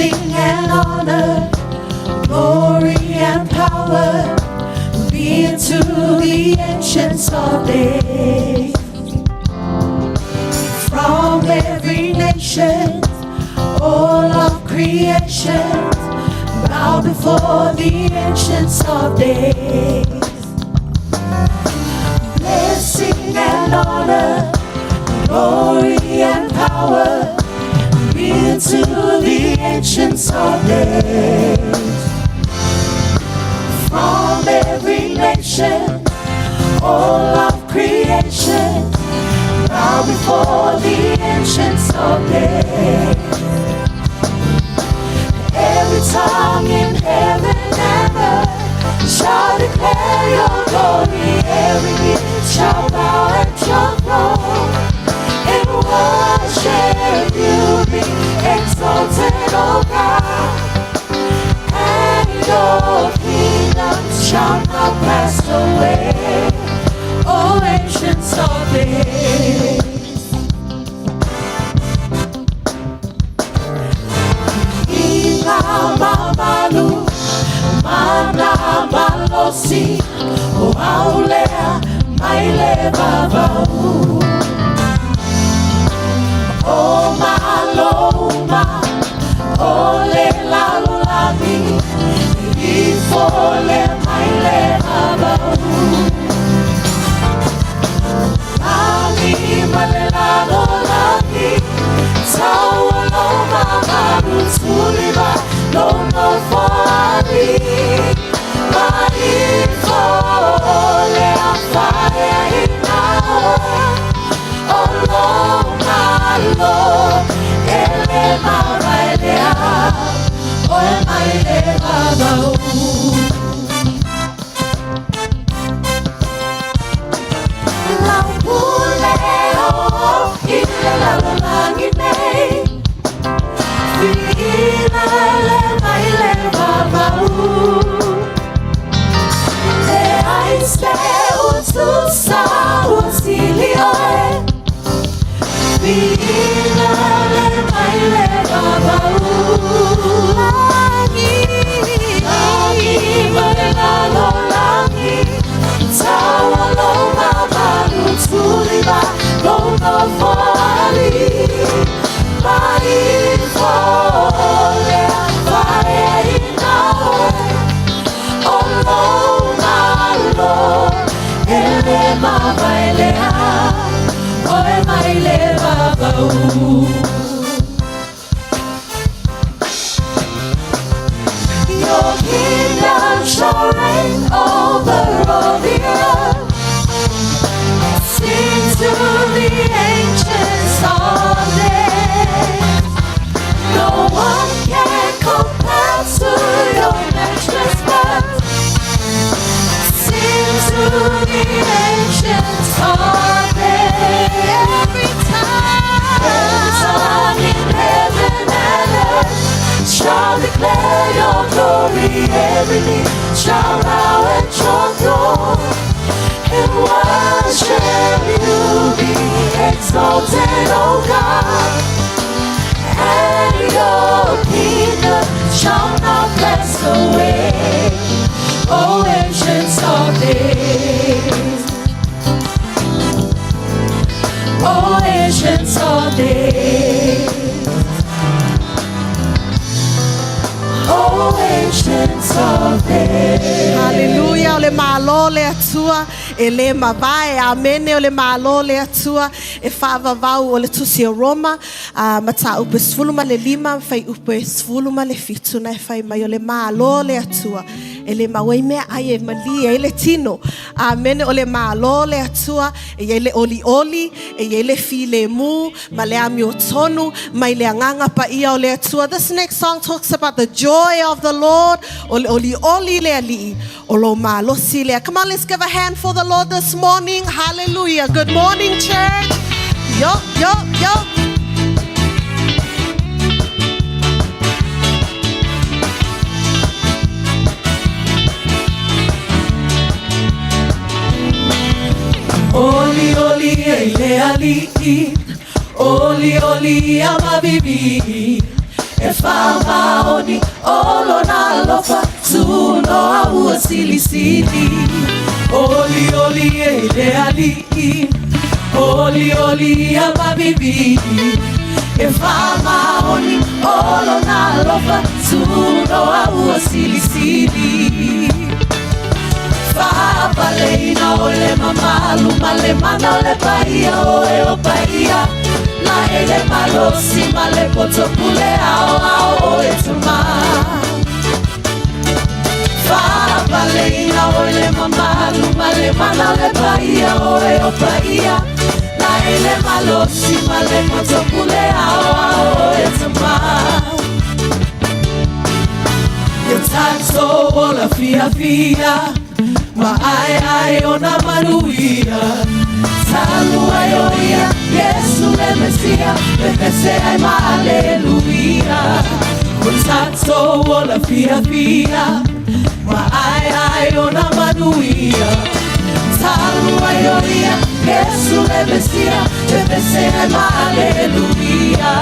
Blessing and honor, glory and power be unto the Ancients of Days. From every nation, all of creation, bow before the Ancients of Days. Blessing and honor, glory and power be unto the Ancients of Days. From every nation, all of creation, bow before the Ancients of Days. Every tongue in heaven and earth shall declare your glory. Every knee shall bow at your throne and worship you. Be exalted, O God, and your kingdom shall not pass away. O Ancients of Days. Ina mamalu, mana malosi, o aulea mai le vavau. O maloma, o le lalolagi, ifo le mai le vavau. Lagi ma le lalolagi, tau lo mamalu tulima, lo no foali. Mai fo le afae ina o lo malo, ele mavaelea, o e mai le vavau. Lau pule o i le lalolagi nei, Fiina le mai le vavau. E ai se utusa utili oe, Fiina le mai le vavau. Lagi, lagi ma le lalolagi, tau lo mamalu tulima, lo no foali. Mai fo le afae ina oe, o lo malo, ele mavaelea, o e mai le vavau. Your kingdom shall reign over all the earth. Sing to the Ancients of Days. No one can compare to your matchless worth. Sing to the Ancients of Days. Every tongue in heaven and earth shall declare your glory. Every knee shall bow at your throne and worship you. Be exalted, O God, and your kingdom shall not pass away. O Ancients of Days. O Ancients of Days. O Ancients of Days. Haleluia, o le malo le Atua e le mavae. Amene, o le malo le Atua e faavavau o le tusi o Roma, a mataupu e 15, fuaiupu e 17 na e fai mai o le malo le Atua e le maua i mea ai e malie ai le tino. Amene, o le malo le Atua e iai le olioli, e iai le filemu, ma le amiotonu, mai le agaga paia o le Atua. This next song talks about the joy of the Lord. O le olioli le alii, o lo malosi lea. Come on, let's give a hand for the Lord this morning. Hallelujah. Good morning, church. Yo, yo, yo. Oli oli e i le alii, oli oli a mavivi. E faamaoni o lona alofa tunoa ua silisili. Oli oli e le ali'i, oli oli ia mavivii. E faamaoni o lona alofa tunoa ua silisili. Faapaleina o le mamalu ma le mana o le paia oe o paia. La e le malosi ma le poto pule ao ao o e tama. Faapaleina o le mamalu ma le mana o le paia oe o paia. La e le malosi ma le poto pule ao ao o e tama. Ia tatou ola fiafia, ma aeae ona manuia. Talu ai o ia, Iesu le Mesia, pepese ai ma aleluia. Ua tatou ola fiafia, ma aeae ona manuia. Talu ai o ia, Iesu le Mesia, pepese ai ma aleluia.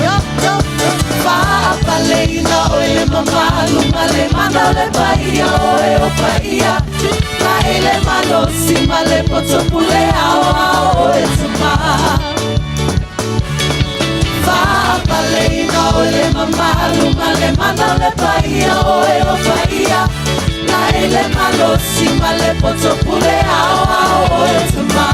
Yo, yo, yo. Faapaleina o le mamalu ma le mana o le paia oe o paia. La e le malosi ma le poto pule ao ao o e tama. Faapaleina o le mamalu ma le mana o le paia oe o paia. La e le malosi ma le poto pule ao ao o e tama.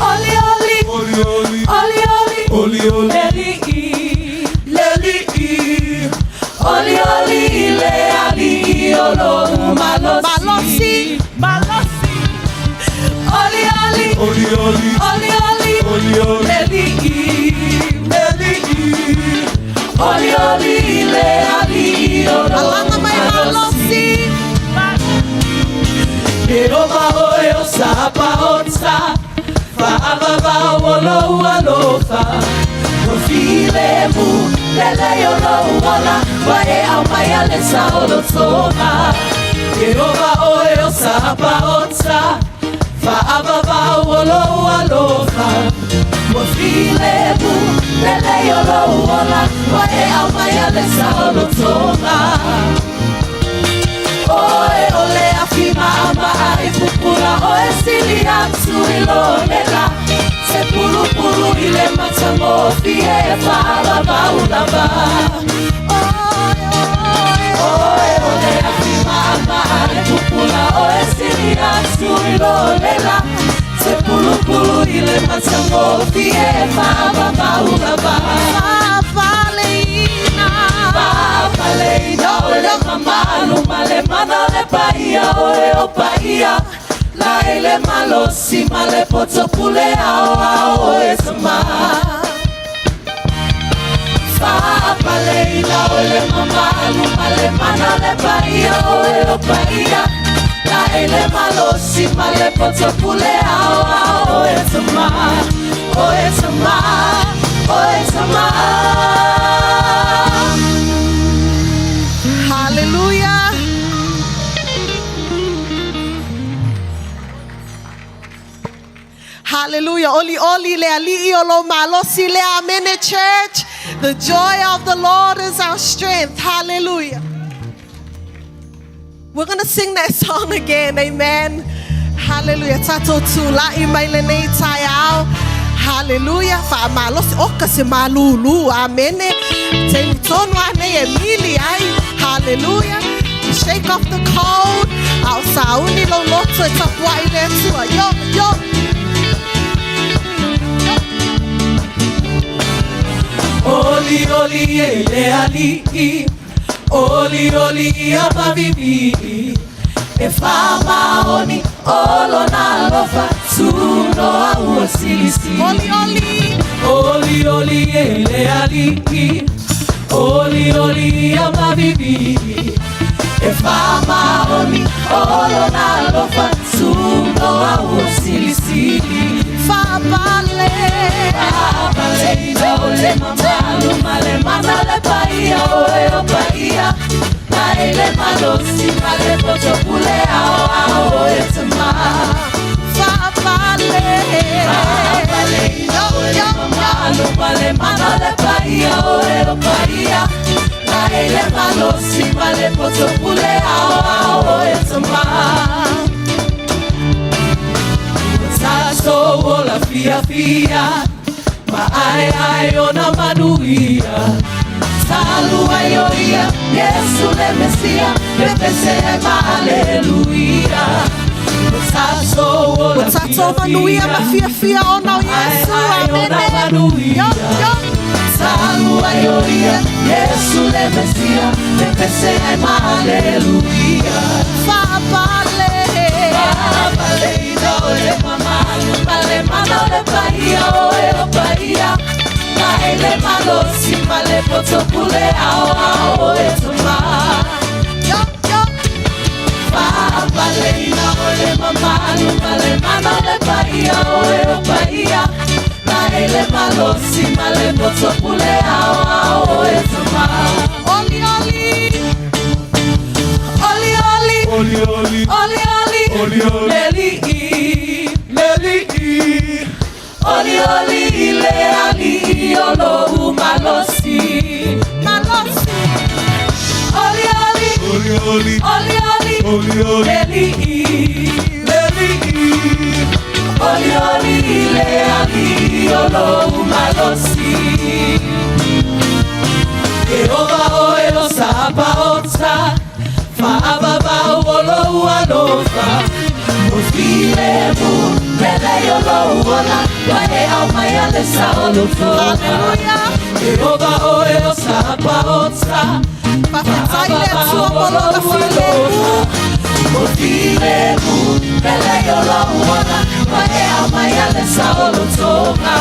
Oli oli, Oli oli, oli oli, oli oli, le ali'i. Le ali'i. Oli oli le ali'i o lou malosi. Malosi. Malosi. Oli oli, Oli oli, oli oli, oli oli, le ali'i. Le ali'i. Oli oli le ali'i o lou Alaga mai malosi. Ieova oe o Sapaota, faavavau o lou alofa. Ua filemu lelei o lou ola, ua e aumaia le saolotoga. Ieova oe o Sapaota, faavavau o lou alofa. Ua filemu lelei o lou ola, ua e aumaia le saolotoga. Oe o le afi maʻamaʻa i pupula, oe sili atu i lo lela. Se pulupulu i le matagofie e faavavau lava. Oe o le afi maʻamaʻa i pupula, oe sili atu i lo lela. Se pulupulu i le matagofie e faavavau lava. Faapaleina. Faapaleina o le mamalu ma le mana o le paia oe o paia. La e le malosi ma le poto pule ao ao o e tama. Faapaleina o le mamalu ma le mana o le paia oe o paia. La e le malosi ma le poto pule ao ao o e tama. O e tama, o e tama. Hallelujah. Hallelujah. Oli oli le ali'i o lou malosi le amene, church. The joy of the Lord is our strength. Hallelujah. We're going to sing that song again. Amen. Hallelujah. Tatou tula'i mai lenei taeao. Hallelujah. Faamalosi oka se malulu. Amene. Taimi tonu anei e mili ai. Hallelujah. Shake off the cold. A o sauni lou loto e tapua'i le Atua. Yo, yo. Oli oli e le ali'i, oli oli ia mavivii. E faamaoni o lona alofa tunoa ua silisili. Oli oli. Oli oli e le ali'i, oli oli ia mavivii. E faamaoni o lona alofa tunoa ua silisili. Faapale. Faapaleina o le mamalu ma le mana o le paia oe o paia. La e le malosi ma le poto pule ao ao o e tama. Faapale. Faapaleina o le mamalu. mamalu ma le mana o le paia oe o paia. Laei le malosi ma le poto pule aoao e tama. Ua tatou ola fiafia ma aeae ona manuia. Talu ai o ia Iesu le Mesia, pepese ai ma aleluia. Ua tatou ola Ua tatou manuia ma fiafia ona o Iesu. Amene. Yo, yo. Talu ai o ia Iesu le Mesia, pepese ai ma aleluia. Faapale. Faapaleina o le mamalu ma le mana o le paia oe o paia. Laei le malosi ma le poto pule aoao e tama. Yo, yo. Faapaleina o le mamalu ma le mana o le paia oe o paia. Laei le malosi ma le poto pule aoao e tama. Oli, oli. Oli, oli. Oli, oli. Oli, oli. Oli, oli. Le alii. Le alii. Oli, oli i le alii o lou malosi. Malosi. Oli, oli. Oli, oli. Oli, oli. Oli, oli. Le alii. Le alii. Oli, oli i le alii o lou malosi. Ieova oe o Sapaota, faavavau o lou alofa. O filemu, lelei o lou ola, ua e aumaia le saolotoga. Hallelujah. Ieova oe o Sapaota, Faafetai le Atua mo lona filemu. O filemu, lelei o lou ola, ua e aumaia le saolotoga.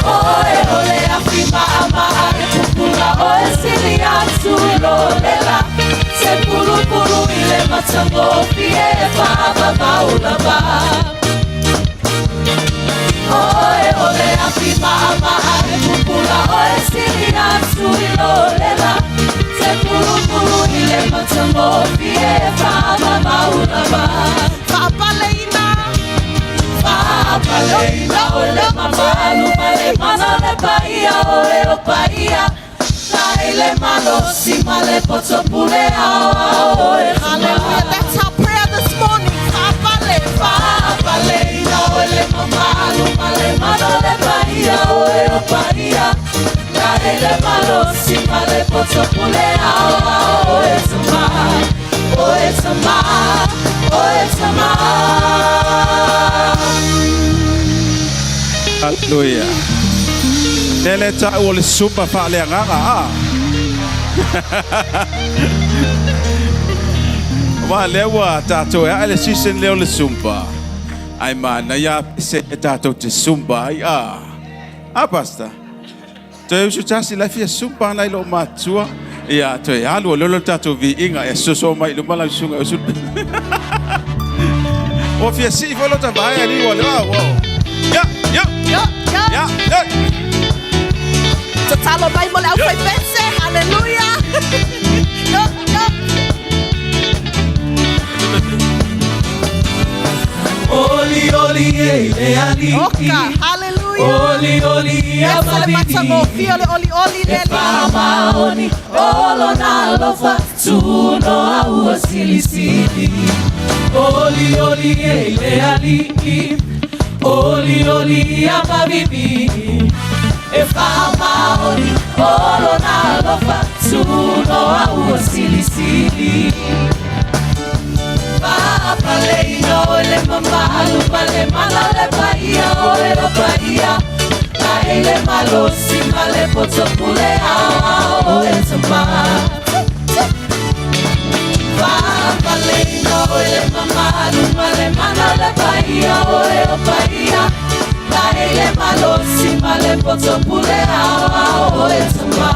Oe o le afi maʻamaʻa e pupula oe sili atu i lo lela. Se pulupulu i le matagofie e faavavau lava. Oe o le afi maʻamaʻa e pupula oe sili atu i lo lela. Se pulupulu i le matagofie e faavavau lava. Faapaleina. Faapaleina o le mamalu ma le mana o le paia oe o paia. Laei le malosi ma le poto pule aoao e Hallelujah. That's our prayer this morning. Faapale. Faapaleina o le mamalu ma le mana o le paia oe o paia. Laei le malosi ma le poto pule aoao e tama. Oe tama, oe tama. Hallelujah. Lele ta'u o le Zumba faaleagaga a. Auā lea ua tatou e ae le season lea o le Zumba. Ae manaia se e tatou te Zumba ai a. A pastor. Toe usu tasi la fia Zumba ana i loo matua. Ia toe alu o lolo tatou viiga e soso mai i luma lau susuga usu. Ua fia sii foi lota vaega ali ua le wow. Ya, ya. Yo, yo. Ya, ya. Tatalo mai mo le aufaipese. Hallelujah. Yo, yo. Oli, oli e i le alii. Oka. Hallelujah. Oli, oli ia Ese le mavivi. matagofie o le olioli le E alii. faamaoni o lona alofa tunoa ua silisili. Oli, oli e i le alii. Oli, oli ia mavivi. E faamaoni o lona alofa tunoa ua silisili. Faapaleina o le mamalu ma le mana o le paia oe o paia. Laei le malosi ma le poto pule aoao e tama. Faapaleina o le mamalu ma le mana o le paia oe o paia. Laei le malosi ma le poto pule aoao e tama.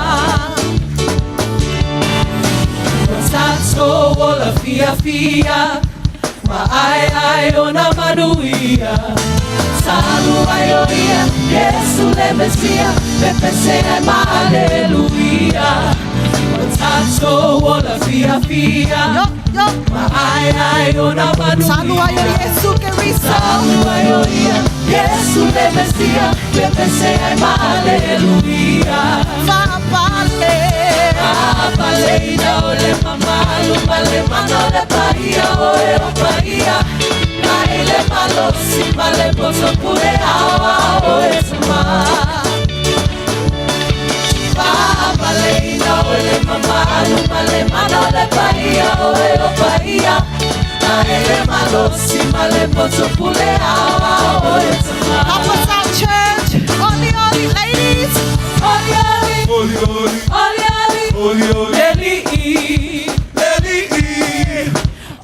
Ua tatou ola fiafia ma aeae ona manuia. Talu ai o ia Iesu le Mesia, pepese ai ma aleluia. Ua tatou ola fiafia Yo, yo. ma aeae ona Talu ai o manuia. Iesu Keriso. Talu ai o ia Iesu le Mesia, pepese ai ma aleluia. Faapale. Faapaleina o le mamalu ma le mana o le paia o e o paia. Na ile malosi ma le poto pule ao ao e tama. Faapaleina o le mamalu ma le mana o le paia o e o paia. Na ile malosi ma le poto pule ao ao e tama. Help us out, church. Oli, oli, ladies. Oli oli, Oli oli, oli oli, oli oli, leli'i. leli'i.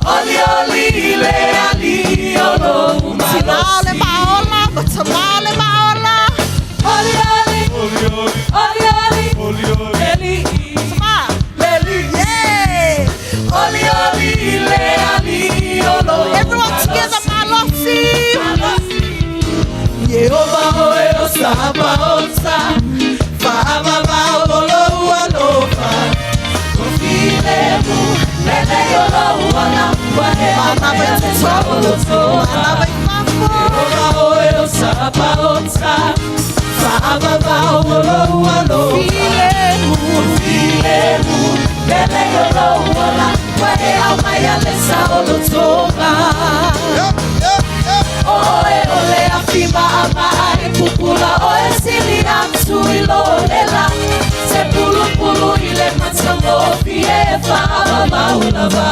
Oli oli le ali o lo Tina o le malosi. maola, ma tama o le maola. Oli oli, Oli oli, oli oli, oli oli, leli'i. Tama. Leli'i. Yeah. Oli oli le ali o lo Everyone together, malosi. malosi. Yehova oe o sabaotsa, faavava o lo alofa. Kofilemu, lele o lo uala, wae Mana vai amaya le totonu, saolotoa. mana vai fafo. Yehova oe o sabaotsa, faavava o lo alofa. Filemu. Filemu, lele o lo uala, wae amaya le saolotoa. Oe ole afi maama ai pupula oe sili atu i lo lela Se pulupulu i le matangofi e whaama maulava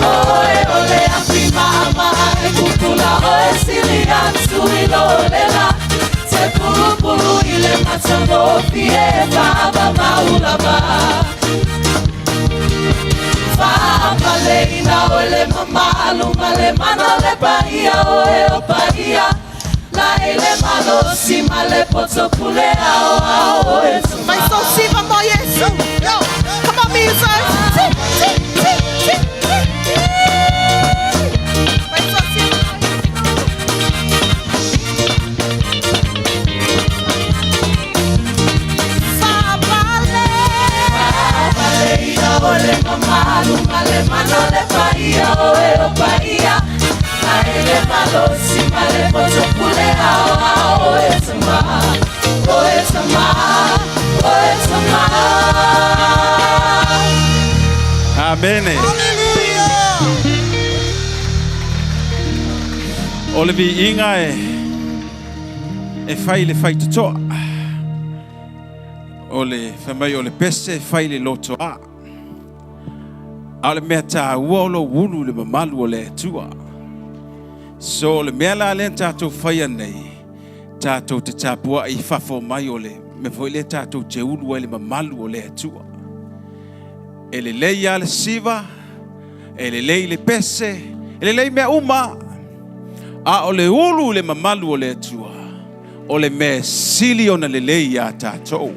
Oe ole afi maama ai pupula oe sili atu i lo lela Se pulupulu i le matangofi e whaama maulava Faapaleina o le mamalu ma le mana o le paia o e o paia. La ele malosi ma le poto pule ao ao o e tuma. Vai so siva mo Yesu. Come on, music. Ti, ti, ti, ti, ti, ti. Vai so siva mo Yesu. Faapale. Faapaleina o le mamalu ma le mana o le paia o e o paia. La ele malosi ma le poto pule ao ao o e tuma. O e tuma, o e tuma. Amene. O le viiga e e fai le fai totoa. O le whamai o le pese e fai le loto a. A o le mea tā ua o lo ulu le mamalu o le atua. So o le mea la lea tātou whai nei, tātou te tāpua i fafo mai o le, me foi le tātou te ulu ai le mamalu o le atua. E le lei a le siva, e le lei le pese, e le lei mea uma. A o le ulu le mamalu o le atua, o le mea sili ona le lei a tātou.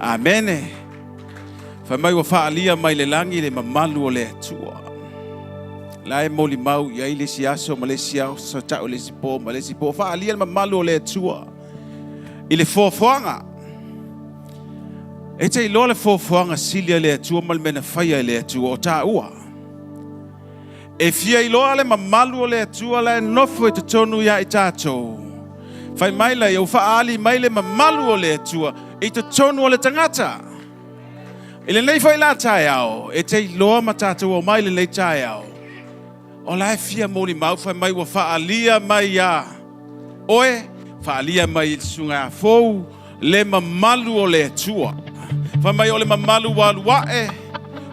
Amene. Whai mai ua whaalia mai le langi le mamalu o le atua. La e moli mau i ai le si aso ma le si aso tau le si po ma le si po. Whaalia le mamalu o le atua. I le foafoaga. E te iloa le foafoaga sili a le atua ma le mea na faia e le atua o tāua. E fia iloa le mamalu o le atua la e nofo e totonu ia i tātou. Whai mai la i au whaali mai le mamalu o le atua i totonu o le tangata. I le nei foi la taeao, e te iloa ma tātou o mai le nei taeao. O la e fia moli mau whai mai ua whaalia mai ia. Oe, whaalia mai i le sunga a fou, le mamalu o le atua. Whai mai o le mamalu wa luae,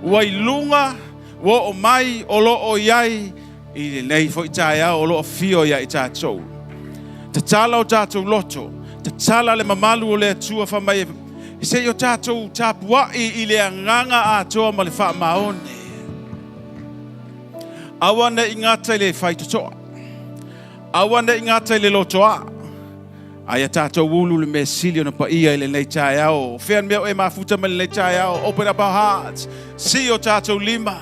ua i lunga, ua o mai o lo o iai, i le nei foi taeao o lo o fio ia i tātou. Tatala o tātou loto, tatala le mamalu o le atua whai mai e se i o tātou tapuai i le anganga atoa ma le whaamaone. Aua ne i ngata i le whaitotoa. Aua ne i ngata i le lotoa. Ai a tātou ulu le mea sili ona paia i le nei taeao. Whean mea o e mafuta ma le nei taeao. Open up our hearts. Si o tātou lima.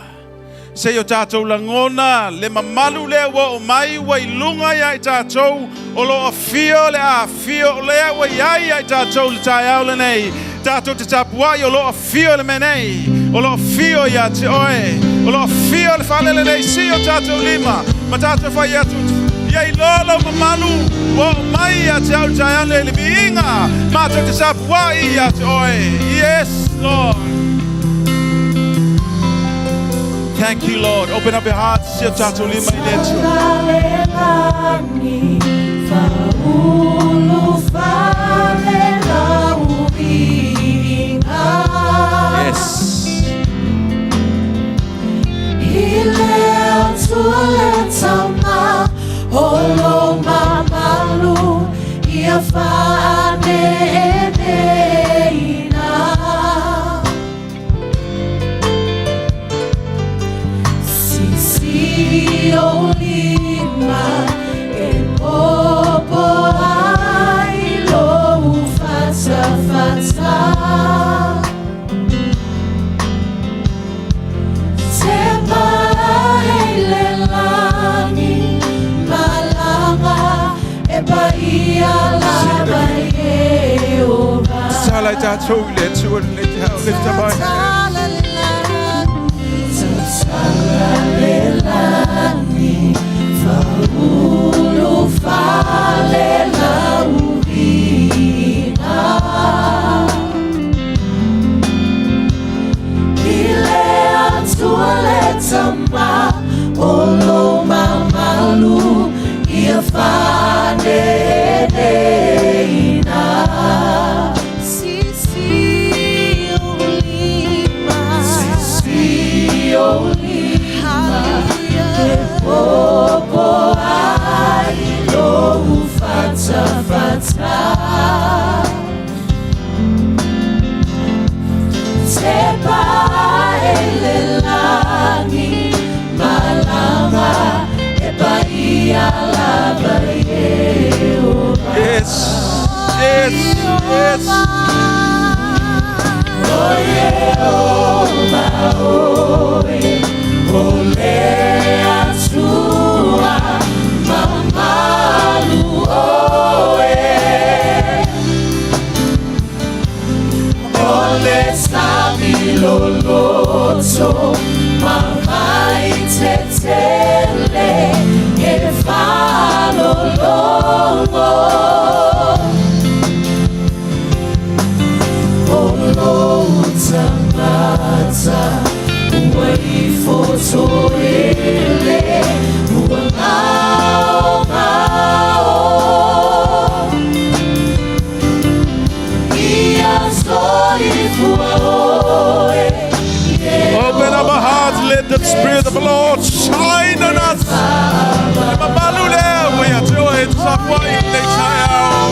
Se o tātou langona. Le mamalu lea ua o mai ua i lunga ia i tātou. O lo a fio le a fio o lea ua iai ia i tātou le taeao le nei. Tātou te tapuai o lo a fio le mea nei. O lo a fio ia te oe. O lo a fio le whalele nei. Si o tātou lima. Ma tātou whai atu. Ia iloa lou mamalu ua oo mai ia te au i le taeao lenei i le viiga matou te sapuai ia te oe. Yes, Lord. Thank you, Lord. Open up your hearts. Si o tatou lima i le Atua. Yes. Tatala i tatou i le Atua lenei taeao. Lift up our hands. Yes. Yes. Yes. Open up our hearts, let the Spirit of the Lord shine on us. Le mamalu lea ua ia te oe e te sapuai i lenei taeao.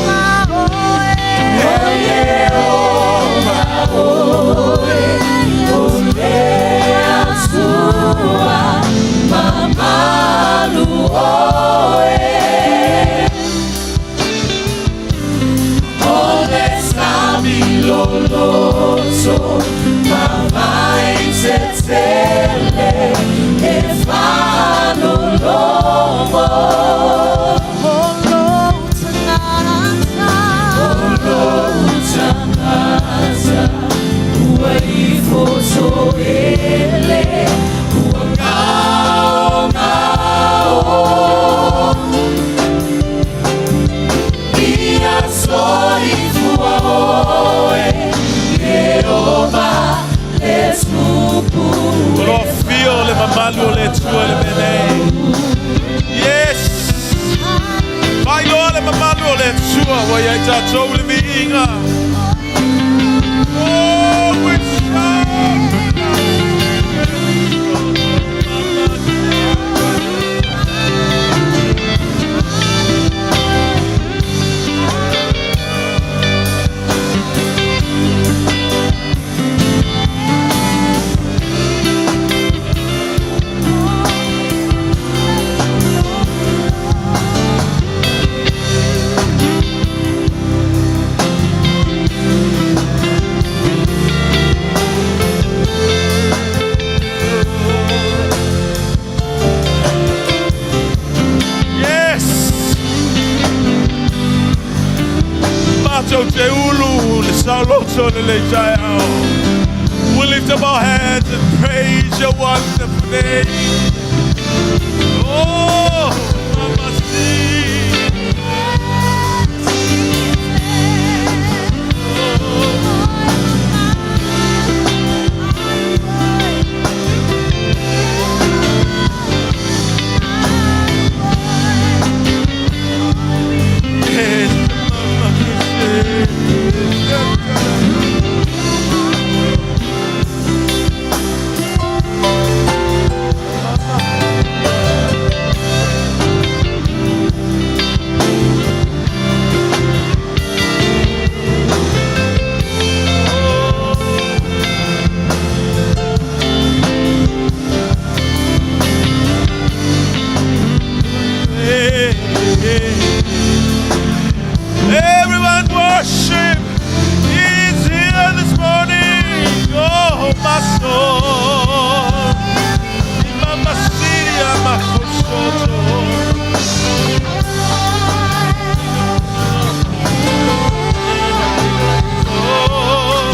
O lo o afio le mamalu o le Atua i le mea nei. Yes! Faailoa le mamalu o le Atua ua ia i tatou le viiga. Oh, we shout! Yes! Matou te ulu le saoloto lenei taeao. We lift up our hands and praise your wonderful name. Oh, Mama. Everyone worship. He's here this morning. Oh, my soul. Mama Siria, Makosoto. Oh.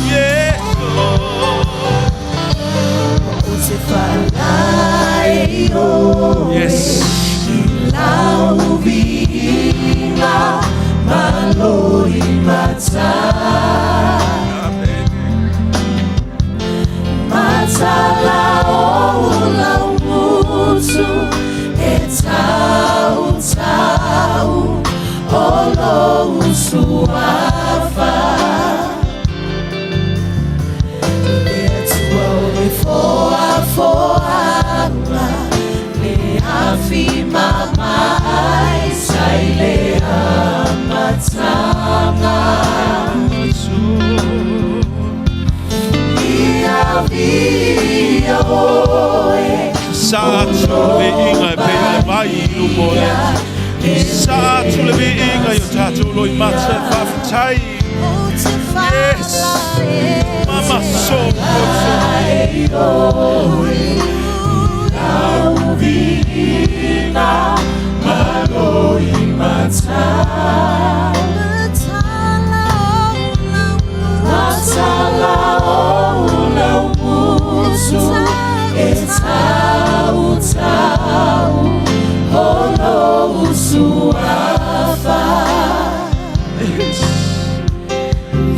Yes, Lord. Ou te falae o Yes. Lau viiga malo i mata. Amen. Matala o lau mutu e tau tau o lou suafa. Le Atua o le foafoaga le afi mamae sa i le amataga. Ia viia oe. Sa atu le viiga e pei o le vai i luma o le Atua. Sa atu le viiga i o tatou loimata e faafetai. Yes. Mama so Lau viiga malo i mata. Matala o lau mutu e tau tau o lou suafa.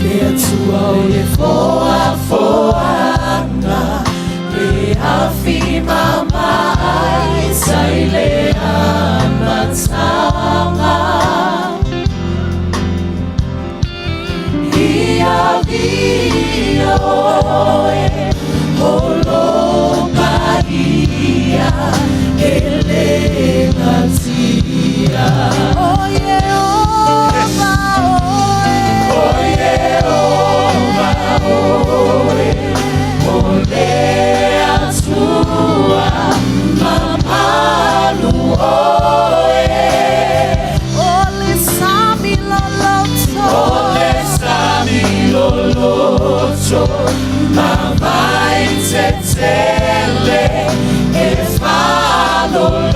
Le Atua o le foafoaga le afi mamae sa i le amataga. Ia viia oe o lo paia e le gatia. O Iehova oe. O Iehova oe, o le Atua mamalu oe. O le sami loloto. O le sami loloto ma vai tetele e falologo.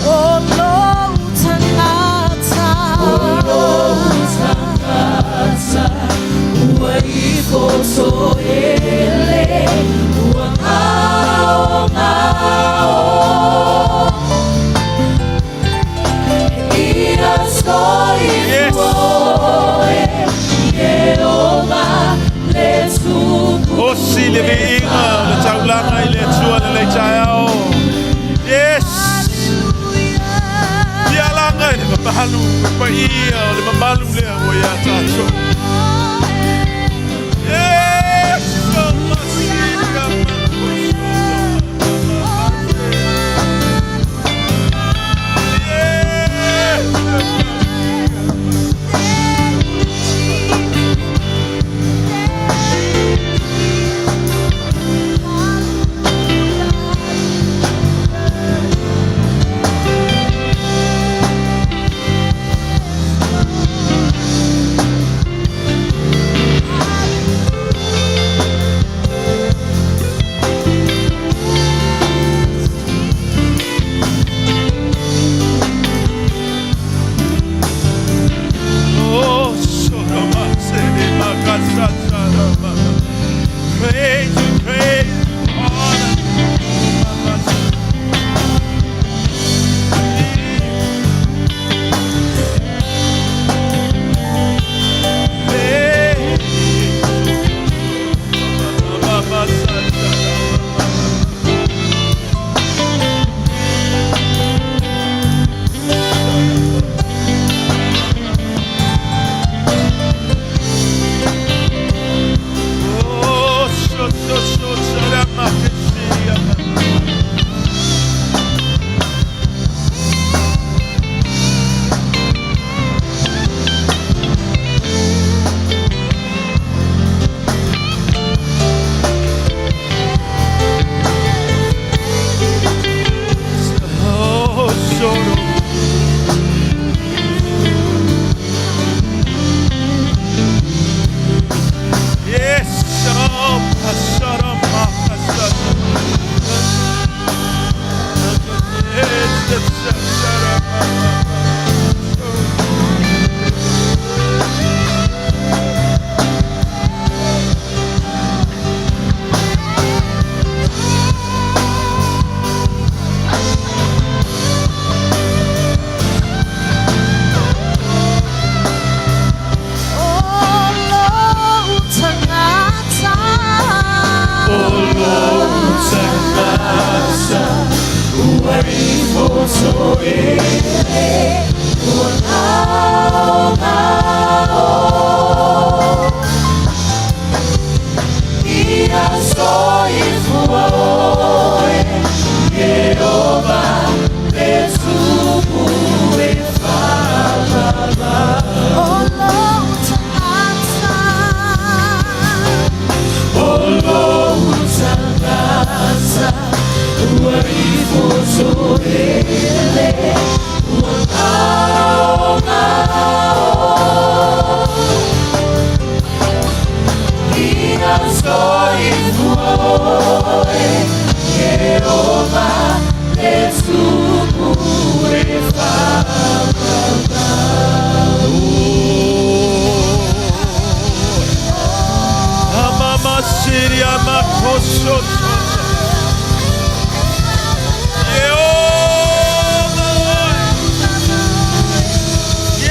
O lou tagata. O lou tagata ua ifo toele ua gao gao. Ia soifua oe Iehova le tupu. Osi le viiga o le taulaga i le Atua lenei taeao. Yes. Ia laga i le mamalu e paia o le mamalu lea ua ia tatou. Yes. Oh, Masika, Yes.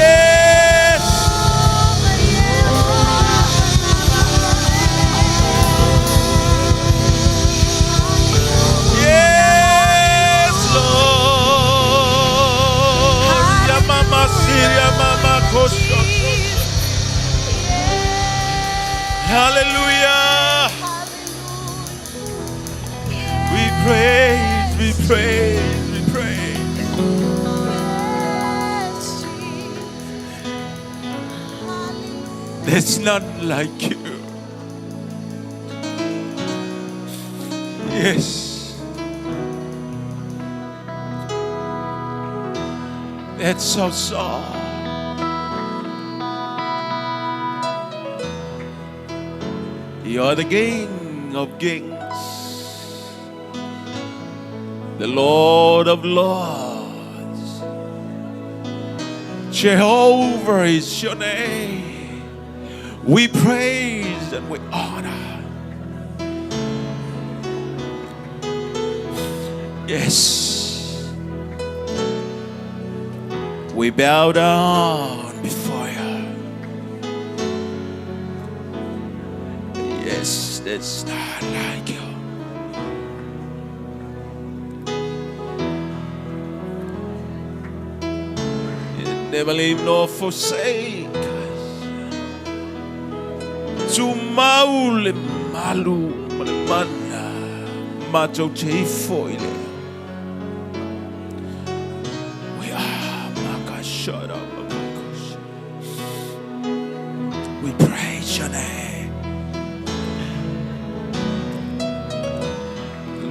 Yes! Yes, Lord. Yamama Siria Mama Kosho. Hallelujah. We praise, we praise, we praise. There's none like you. Yes. That's so song. You are the King of kings, the Lord of lords. Jehovah is your name. We praise and we honor. Yes. We bow down before you. Yes, there's none like you. You never leave nor forsake us. Tumaule malu malemana mato teifoile. We are makashara makakosh. We praise your name.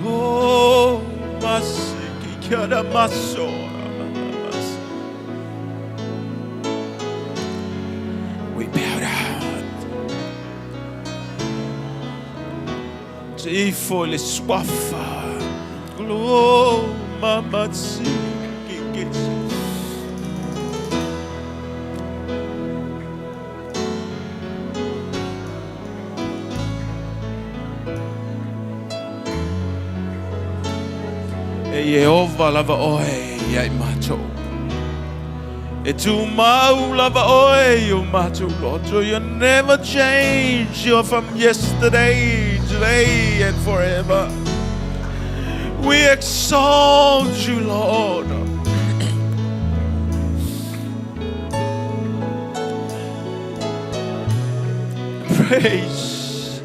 Lord, masiki kiara masora mamas. We bow down. Tifo le swafa. Glo mama siki. E Yehova lava oe ia i matou. E tu mau lava oe i o matou loto. You never change. You're from yesterday, today, and forever. We exalt you, Lord. Praise.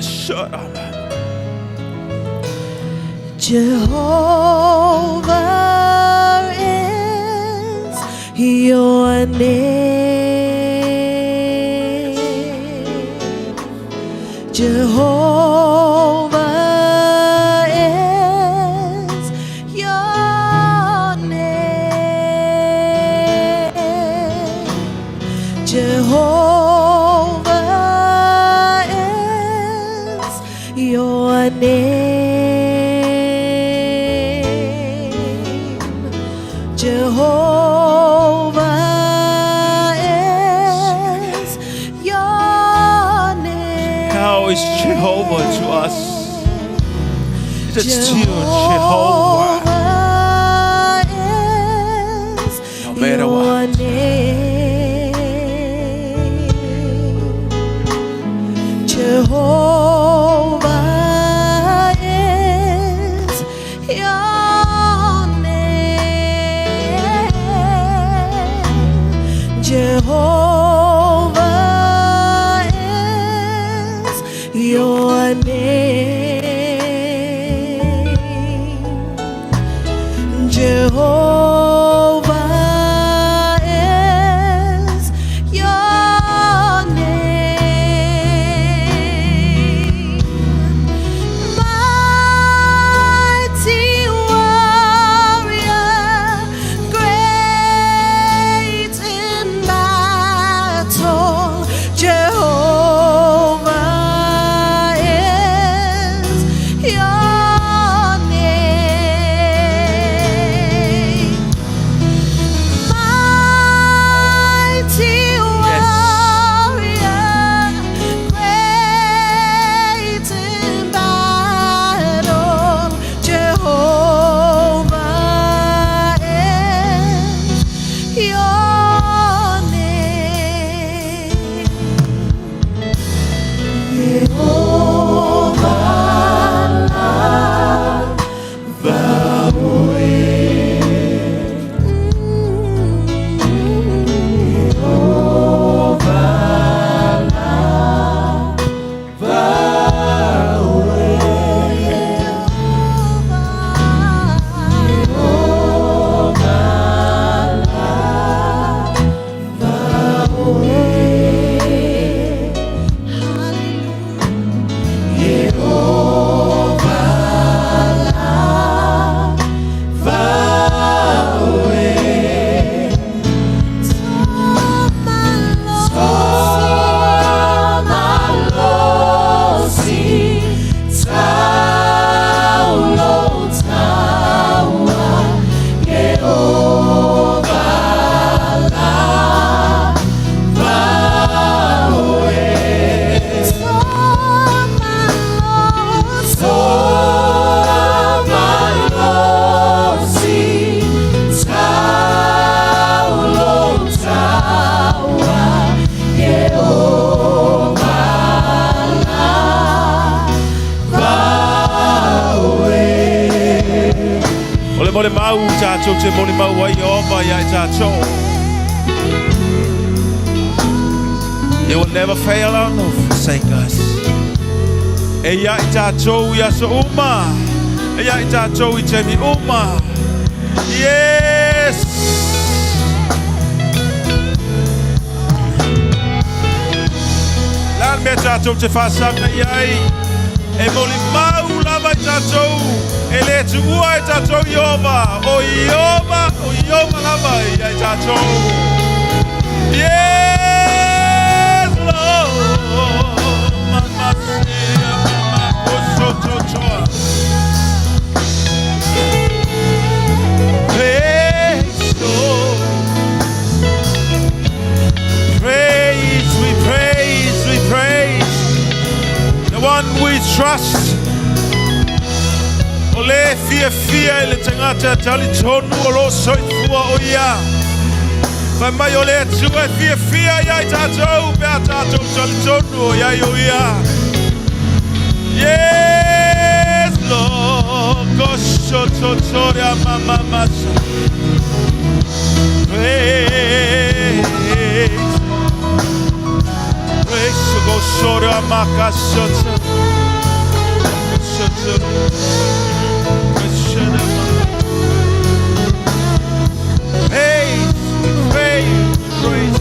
Shut up. Jehovah is your name. Jehovah is your name. Jehovah is your name. Jehovah is your name. How is Jehovah to us? It's still Jehovah. is No matter what. your name. Jehovah Jehovah is your name. Mighty warrior, great in battle, Jehovah is your name. Mighty warrior, great in battle, Jehovah is your name. Jehovah O le mo le mau tātou te moni mau ai ova ia i tātou. You will never fail us nor forsake us. E ia i tātou i aso uma. E ia i tātou i taimi uma. Yes! Lan mea tātou te whāsanga i ai. E moli mau lava i tātou. E le tuua i tātou i ova. O i ova, o i ova lava i ai tātou. Yes, Lord. Mama sia, mama koso totoa. Praise, Lord. Praise, we praise, we praise. The one we trust. O le fia fia i le tangata tali tonu o lo soifua o ia. Whai mai o le atua e fia fia ia i tātou, pe a tātou tali tonu o ia i o ia. Yes, Lord. Kosho totoria mama masa. Praise. Praise. Koshoria makasota. Koshoto. Koshoria Praise, praise, praise.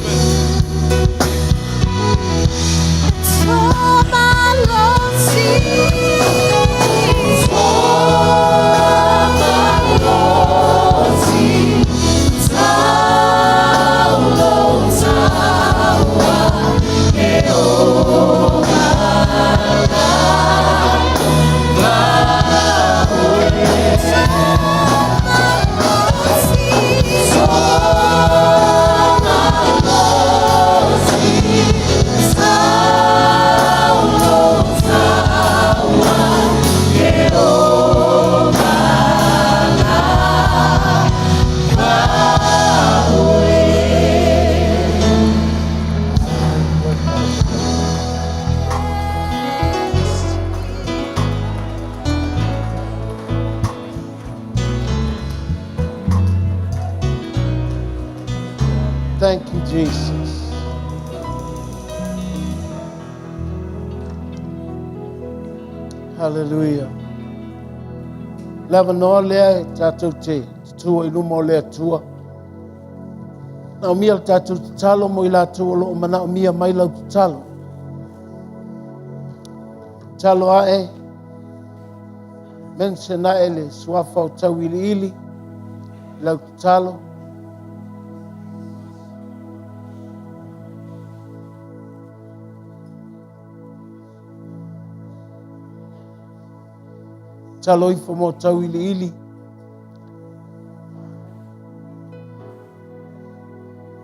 Thank you, Jesus. Hallelujah. Lava noa lea e tātou te Atua i luma o le Atua. Naomia le tatou tatalo mo i latou o lo o manaomia mai lau tatalo. Tatalo ae, mention ae le suafa o tauiliili i lau tatalo. Talo ifo mo tauiliili.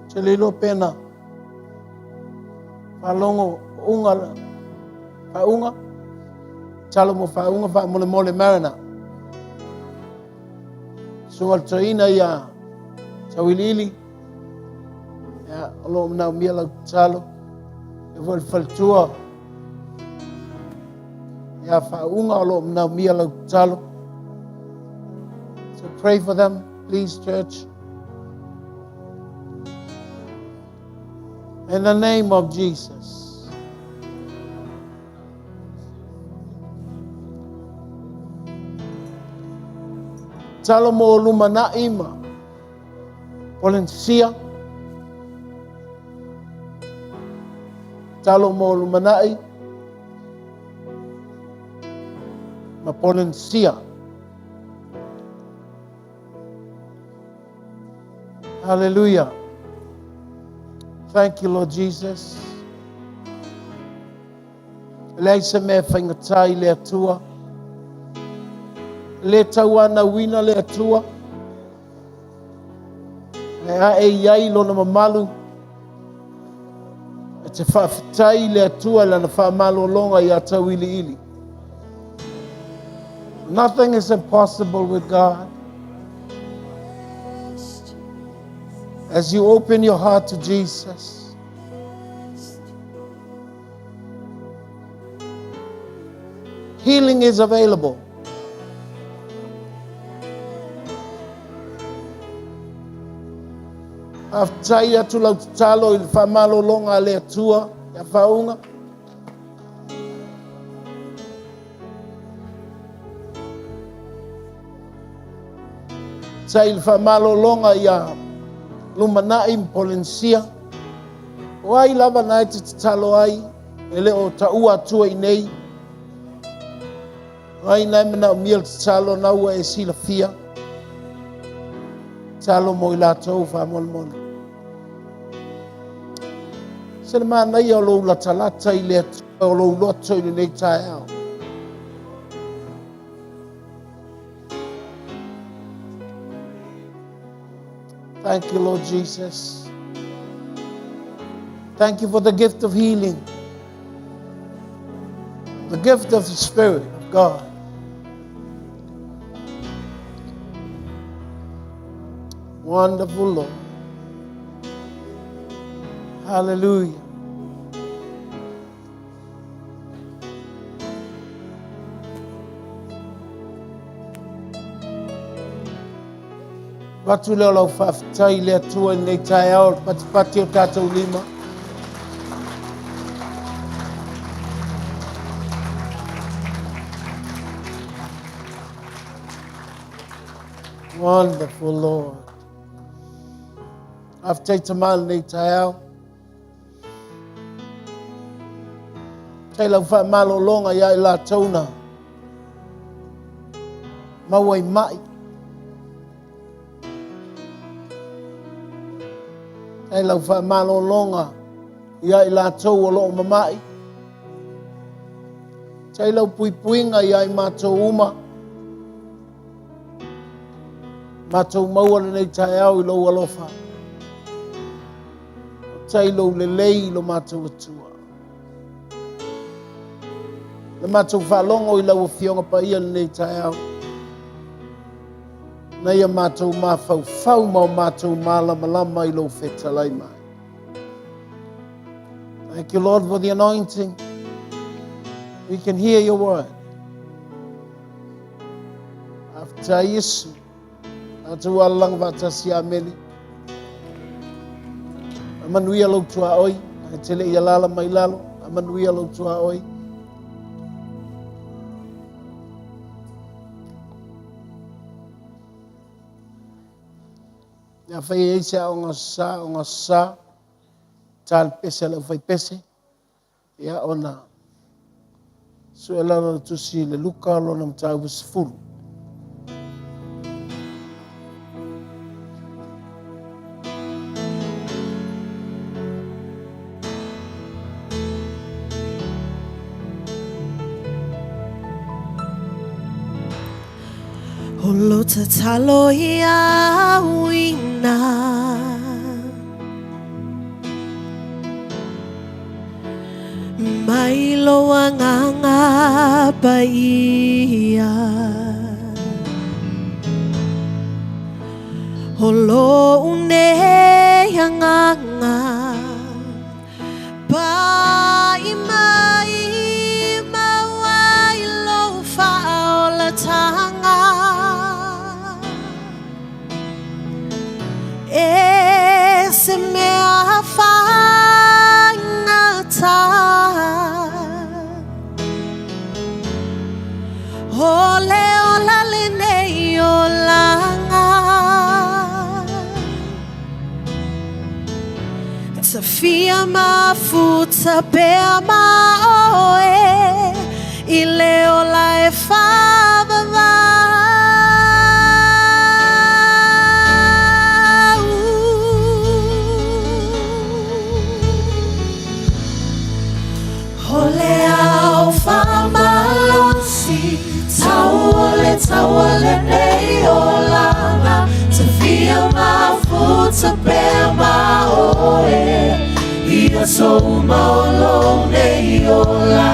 Te le iloa pena faalogo unga faauga talo mo faauga faamolemole Marina. Susuga le toeaina ia Tauiliili, ia, o lo o manaomia lau tatalo. E foi le faletua ia faauga o lo o manaomia lau tatalo. So pray for them, please, church. In the name of Jesus. Talo mo lumanai ma Polensia. Talo mo lumanai ma Polensia. Hallelujah. Thank you, Lord Jesus. E leai se mea e faigata i le Atua. E le tauanauina le Atua. E ae i ai lona mamalu. E te faafetai i le Atua i lana faamalologa ia tauiliili. Nothing is impossible with God. As you open your heart to Jesus, healing is available. Faafetai atu lau tatalo i le faamalologa a le Atua ia faauga. Faafetai i le faamalologa ia lumanai ma Polenisia. O ai lava na e te tatalo ai, e le o taua atua i nei. O ai na e manaomia le tatalo na ua e silafia. Tatalo mo i latou faamolemole. Se le manaia o lou latalata i le Atua o lou loto i lenei taeao. Thank you, Lord Jesus. Thank you for the gift of healing, the gift of the Spirit of God. Wonderful Lord. Hallelujah. Avatu lea o lau faafetai i le Atua i lenei taeao, le patipati o tatou lima. Wonderful Lord. Faafetai tama i lenei taeao. Faafetai lau faamalologa ia i latou na maua i mai. Faafetai lau faamalologa ia i latou o lo o mamai. Faafetai lau puipuiga ia i matou uma. Matou maua lenei taeao i lou alofa. Faafetai lou lelei i lo matou Atua. Le matou faalogo i lau Afioga Paia lenei taeao. Na ia matou mafaufau ma o matou malamalama i lou fetalai mai. Thank you, Lord, for the anointing. We can hear your word. Faafetai Iesu. Tatou alalaga faatasi Amene. Amanuia lou tuaoi, e te le i alala mai lalo. Amanuia lou tuaoi. Afai e i ai se aoga sasā, aoga sasā, ta le pese a le aufaipese, ia ona sue lalo le tusi le Luka lona mataupu 10. O lo tatalo ia uina Mai lo agaga paia O lou nei agaga Pai mai maua i lou faaolataga E se mea faigata O le ola lenei olaga Tafia mafuta pea ma oe I le ola e faavavau O le ao faamalosi Tau o le taua lenei olaga Tafia mafuta pea ma oe I aso uma o lou nei ola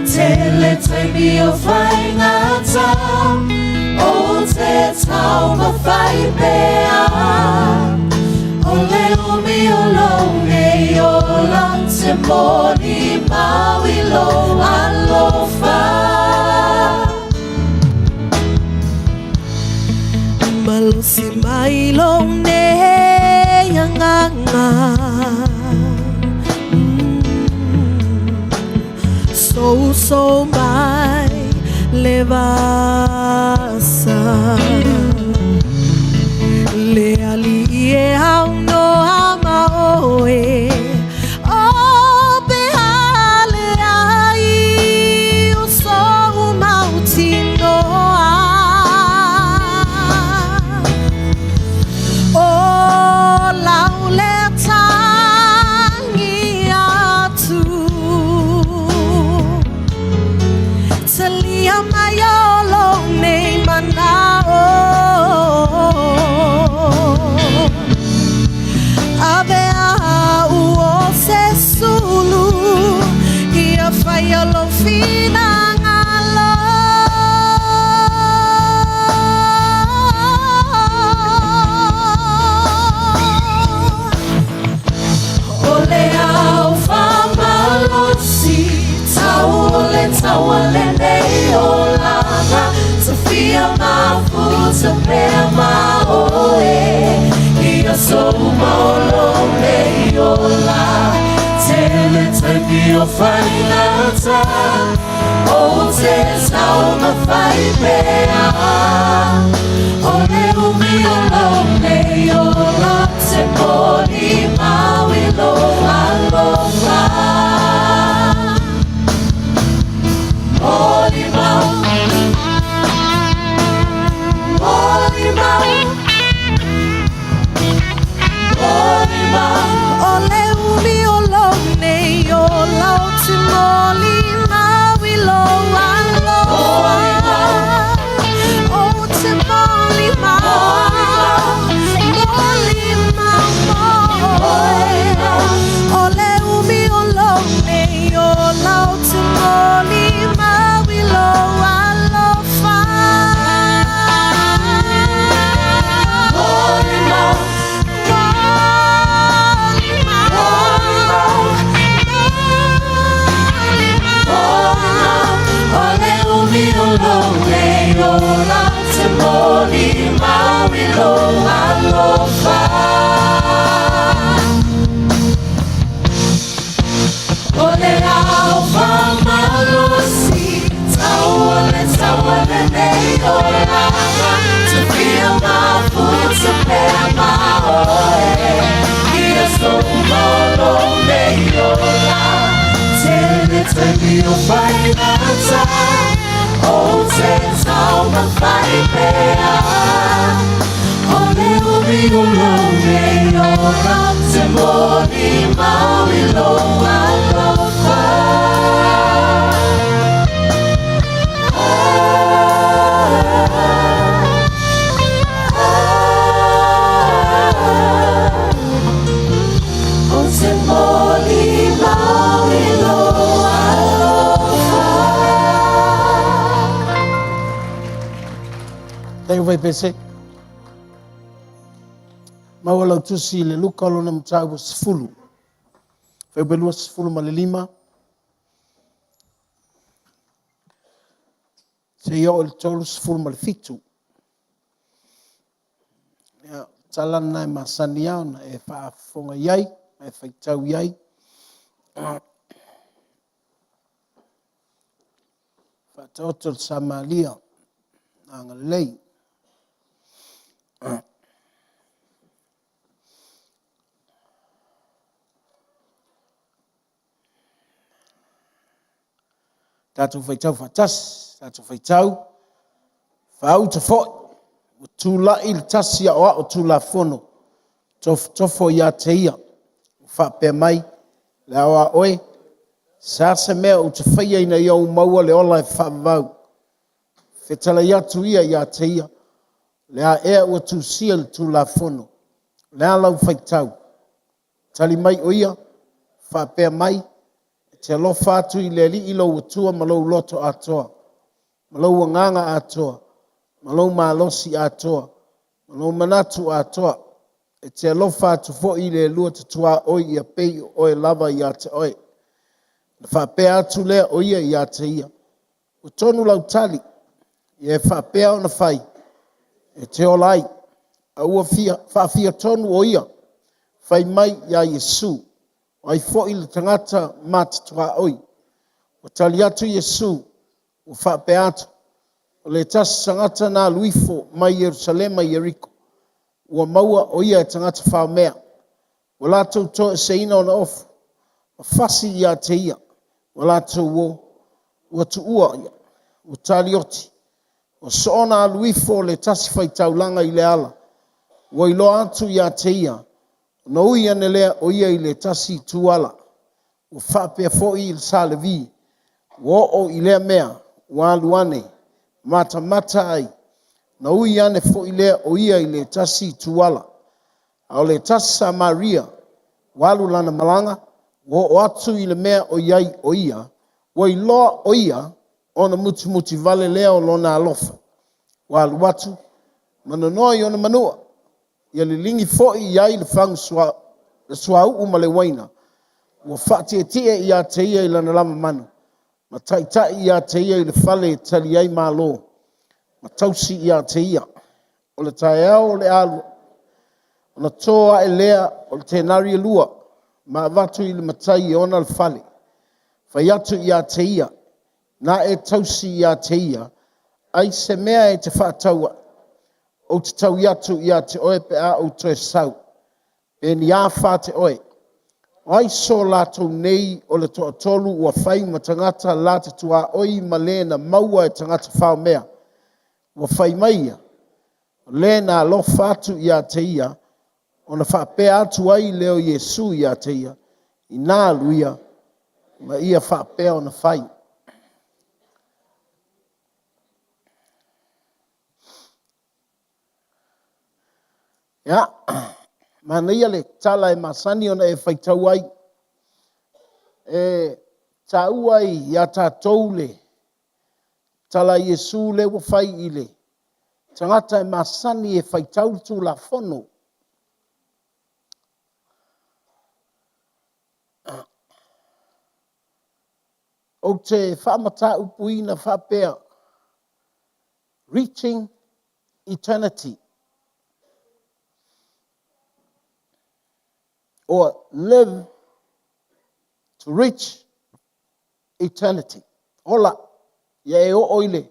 Tele taimi o faigata O te taumafai pea O le umi o lou nei ola Te molimau i lou alofa Malosi mai lou nei agaga Sousou mai le vasa Le Alii e aunoa ma oe O pe a leai o sou mautinoa O lau lea tagi atu Talia mai o lou nei manao Ave au o se sulu Ia faia lou finagalo O le ao faamalosi Tau o le taua lenei olaga Tafia mafuta pea ma oe I aso uma o lou nei ola Tele taimi o faigata O te taumafai pea O le umi o lou nei ola Te molimau i lou alofa Molimau Molimau Molimau O le umi o lou nei ola O te molimau i lou alofa O te faigata Ou te taumafai pea O le umi o lou nei ola Ou te molimau i lou alofa Ou te molimau i lou alofa. Thank you, Vaipese. Maua lau tusi i le Luka lona mataupu 10. Fuaiupu 25. Seia oo i le 37. Ia, tala lena e masani lava ona e faafofoga i ai, ma e faitau i ai. Faataoto le Samaria agalelei. Tatou faitau faatasi, tatou faitau faauta foi. Ua tulai le tasi aoao Tulafono, tofotofo ia te ia. Ua faapea mai, le aoao oe, se a se mea ou te faia ina ia ou maua le ola e faavavau. Fetalai atu ia ia te ia, le a ea ua tusia i le Tulafono, o le a lau faitau? Tali mai ʻo ia, faapea mai, E te alofa atu i le Alii lou Atua ma lou loto atoa, ma lou agaga atoa, ma lou malosi atoa, ma lou manatu atoa. E te alofa atu foi i le lua te tuaoi ia pei o oe lava ia te oe. Ona faapea atu lea o ia ia te ia, Ua tonu lau tali, ia e faapea ona fai, e te ola ai. A ua fia, faafia tonu o ia, fai mai iā Iesu, O ai foi le tagata ma te tuaoi? Ua tali atu Iesu, ua faapea atu, O le tasi tagata na alu ifo mai Ierusalema i Ieriko, ua maua o ia e tagata faomea. Ua latou toeseina ona ofu, ma fasi ia te ia, ua latou o, ua tuua ia, ua talioti. Ua soona alu ifo le tasi faitaulaga i le ala, ua iloa atu ia te ia, ona ui ane lea o ia i le tasi itu ala. Ua faapea foi i le sa Levi, ua oo i lea mea, ua alu ane, matamata ai, ona ui ane foi lea o ia i le tasi itu ala. A o le tasi Samaria, ua alu lana malaga, ua oo atu i le mea o i ai o ia, ua iloa o ia, ona mutimuti vale lea o lona alofa. Ua alu atu, ma nonoa i ona manua, ia liligi foi i ai le fagu sua, le suauu ma le uaina. Ua faatietie ia te ia i lana lavamanu, ma taitai ia te ia i le fale e tali ai malo, ma tausi ia te ia. O le taeao o le alu, ona to ae lea o le tenari e lua, ma avatu i le matai e ona le fale. Fai atu ia te ia, na e tausi ia te ia, ai se mea e te faatau ai, ou te taui atu ia te oe pe a ou toe sau, pe ni a fa te oe. O ai so latou nei o le toatolu ua fai ma tagata la te tuaoi ma le na maua e tagata faomea? Ua fai mai ia, o le na alofa atu ia te ia, ona faapea atu ai lea o Iesu ia te ia, inā alu ia, ma ia faapea ona fai. Ia, manaia le tala e masani ona e faitau ai. E taua ai ia tatou le tala a Iesu lea ua fai i le tagata e masani e faitau le Tulafono. Ou te faamataupuina faapea, Reaching Eternity or Live to Reach Eternity. Ola, ia e oo i le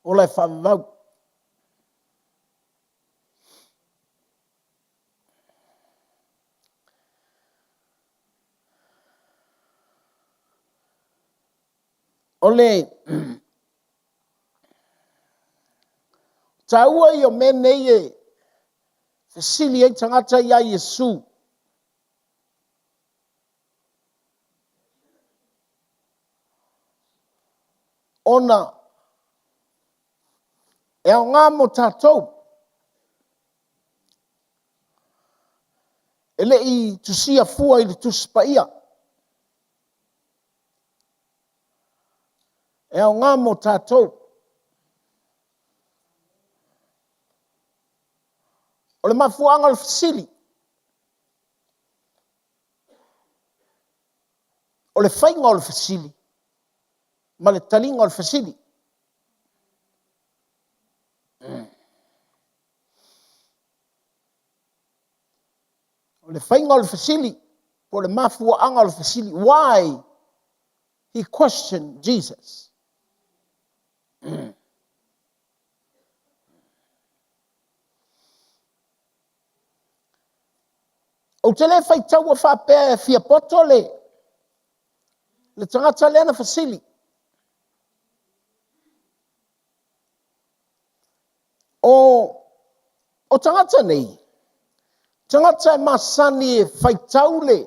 ola e faavavau. O le taua ia o mea nei e fesili ai tagata iā Iesu. Ona e aoga mo tatou. E le i tusia fua i le Tusi Paia. E aoga mo tatou. O le mafuaaga o le fesili, o le faiga o le fesili ma le taliga o le fesili. O le faiga o le fesili, po o le mafuaaga o le fesili. Why he questioned Jesus? Ou te le faitaua faapea e fia poto le tagata lea na fesili. O tagata nei, tagata e masani e faitau le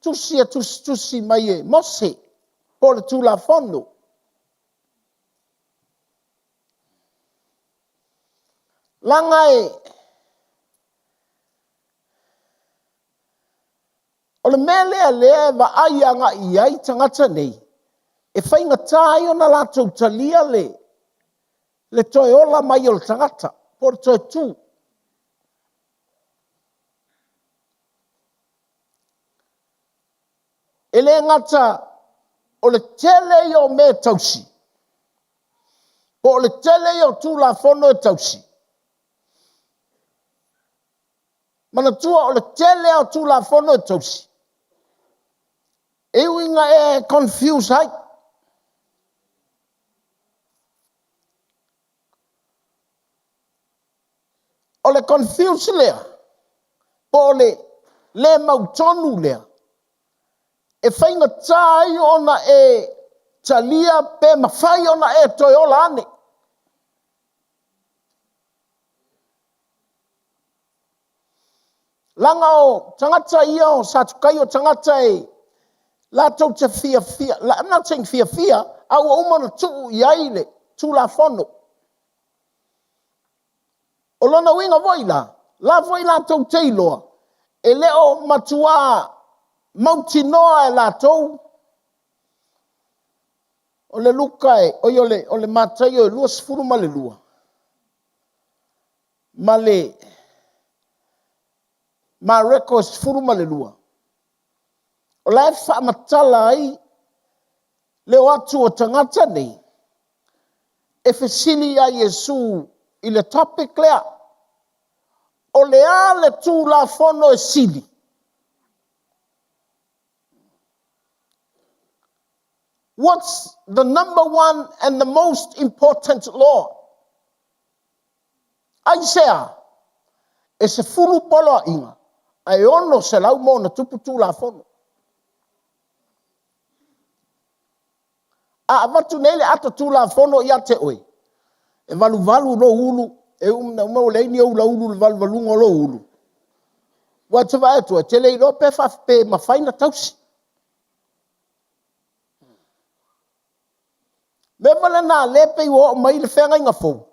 tusi e tusitusi mai e Mose, po o le Tulafono. Leaga e o le mea lea lea e vaai agai i ai tagata nei, e faigata ai ona latou talia le toe ola mai o le tagata, po o le toe tu. E le gata o le tele ia o mea e tausi, po o le tele ia o Tulafono e tausi. Manatua o le tele lava o Tulafono e tausi, e ui ina e confuse ai. O le confuse lea, po o le le mautonu lea, e faigata ai ona e talia pe mafai ona e toe ola ane. Leaga o tagata ia o Satukaio, o tagata e latou te fiafia, I'm not saying fiafia, a ua uma ona tuu i ai le Tulafono. O lona uiga foi la, la foi latou te iloa, e le o matua mautinoa e latou. O le Luka e, oi, o le Mataio e 22, ma le Mareko e 12, o la e faamatala ai le o atu o tagata nei e fesili ia Iesu i le topic lea. O le a le Tulafono e sili? What's the number one and the most important law? Aisea? E 10 poloaiga, ae 600 ma ona tupu Tulafono. A avatu nei le ato Tulafono ia te oe, e valuvalu lou ulu, e uma na uma ua leai ni ou laulu i le valuvaluga o lou ulu. Ua te vaai atu, e te le iloa pe mafai ona tausi. Mea foi lena lea pei ua oo mai le feagaiga fou,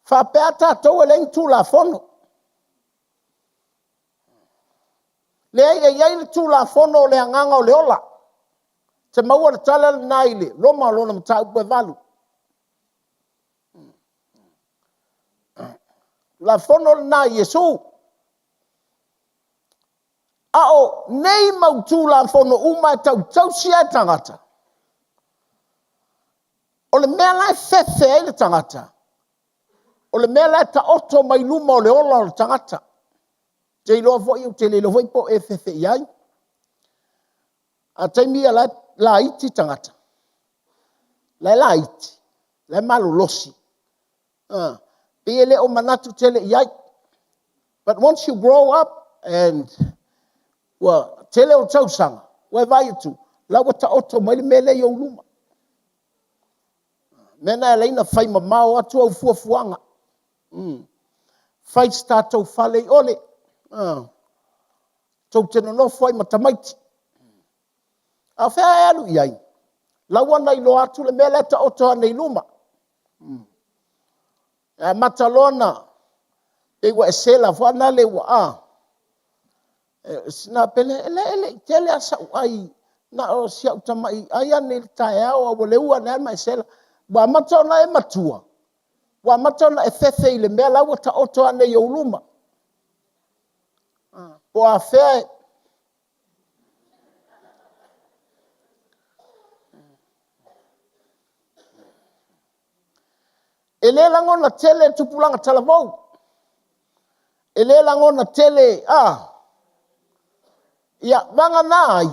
faapea tatou e leai ni Tulafono. Leai, e i ai le Tulafono o le agaga o le ola. Te maua le tala lena i le Roma o lona mataupu e 8. Tulafono lena i Iesu. A o nei mau Tulafono uma e tautausi ai tagata, o le mea la e fefe ai le tagata, o le mea la e taoto mai luma o le ola o le tagata. Te iloa foi, ou te le iloa foi po o e fefe i ai. A taimi ia la laiti tagata, la e laiti, la e malolosi. Pei e le o manatu tele i ai. But once you grow up and ua tele ou tausaga, ua e vaai atu, la ua taoto mai le mea lea i ou luma. Mea na e ala ai ona fai mamao atu au fuafuaga. Fai se tatou fale i ole. Tou te nonofo ai ma tamaiti. A o fea e alu i ai? La ua na iloa atu le mea la e taoto ane i luma. E amata loa ona pei ua e sela foi lale ua a. Sina pele, e le i tele lava sau ai, na o si au tamai ai lava nei i le taeao, a ua leua ane lava ma e sela. Ua amata ona e matua, ua amata ona e fefe i le mea la ua taoto ane i ou luma. Po o afea e... E le lagona tele le tupulaga talavou. E le lagona tele, a? Ia, vagana ai,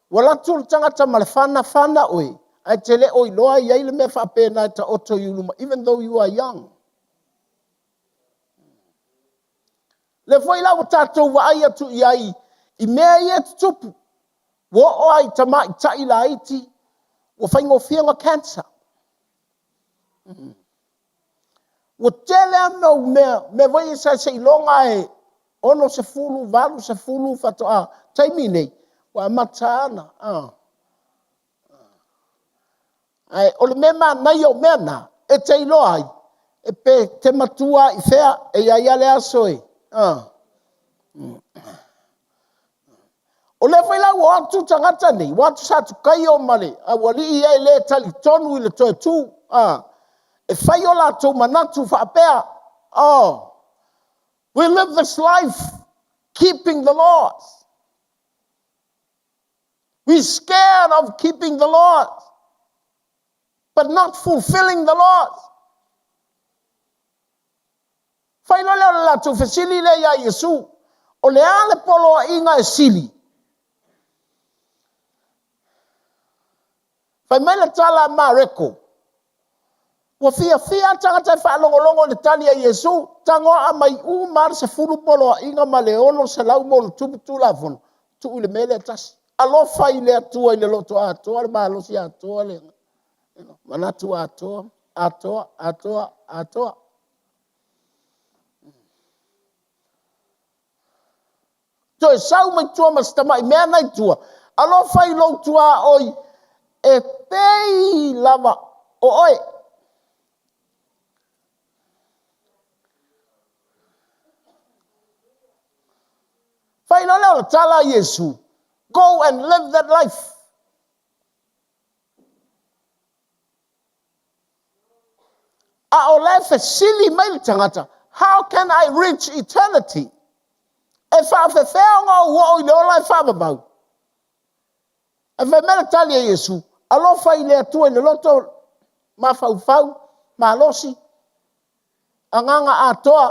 ua alu atu le tagata ma le fana, fana oe, ae te le o iloa e i ai le mea faapena e taoto i ou luma, even though you are young. Lea foi la ua tatou vaai atu i ai i mea ia e tutupu. Ua oo lava i tamaitai laiti, ua faigofie ona cancer. Ua tele lava mau mea, mea foi ia seiloga e 60, 80 faatoa taimi nei, ua amata lava ona. Ae o le mea manaia o mea na, e te iloa ai, e pe te matua lava i fea, e i ai lava le aso e... O lea foi la ua o atu tagata nei, ua o atu Satukaio ma le aualii ia e le talitonu i le toe tu, e fai o latou manatu faapea, oh, we live this life keeping the laws. We scared of keeping the laws, but not fulfilling the laws. Fai loa lea o le latou fesili lea iā Iesu, O le a le poloaiga e sili? Fai mai le tala a Mareko, ua fiafia lava tagata e faalogologo i le tali a Iesu, tago a aumai uma lava le 10 poloaiga ma le 600 ma ona tupu Tulafono, tuu i le mea lea e tasi. Alofa i le Atua i le loto atoa, le malosi atoa, le manatu atoa, atoa, atoa, atoa. Toe sau mai tua ma si tamai mea na i tua, alofa i lou tuaoi e pei lava o oe. Fai loa lea o le tala a Iesu, go and live that life. A o la e fesili mai le tagata, how can I reach eternity? E faafefea ona ou oo i le ola e faavavau? Ae fai mai le tali a Iesu, alofa i le Atua i le loto mafaufau, malosi, agaga atoa,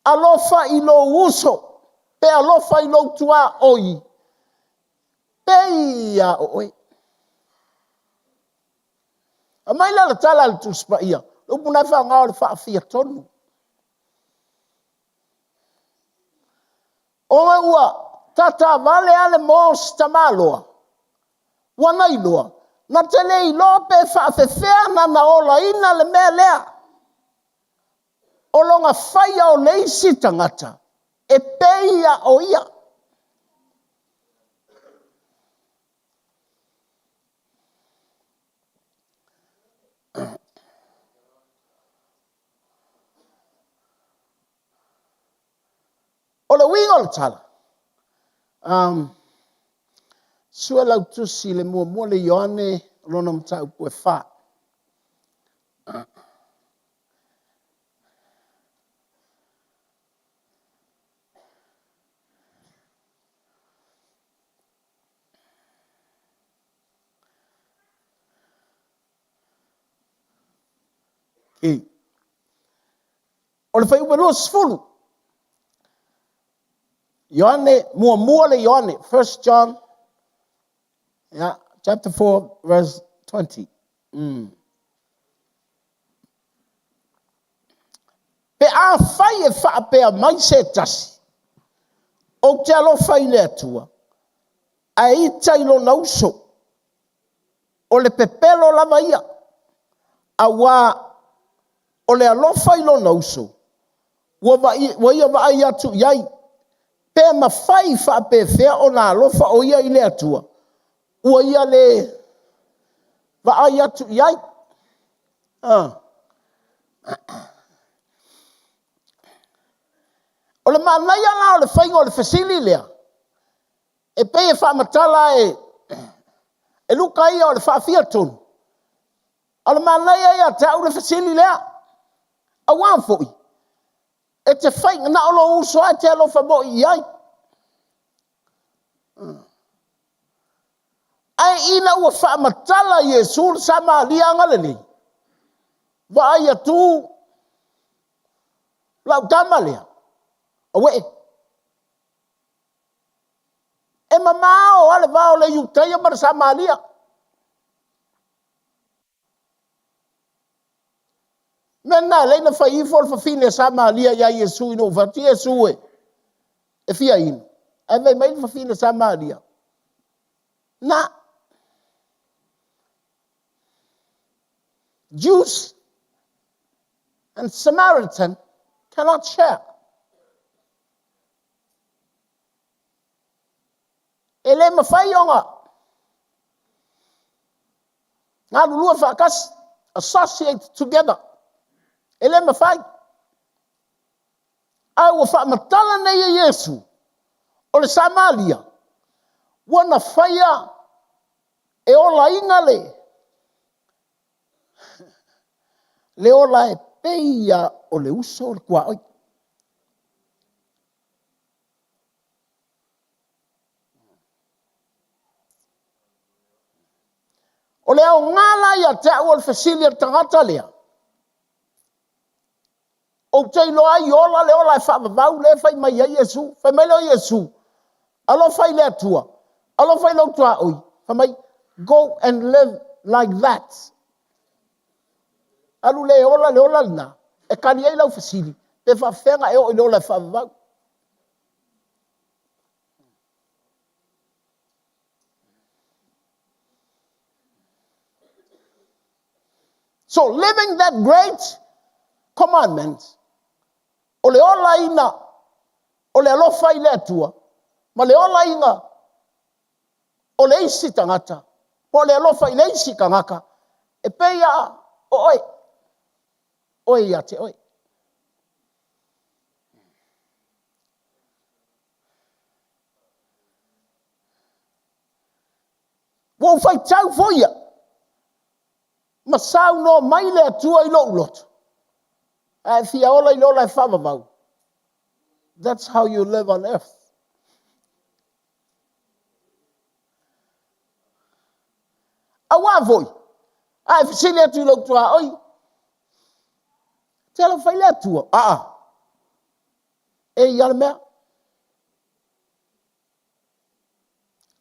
alofa i lou uso, pe alofa i lou tuaoi, pei lava o oe. Aumai lea o le tala a le Tusi Paia, le upu na e faaaoga o le faafiatonu. Ona ua tatavale lava le moa o si tamaloa, ua na iloa, na te le iloa pe faafefea ona na olaina le mea lea. O lona faia o le isi tagata e pei lava o ia. O le uiga o le tala, um, sue lau tusi le muamua le Ioane lona mataupu e fa. Okay. O le fuaiupu 20. Ioane, muamua le Ioane, 1 John, yeah, chapter 4, verse 20. Pe afai e faapea mai se tasi, ou te alofa i le Atua, ae ita i lona uso, o le pepelo lava ia. Auā o le alofa i lona uso, ua ia vaai atu i ai, pe mafai faapefea ona alofa o ia i le Atua, ua ia le vaai atu i ai. O le manaia la o le faiga o le fesili lea, e pei e faamatala e Luka ia o le faafiatonu, a o le manaia ia te au le fesili lea, aua foi e te fai, na o lou uso lava e te alofa moi i ai. Ae ina ua faamatala Iesu le Samaria agalelei, vaai atu lau tama lea, auee, e mamao lava le va o le Iutaia ma le Samaria. Mea lena e ala ai ona fai ifo le fafine Samaria ia Iesu ina ua fai atu, Iesu e, e fia inu. Ae fai mai le fafine Samaria, na. Jews and Samaritan cannot share. E le mafai ona galulue faatasi, associate together. E le mafai. A ua faamatala nei e Iesu, o le Samaria, ua na faia e olaina le ola e pei lava o le uso o le tuaoi. O le aoga la ia te au o le fesili a le tagata lea, ou te iloa ai ola le ola e faavavau lea e fai mai ai Iesu. Fai mai lea o Iesu, alofa i le Atua, alofa i lou tuaoi. Fai mai, go and live like that. Alu le ola le ola lena, e tali ai lau fesili, pe faafefea ona e oo i le ola e faavavau. So living that great commandment, o le olaina o le alofa i le Atua, ma le olaina o le isi tagata, po o le alofa i le isi tagata, e pei lava o oe, oe ia te oe. Ua ou faitau foi au, ma saunoa mai le Atua i lou loto, a e fia ola i le ola e faavavau. That's how you live on earth. Auā foi, a e fesili atu i lou tuaoi, te alofa i le Atua. Aa, e i a le mea.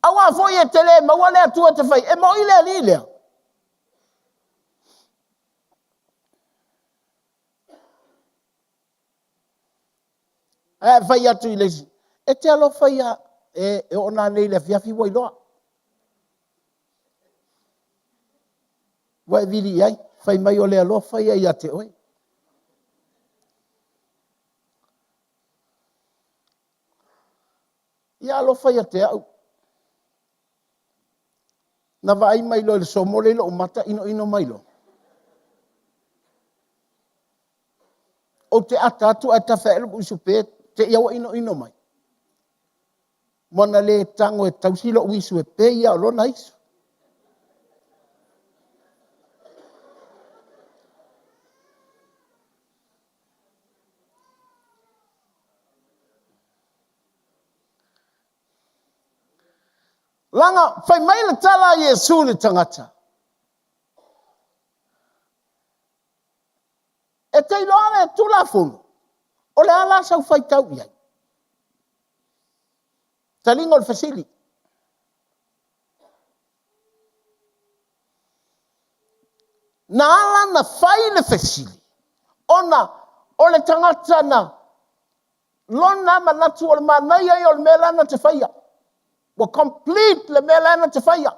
Auā foi e te le maua le Atua e te fai, e moi le alii lea. Ae fai atu i le isi, e te alofa ia, e oo nanei i le afiafi ua iloa. Ua e vili i ai, fai mai o le alofa ia ia te oe. Ia alofa ia te au. Na vaai mai loa i le somole i lou mata, inoino mai loa. Ou te ata atu ae tafe ae lou usu pe te i ua inoino mai. Ua na le tago e tausi lou isu e pei lava o lona isu. Leaga fai mai le tala a Iesu i le tagata, e te iloa le Tulafono, o le a la sau faitau i ai? Taliga o le fesili. Na ala na fai le fesili, ona o le tagata na lona manatu o le manaia ia o le mea la na te faia. Ua complete le mea la na te faia.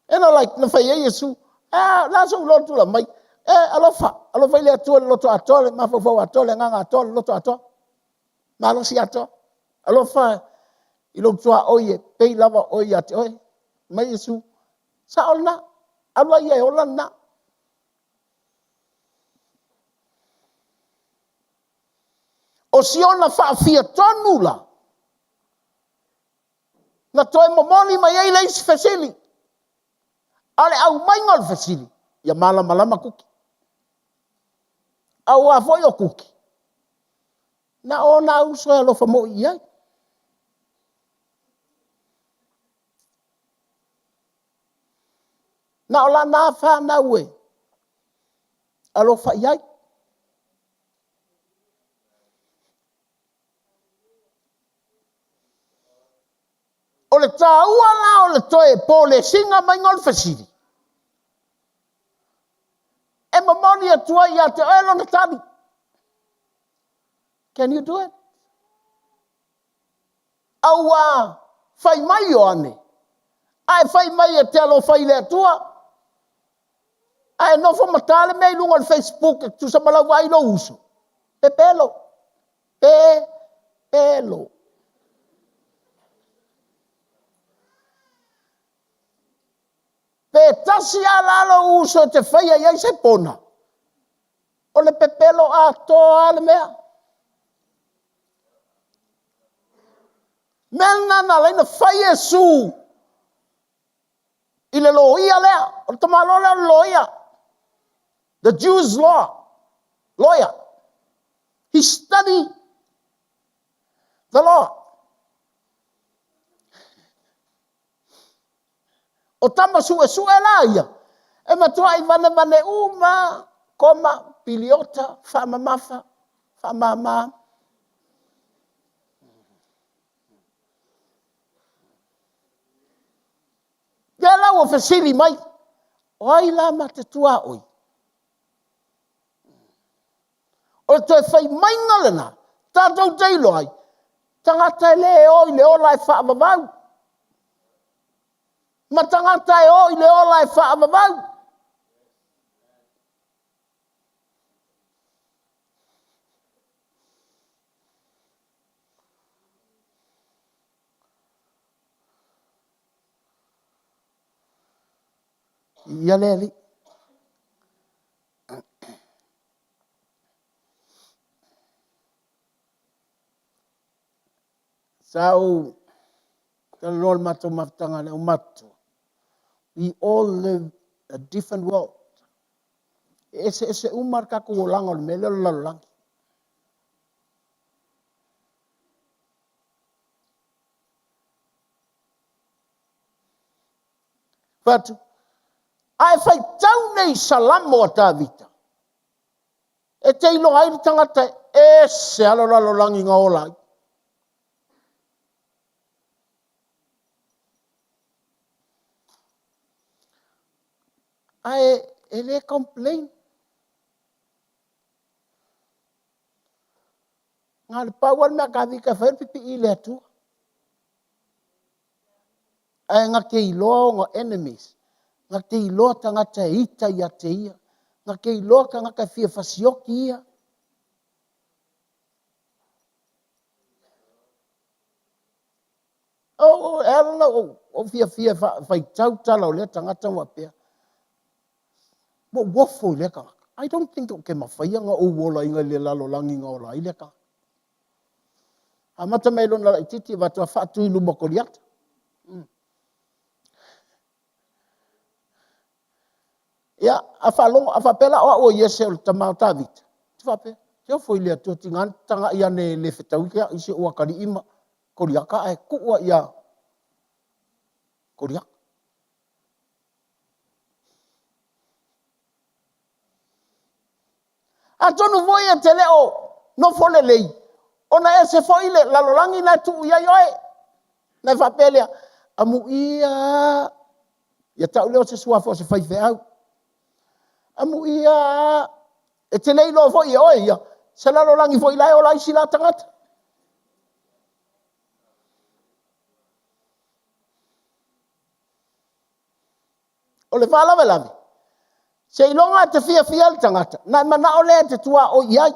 And I like, na fai ai Iesu, ah, la sou loa tula mai, e alofa, alofa i le Atua i le loto atoa, le mafaufau atoa, le agaga atoa, le loto atoa, malosi atoa. Alofa i lou tuaoi e pei lava oe ia te oe. Mai Iesu, sao lena, alu ai e ola lena. O siona faafiatonu la, na toe momoli mai ai le isi fesili. A o le aumaiga o le fesili, ia malamalama Kuki. Aua foi o Kuki, na o ona uso e alofa moi i ai. Na o lana fanau e alofa i ai. O le taua la o le toe polesiga maiga o le fesili, e momoli atu ai ia te oe lona tali. Can you do it? Aua fai mai Ioane, a e fai mai e te alofa i le Atua, ae nofo ma ta le mea i luga o le Facebook e tusa ma lau vaai i lou uso, pepelo, pepelo. Pe tasi lava la lou uso e te faia i ai se pona, o le pepelo atoa lava le mea. Mea lena na ala ai ona fai Iesu i le loia lea. O le tamaloa lea o le loia. The Jews law, lawyer. He studied the law. O tama suesue la ia, e matuai vanevane uma, koma, piliota, faamamafa, faamama. Lea la ua fesili mai, o ai la ma te tuaoi? O le toe fai maiga lena, tatou te iloa ai, tagata e le o i le ola e faavavau, ma tagata e o i le ola e faavavau. Ia le Alii. Sa ou talanoa le matou mafutaga le aumatutua. We all live a different world. E eseese uma le tatou olaga o le mea lea o le lalolagi. Fai atu, a e faitau nei i Salamo a Tavita, e te iloa ai le tagata e ese lava le lalolagi na ola ai. Ae e le complain. Na o le pau lava le mea a Tavita e fai o le pipii i le Atua. Ae na te iloa ona enemies, na te iloa tagata e ita ia te ia, na te iloa tagata e fia fasioti ia. Oh, e ala ona ou fiafia e faitau tala o lea tagata ma faapea, ua ou ofo i lea tagata. I don't think ou te mafaia ona ou olaina i le lalolagi na ola ai lea tagata. Amata mai lona laititi avatu a faatu i luma o Koliata. Ia, a faalogo, a faapea la o au o Iese o le tama o Tavita, te faapea, te ofo i le Atua tiga na taga'i ane e le fetaui ke au i si ou atalii ma Koliata ae tuu a ia Koliata. Atonu foi e te le o nofo lelei, ona ese foi le lalolagi na e tuu i ai oe. Na e faapea lea, amuia, ia tau lea o se suafa o se faifeau. Amuia, e te le iloa foi e oe ia, se lalolagi foi la e ola ai si la tagata. O le faalavelave, seiloga e te fiafia le tagata, na e manao lea e te tuaoi i ai.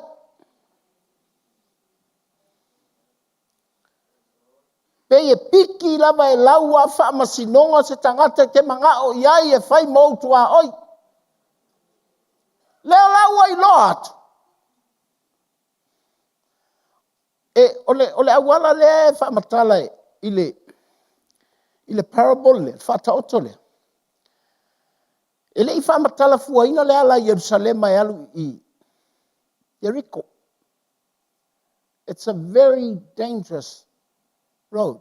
Pei e piki lava e lau a faamasinoga se tagata e te manao i ai e fai ma ou tuaoi. Lea la ua iloa atu, e, o, le, o le auala lea e faamatala i le, i le parable lea, le faataoto lea, e le i faamatala fuaina le ala i Ierusalema e alu i Ieriko. It's a very dangerous road.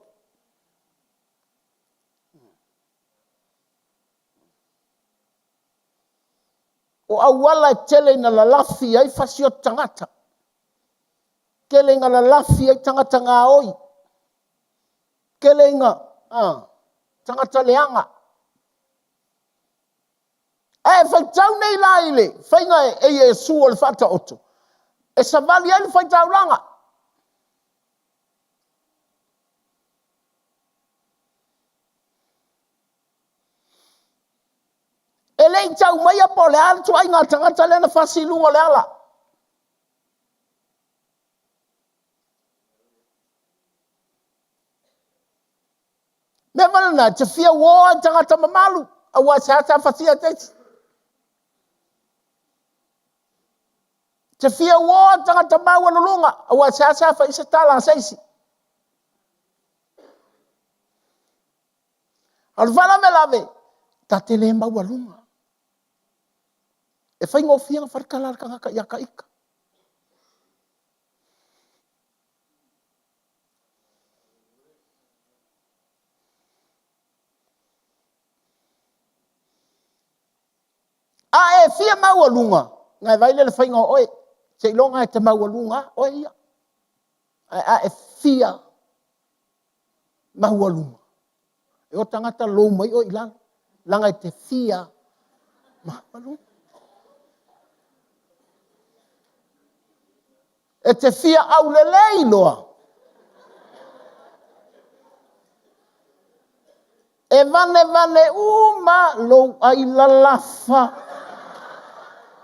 O auala e tele ina lalafi ai fasioti tagata. Tele ina lalafi ai tagata gaoi. Tele ina tagata leaga. Ae faitau nei la i le faiga e Iesu o le faataoto, e savali ai le faitaulaga. E le i tau maia po o le a le tuaiga tagata lea na fasi i luga o le ala. Mea foi lena, e te fia uō ai tagata mamalu, aua e seasea fasia e te isi. Te fia uō ai tagata maualuluga, aua e seasea fai se tala a se isi. A o le faalavelave, ta te le maualuga. E faigofie ona fai le tala a le tagata ia ta ita. A e fia maualuga, na e vaai lea i le faiga o oe, seiloga e te maualuga lava oe ia. Ae a e fia maualuga, e o tagata lou mai oe i lalo, leaga e te fia maualuga. E te fia aulelei loa. E vanevane uma lou ai lalafa,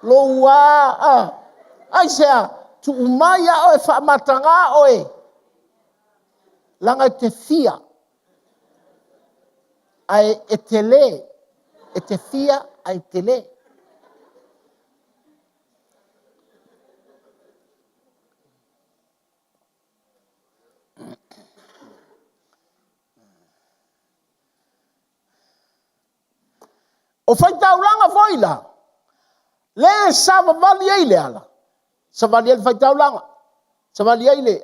lou a, aisea, tuu mai a oe faamatagā oe, leaga e te fia, ae e tele, e te fia ae e tele. O faitaulaga foi la, le savavali ai le ala, savali ai le faitaulaga, savali ai le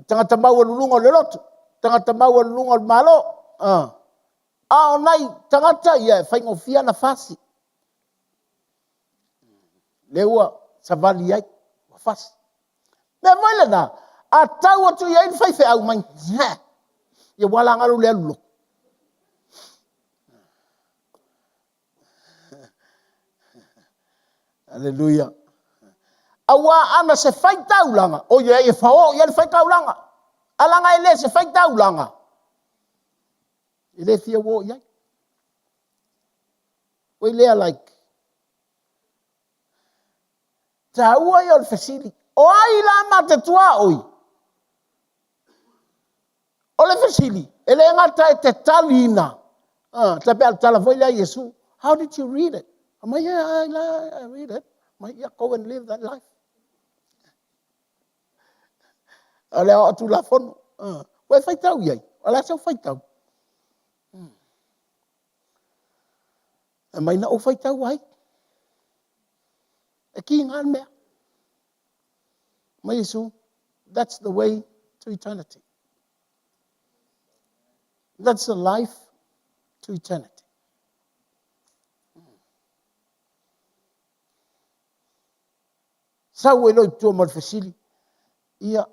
tagata maualuluga o le lotu, tagata maualuluga o le Malo. A o nai tagata ia e faigofie ona fasi. Lea ua savali ai, ua fasi. Mea foi lena, a tau atu i ai le faifeau mai, ia ua ala galu le alu lotu. Aleluia. Aua ana se faitaulaga, o ia e faoo i ai le faitaulaga. A laga e le se faitaulaga, e le fia uo i ai. Oi lea like, taua ia o le fesili, o ai la ma te tuaoi? O le fesili, e le gata e te taliina, tai pei o le tala foi lea a Iesu, how did you read it? Mai, yeah, I read it. Mai, yeah, go and live that life. O le aoao Tulafono. Ua e faitau i ai? O le a sau faitau? Aumai na ou faitau ai. E kiga le mea. Mai Iesu, that's the way to eternity. That's the life to eternity. Sau ai loa i tua ma le fesili, ia,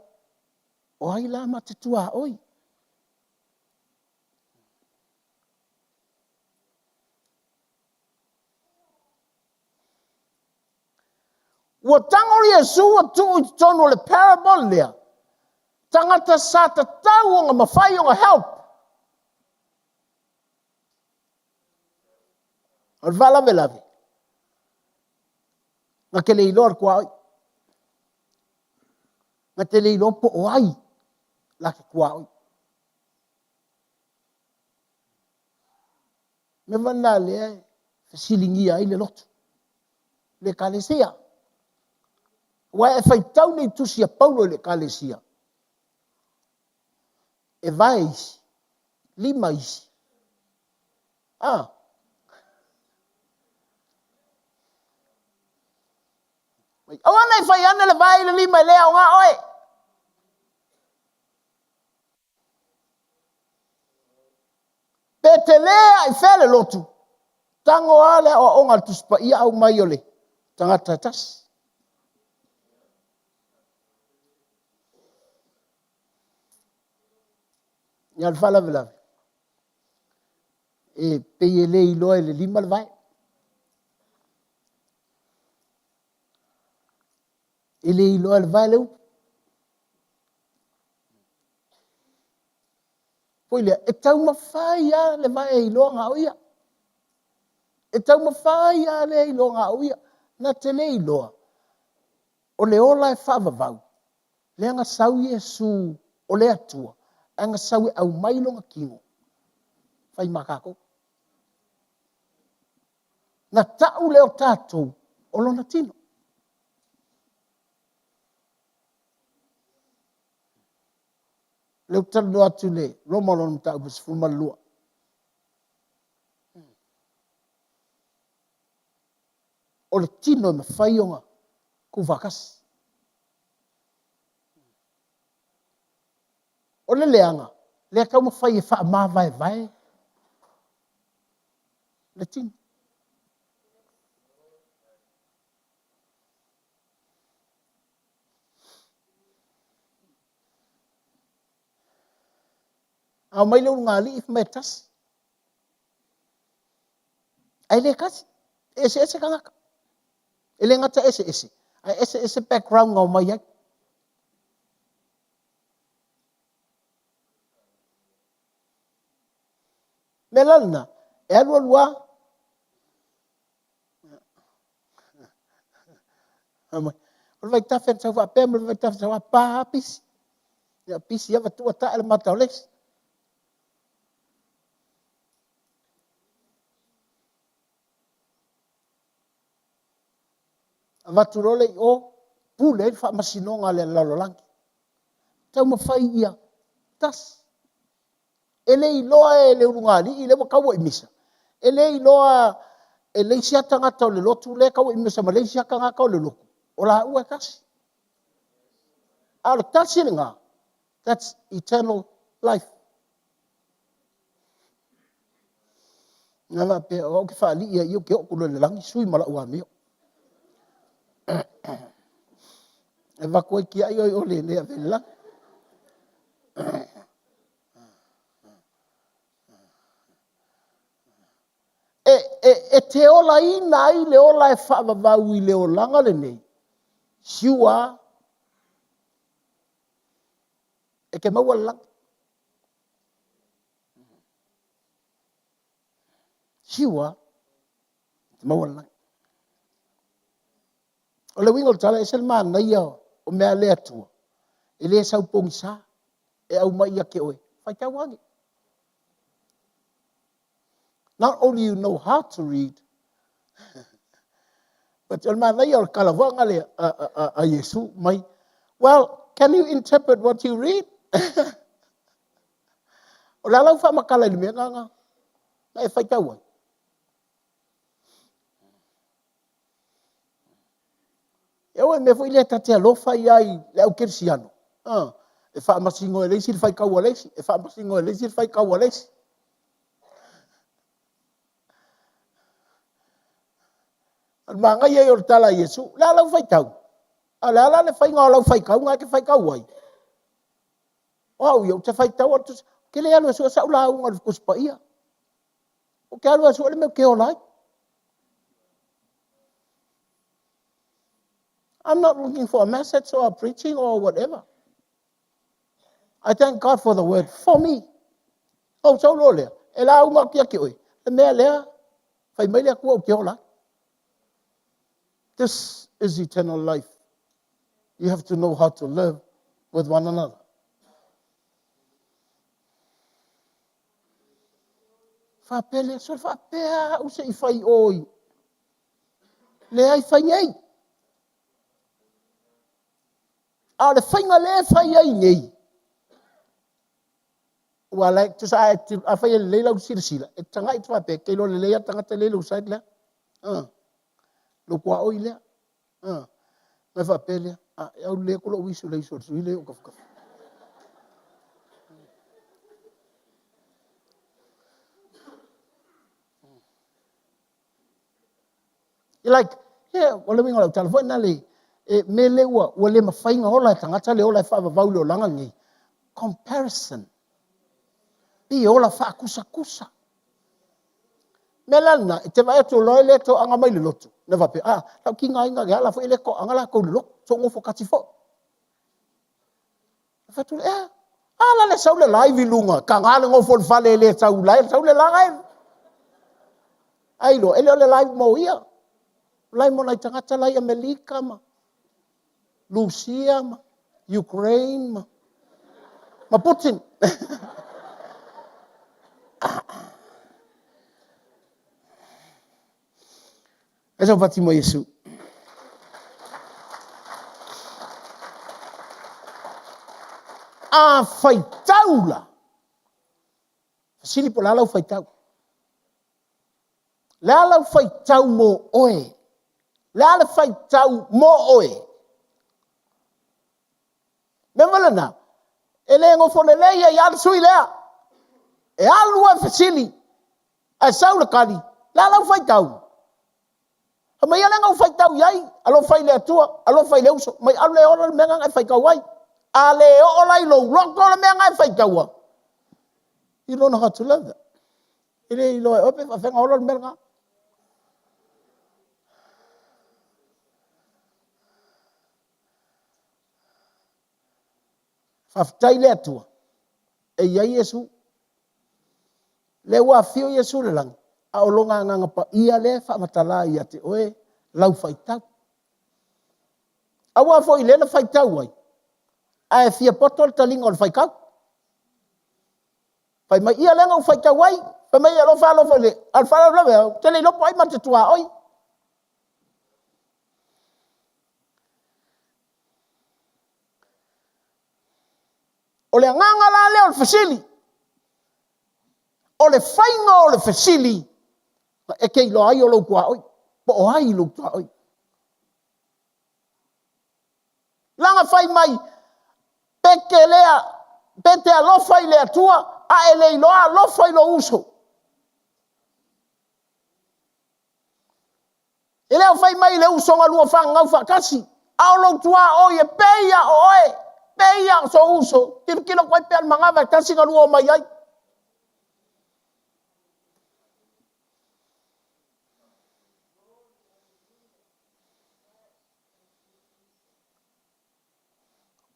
o ai la ma te tuaoi? Ua tago Iesu ua tuu i totonu o le parable lea, tagata sa tatau ona mafai ona help. O le faalavelave, na te le iloa le tuaoi. Na te le iloa po o ai la te tuaoi. Mea foi lena lea e fesiligia ai le lotu, le Ekalesia. Aua e faitau nei tusi a Paulo i le Ekalesia, e vae isi, lima isi. Ah. Aua ne i fai ane le vae i le lima e le aoga oe. Pe tele a i fea le lotu, tago lava le aoaoga a le Tusi Paia aumai o le tagata e tasi. Ia le faalavelave, e pei e le iloa e le lima le vae. E le iloa e le vae le upu. Foi lea, e taumafai lava le vae e iloa na o ia. E taumafai lava le iloa na o ia. Na te le iloa, o le ola e faavavau, lea na sau Iesu o le Atua, ae na sau e aumai lona tino, fai ma tatou. Na tau lea o tatou o lona tino. Lea ou te talanoa atu i le Roma lona mataupu 12. O le tino e mafai ona tuufaatasi. O le leaga, lea e taumafai e faamavaevae le tino. A omai le ulugalii fai mai e tasi. Ae le tasi, e eseese tagata. E le gata eseese, ae eseese background na omai ai. Mea la lena, e alu alu lava, o le vaitafe na sau faapea ma le vaitafe na sau pa lava pisi. Ia pisi lava tua tae le mata o le isi. Avatu loa lea i o, pule ai le faamasinoga a le lalolagi. Taumafai ia tasi. E le iloa e le ulugalii lea ua taua i misa, e le iloa e le isi lava tagata o le lotu lea e taua i misa ma le isi lava tagata o le lotu, o laua e tasi. A o le tasi lena, that's eternal life. Na faapea, o au ke faalii ai ou ke oo loa i le lagi, sui ma lau amio. E avatu ai tiai oi ole le ave i le lagi. E, e, e te olaina ai le ola e faavavau i le olaga lenei, siua e te maua le lagi. Siua e te maua le lagi. O le uiga o le tala, e ese le manaia o mea a le Atua, e le sau pogisa, e aumai ia te oe, faitau ane. Not only you know how to read, but o le manaia o le talavaga lea a, a, a, a Iesu mai, well, can you interpret what you read? O le a lau faamatala i le mea na, na, na e faitau ai? E aua le mea foi lea ta te alofa i ai le au kerisiano, e faamasino e le isi le faitau a le isi, e faamasino e le isi le faitau a le isi. O le manaia ia o le tala a Iesu, o le a lau faitau? A o le a la le faiga o lau faitauga e te faitau ai? O au ia, ou te faitau atu, ou te le alu e sue sau lauga i le Tusi Paia. Ou te alu e sue le mea ou te ola ai. I'm not looking for a message or a preaching or whatever. I thank God for the word for me. Ou sau loa lea, e lauga atu ia te oe, le mea lea. Fai mai le Atua ou te ola ai. This is eternal life. You have to know how to live with one another. Faapea lea, sole faapea au se i fai oi. Leai fai nei. A o le faiga lea e fai ai nei, ua ala ai, tusa a, afai e lelei lau silasila, e tagai atu faapea, e te iloa lelei lava le tagata lea i lou side lea. Lou tuaoi lea. Ona faapea lea, a, e aulelei atu lou isu i le isu a le sui lea i ou tafatafa. Like, yeah, o le uiga o lau tala foi lena le, e, mea lea ua, ua le mafai ona ola e tagata le ola e faavavau i le olaga lenei. Comparison. Pei e ola faakusakusa. Mea la lena, e te vaai atu loa e le toaga mai le lotu, na faapea, ah, lau tigaina le ala foi e le toaga latou i le lotu, so nofo tasi foi. Fai atu lea, a la le sau le live i luga, taga le nofo i le fale e le sau live, sau le live. Ai loa, e le o le live mo ia. Live mo nai tagata la i Amerika ma Lusia ma Ukraine ma, ma Putin. E sau fati mo Iesu. A faitau la, fesili po o le a lau faitau. Le a lau faitau mo oe? Le a le faitau mo oe? Mea ma lena, e le nofo lelei ai lava le sui lea. E alu a fesili, ae sau le tali, le a lau faitau? Fai mai ia lea na ou faitau i ai, alofa i le Atua, alofa i le uso, mai alu le ola le mea na e faitau ai. A le oo la i lou loto le mea na e faitaua, you don't know how to live that. E le iloa e oe pe faafefea ona ola le mea lena. Faafetai le Atua, e i ai Iesu. Lea ua afio Iesu i le lagi, a o lona agaga paia lea e faamatala ia te oe lau faitau. Aua foi lea na faitau ai, ae fia poto le taliga o le faitau. Fai mai ia lea na ou faitau ai, fai mai alofa alofa i le, a o le faalavelave, ou te le iloa po o ai ma te tuaoi. O le agaga la lea o le fesili, o le faiga o le fesili, e te iloa ai o lou tuaoi, po o ai lou tuaoi. Leaga fai mai, pe te lea, pe te alofa i le Atua, a e le iloa alofa i lou uso. E le o fai mai le uso na lua fananau faatasi, a o lou tuaoi e pei a o oe, pei a o sou uso, tilotilo atu ai pea le manava e tasi na lua omai ai.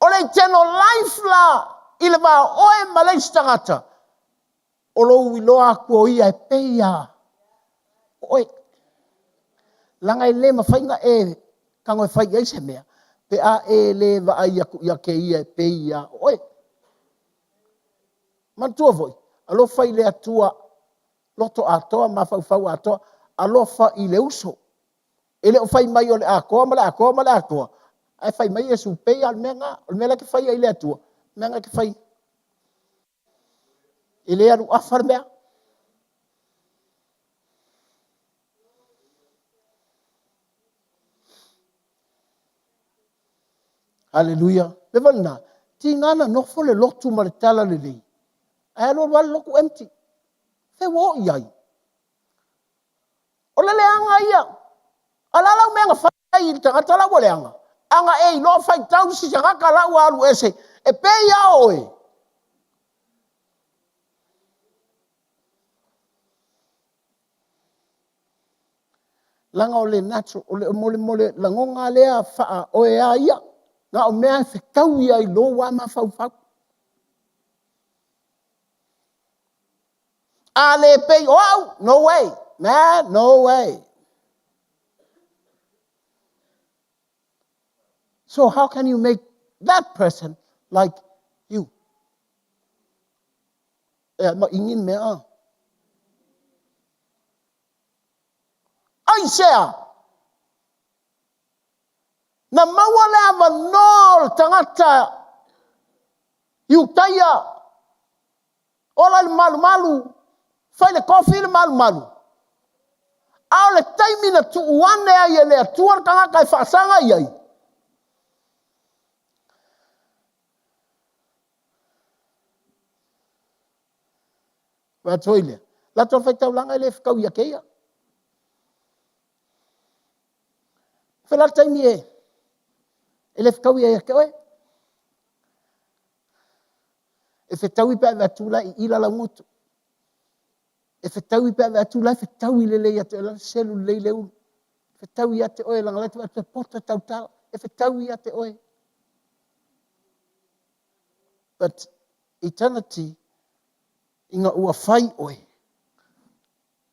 O le eternal life la i le va o oe ma le isi tagata, o lou iloa atu o ia e pei a oe. Leaga e le mafai ona e tago e fai i ai se mea, pe a e le vaai atu ia te ia e pei a oe. Manatua foi, alofa i le Atua loto atoa, mafaufau atoa, alofa i le uso. E le o fai mai o le atoa ma le atoa ma le atoa, ae fai mai Iesu, pei lava o le mea lena, o le mea la e te faia i le Atua, o le mea lena e te fai. E le alu afa le mea. Haleluia. Le mea lena, tiga na nofo le lotu ma le tala lelei, ae alu alu lava le lotu empty. Fea ua oo i ai? O le leaga ia. A o le a lau mea na fai ai i le tagata la ua leaga? A na e iloa faitau si tagata la ua alu ese, e pei lava o oe. Leaga o le natural, o le mo le, mo le lagona lea faa oe a ia. Na o mea e fetaui ai lou lava mafaufau. A le pei o au, no way. Man, no way. So how can you make that person like you? E ma ingin mea a. Aisea! Na maua le avanoa o le tagata Iutaia, ola i le malumalu, fai le kofi le malumalu. A o le taimi na tuu ane ai e le Atua le tagata e faasaga i ai, Vaai atu foi lea, latou faitaulaga e le fetaui ia te ia. Fai la le taimi e, e le fetaui ia te oe. E fetaui pe a e atu la i ila lau gutu. E fetaui pe a e atu la e fetaui lelei ia te oe la selu lelei le ulu. Fetaui ia te oe langa la te poto tautala. E fetaui ia te oe. But eternity ina ua fai oe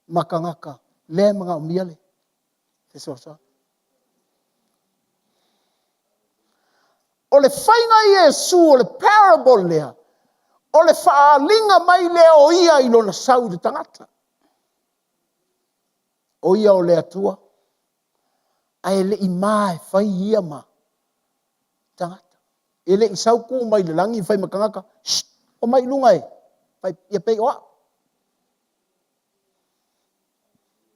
ma tagata lea e manaomia le fesoasoani. O le faiga i Iesu o le parable lea, o le faaaliga mai lea o ia i lona sau i le tagata. O ia o le Atua, ae le i ma e fai ia ma tagata. E le i sau ku mai le lagi fai ma tagata, shh, o mai i luga e, fai, ia pei o au.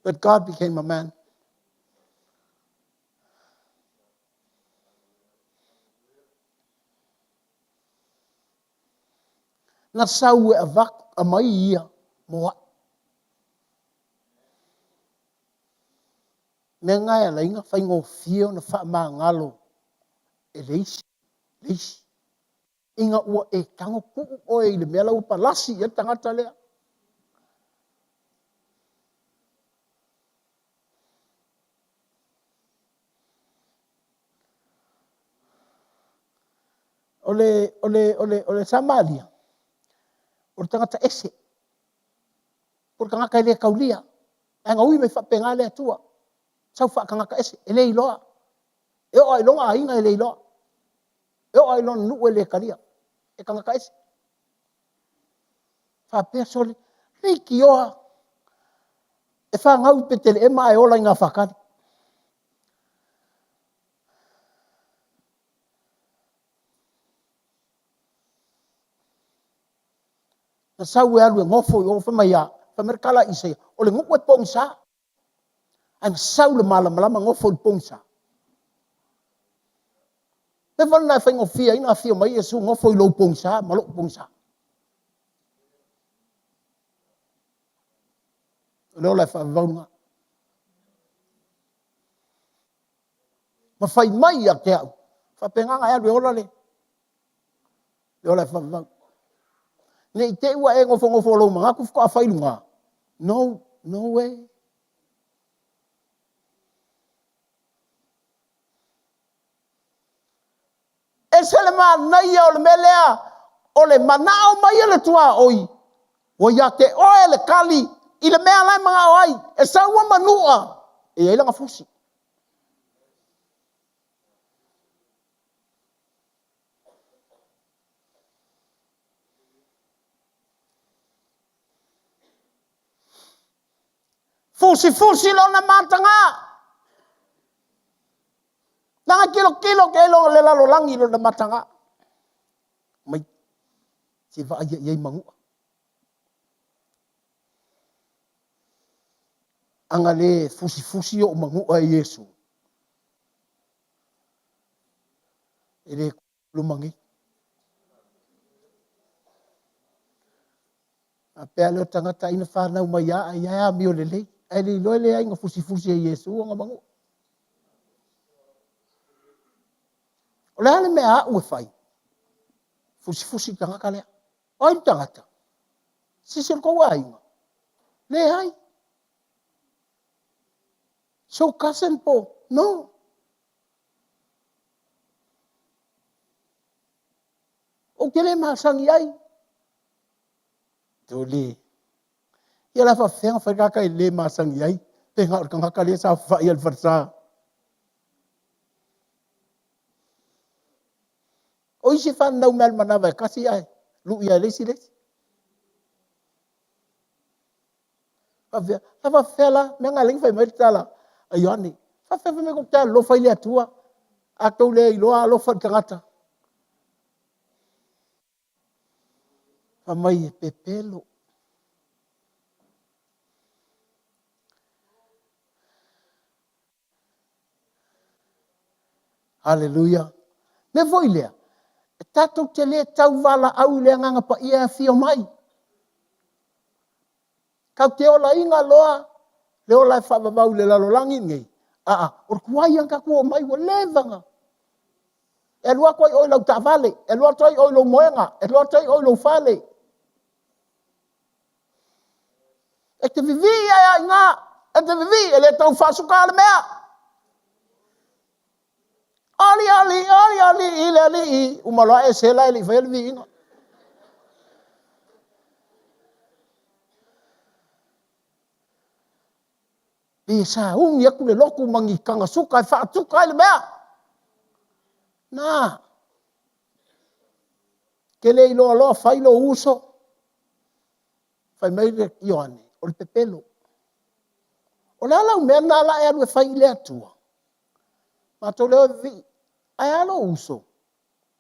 But God became a man. Na sau e avatu amai ia mo au. Mea na e ala ai ona faigofie ona faamagalo e le isi, le isi. Ina ua e tago tuu oe i le mea la ua palasi i ai le tagata lea. O le, o le, o le, o le Samaria, o le tagata ese. O le tagata e le taulia. Ae na ui mai faapena le Atua. Sau faatagata ese, e le iloa. E oo lava i lona aiga e le iloa. E oo lava i lona nuu e le talia. E tagata ese. Faapea sole, leitioa e fanau i Peteleema ae ola i Gafatali. Na sau e alu e nofo i o, fai mai a, fai mai le tala a Isaia, o le nuu e pogisa. Ae na sau le malamalama nofo i le pogisa. Mea foi lena e faigofie ai ona afio mai Iesu nofo i lou pogisa ma lou pogisa. O le ola e faavavau lena. Ma fai mai ia te au, faapena ona e alu e ola le le ola e faavavau. Ne i te i ua e nofonofo lou manatu faatoa fai i luga. No, no way. Ese le manaia o le mea lea, o le manao mai o le tuaoi, ua ia te oe le tali i le mea la e manao ai, e sau a manua, e i ai lana fusi. Fusifusi lona mataga. Nanga tilotilo ke lo le lalolagi lona mataga. Mai se vaai ia i manua. Aga le fusifusi o manua e Iesu. E le luma nei. A pea lea o tagata ai na whanau mai a ai a amio lelei. Ae le iloa le ai na fusifusi e Iesu ona manua. O le a le mea a'u e fai? Fusifusi le tagata lea. O ai le tagata? Sisi o le tou aiga? Leai. So cousin po? No. Ou te le masani ai. Toli. Ia la faafefea ona fai le tagata e le masani ai pe na o le tagata lea e saofafai ai i le falesa. O isi e fananau mai lava i le manava e tasi ae lu'i lava e le isi le isi. Faapefea, sa faapefea la, mea na ala ai ona fai mai le tala a Ioane, faapefea fai mai tou te alolofa i le Atua, a tou le iloa alofa i le tagata. Fai mai e pepelo. Haleluia. Mea foi lea, e tatou te le tauvalaau i le Agaga Paia e afio mai. Tatou te olaina loa le ola e faavavau i le lalolagi lenei, aa, o le tuai lava ona tatou oo mai, ua leva ona... E alu atu ai oe i lau taavale, e alu atu ai oe i lou moega, e alu atu ai oe i lou fale. E te vivii ai lava i ina, e te vivii, e le tau faasuka le mea. Oli, oli, oli, oli i le alii. Uma loa e sela e le i faia le viiga. Pei e sauni atu le lotu ma ni taga suka e faatuka ai le mea. Na. Te le iloa loa fai lou uso. Fai mai le Ioane, o le pepelo. O le a lau mea lena la e alu e fai i le Atua? Matou le o e vivii. Ae a lou uso?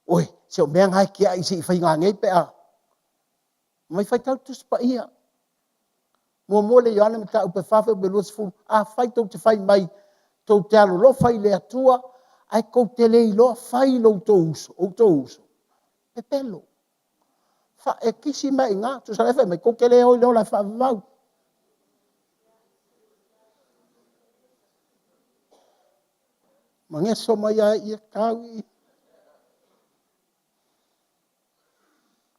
Oi, se o mea na e tiai se i faiga nei pe a. Mai faitau le Tusi Paia. Muamua le Ioane mataupu e 4 fuaiupu e 20. Afai tou te fai mai tou te alolofa i le Atua, ae tou te le iloa fai lo outou uso, outou uso, pepelo. Fa, e kisi mai i ina, tusa la e fai mai, tou te le o i le ola e faavavau. Mageso mai lava ia tau i...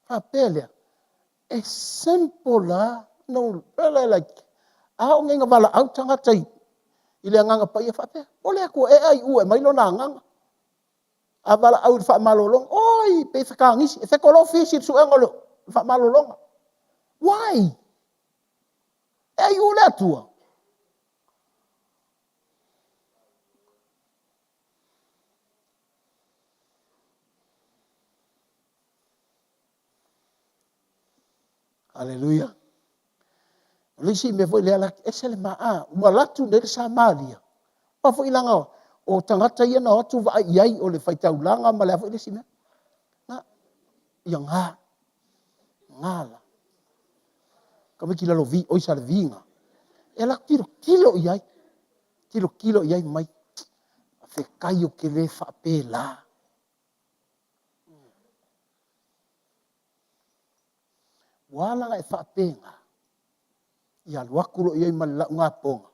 Faapea lea, e simple la, no, like, a oo nei ina valaau tagata i, i le Agaga Paia faapea, o le Atua e ai ua aumai lona Agaga. A valaau i le faamalologa, oi, pei e fetagisi, e fetolofi isi i le suega o le faamalologa. Why? E aiu le Atua. Aleluia. O le isi mea foi lea, ese le maa, ua alu atu nei le Samaria, aua foi leaga o tagata ia na o atu vaai i ai, o le faitaulaga ma le a foi le isi mea. Na, ia ga, ga la. Tamaiti lalovi, oi sa le viga. E alu atu tilotilo i ai, tilotilo i ai mai, fetai ou te le faapela. Ua ala ona e faapena, ia alu atu loa i ai ma le laugapoga,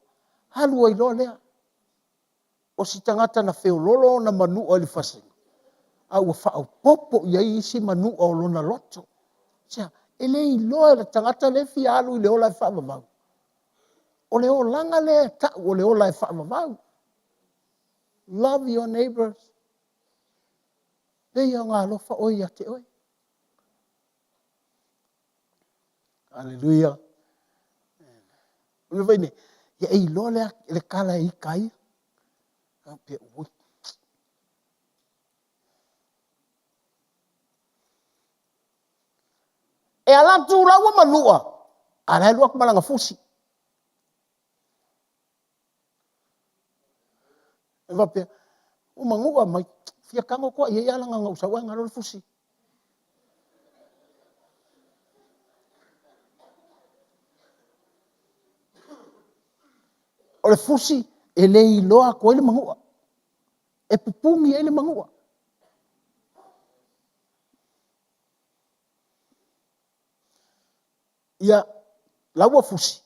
alu ai loa lea. O si tagata na feololo ona manua i le fasiga, a ua faaopoopo i ai isi manua o lona loto. Sea, e le iloa e le tagata lea e fia alu i le ola e faavavau. O le olaga lea e tau o le ola e faavavau. Love your neighbors. Pei ona alofa oe ia te oe. Aleluia. O le mea nei, ia e iloa le, le kala e ika ai. Pe ui. E ala atu laua manua, a la e alu atu ma lana fusi. E faapea, ua manua mai, fia tago atu i ai ala na ou sau ae galo le fusi. O le fusi e le iloa atu ai le manua. E pupuni ai le manua. Ia, lau ua fusi,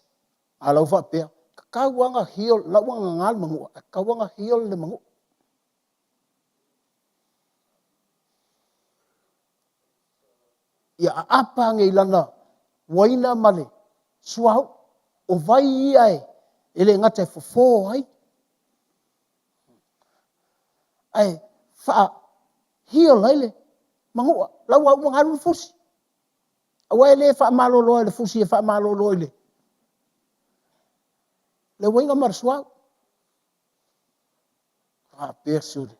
a lau faapea, tatau lava ona heal, la ua gaga le manua, ae tatau lava ona heal le manua. Ia aapa ane i lana uaina ma le suauu. O vai ia e le gata e fofo ai, ae faa-heal ai le manua. La ua uma ona alu le fusi. Aua e le faamaloloa e le fusi, e faamalolo i le... Le uaiga ma le suau. Faapea sole.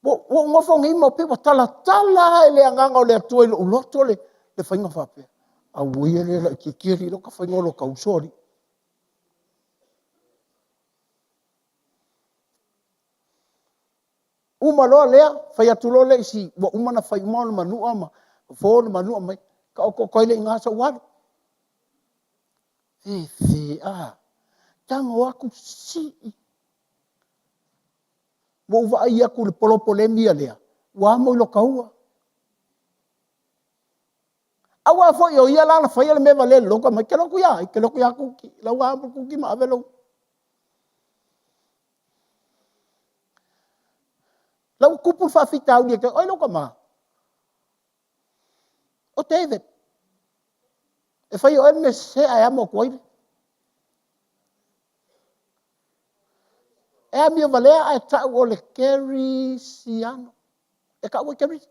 Ua ou nofo nei ma pei ua talatala lava e le Agaga o le Atua i lou loto le faiga faapea. Aua ia le laitiiti alii lo ta faiga o lo ta uso alii. Uma loa lea, fai atu loa le isi, ua uma ona fai uma ona manua ma fofo ona manua mai, taoto atu ai lea i ina sou alu. Fefe, a, tago atu sii. Ua ou vaai atu i le polopolemi lea, ua amo i lota ua. Aua foi o ia la na faia le mea valea i le lotu, fai mai, e te lotu ia ai? E te lotu ia Kuki. O la ua amo Kuki ma ave lou... La ua tupu le faafitauli ia te oe. O ai lou tama? O David. E fai e oe le mea sese ae amo atu ai le... E amio valea ae tau o le Kerisiano. E tau ai Kerisi.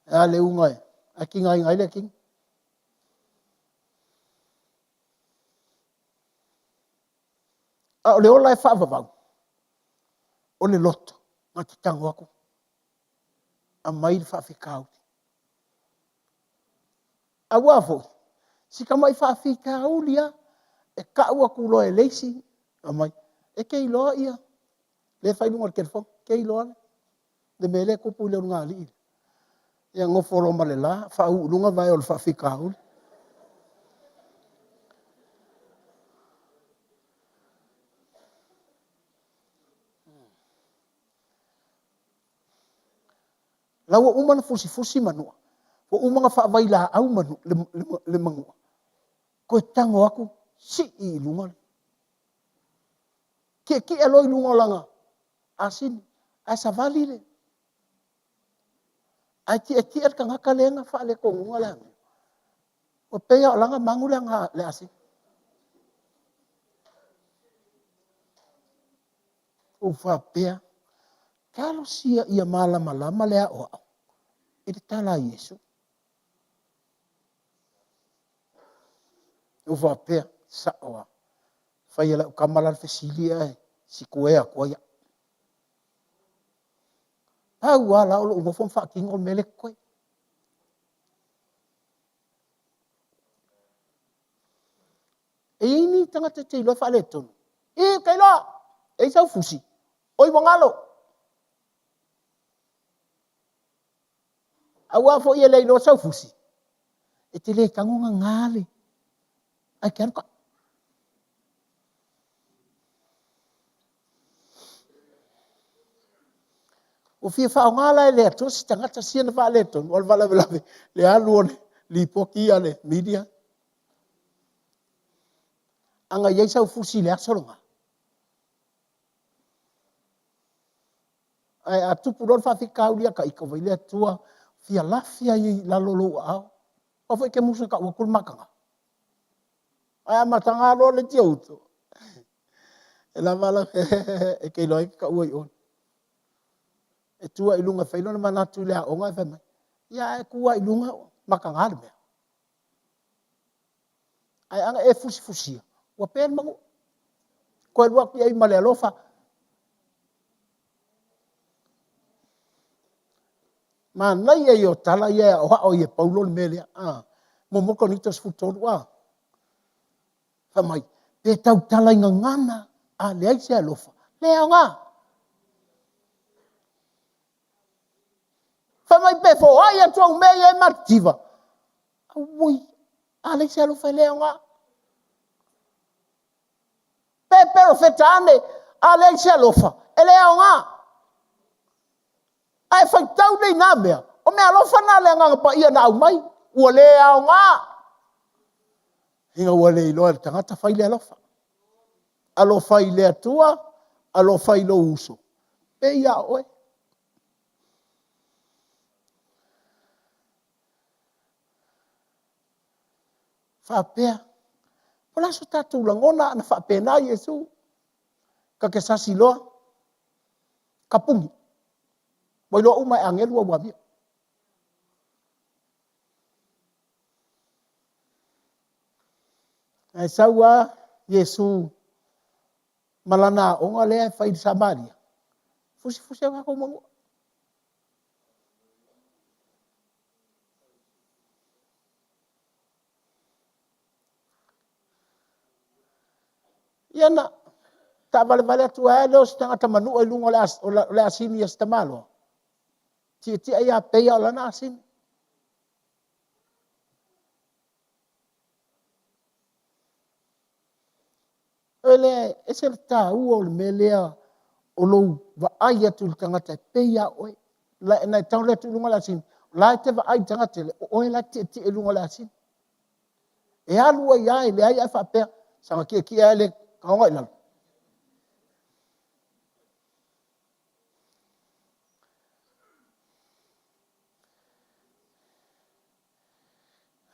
E a le uga e tigaina ai le tino. A o le ola e faavavau, o le loto, na te tago atu, aumai le faafitauli. Aua foi, si tamai faafitauli lava, e tau atu loa e le isi, fai mai, e te iloa ia, lea e fai i luga o le telefoni, e te iloa le mea lea e tupu i le ulugalii lea? Ia nofo loa ma le la, faauu i luga vae o le faafitauli. La ua uma ona fusifusi manua, ua uma ona faavailaau le manua, toe tago atu sii i luga le tietie loa i luga o lana asini, ae savali le, ae tietie le tagata lea na faaletonuga le amio, ua pei lava o lana manu le asini. Ou faapea, talosia ia malamalama le aoao i le tala a Iesu. Ou faapea, sao lava. Fai e lau tama la le fesili ae sikuea atu ai au. Pau lava la o lou nofo ma faatino le mea lea e totoe. E i ai ni tagata e te iloa e faaletonu? Ī, ou te iloa, e i ai sau fusi, oi ua galo. Aua foi e le iloa sau fusi, e te le tago gaga le, ae te alu tau. Ua fia faaaoga la e le Atua se tagata sia na faaletonu, o le faalavelave le alu o le lipoti a le media. A na i ai sau fusi i le aso lena, ae a tupu loa le faafitauli ia ita, vaai le Atua fia lafi ai i lalo lou aao. Aua foi e te musu e tau atu le mataga. Ae a mataga loa le isi ou uso, e lava la, e te iloa ai e te taua i o. E tu lava i luga e fai lona manatu i le aoga ae fai mai, ia a e tu lava i luga, mataga le mea. Ae ana e fusifusia, ua pe le manua. Toe alu atu i ai ma le alofa. Manaia ia o tala ia e aoao ai e Paulo le mea lea. Ah, muamua Korinito 13, ah. Fai mai, pe tautala i gagana, a leai se alofa, le aoga. Fai mai pe foai atu au mea ia e matitiva, auoi, a leai se alofa e le aoga. Pe perofeta ane, a leai se alofa, e le aoga. Ae faitau nei na mea, o mea alofa na a le Agaga Paia na aumai, ua le aoga. Ina ua le iloa e le tagata fai le alofa. Alofa i le Atua, alofa i lou uso, pei lava o oe. Faapea, o le a so tatou lagona ana faapena Iesu? Ta te sasi loa, tapuni. Ua iloa uma e agelu au amio. Ae sau lava Iesu ma lana aoga lea e fai i le Samaria, fusifusi ai o tatou manua. Ia na taavalevale atu ai lava lea o si tagata manua i luga o le asini a si tamaloa, tietie ai lava pei o lana asini. O le ese le taua o le mea lea o lou vaai atu i le tagata e pei lava o oe. Na e tago atu i luga o le asini, o la e te vaai i le tagata, o oe la e tietie i luga o le asini. E alu ai lava e leai ae faapea, saga tietie lava e le tagoga i lalo.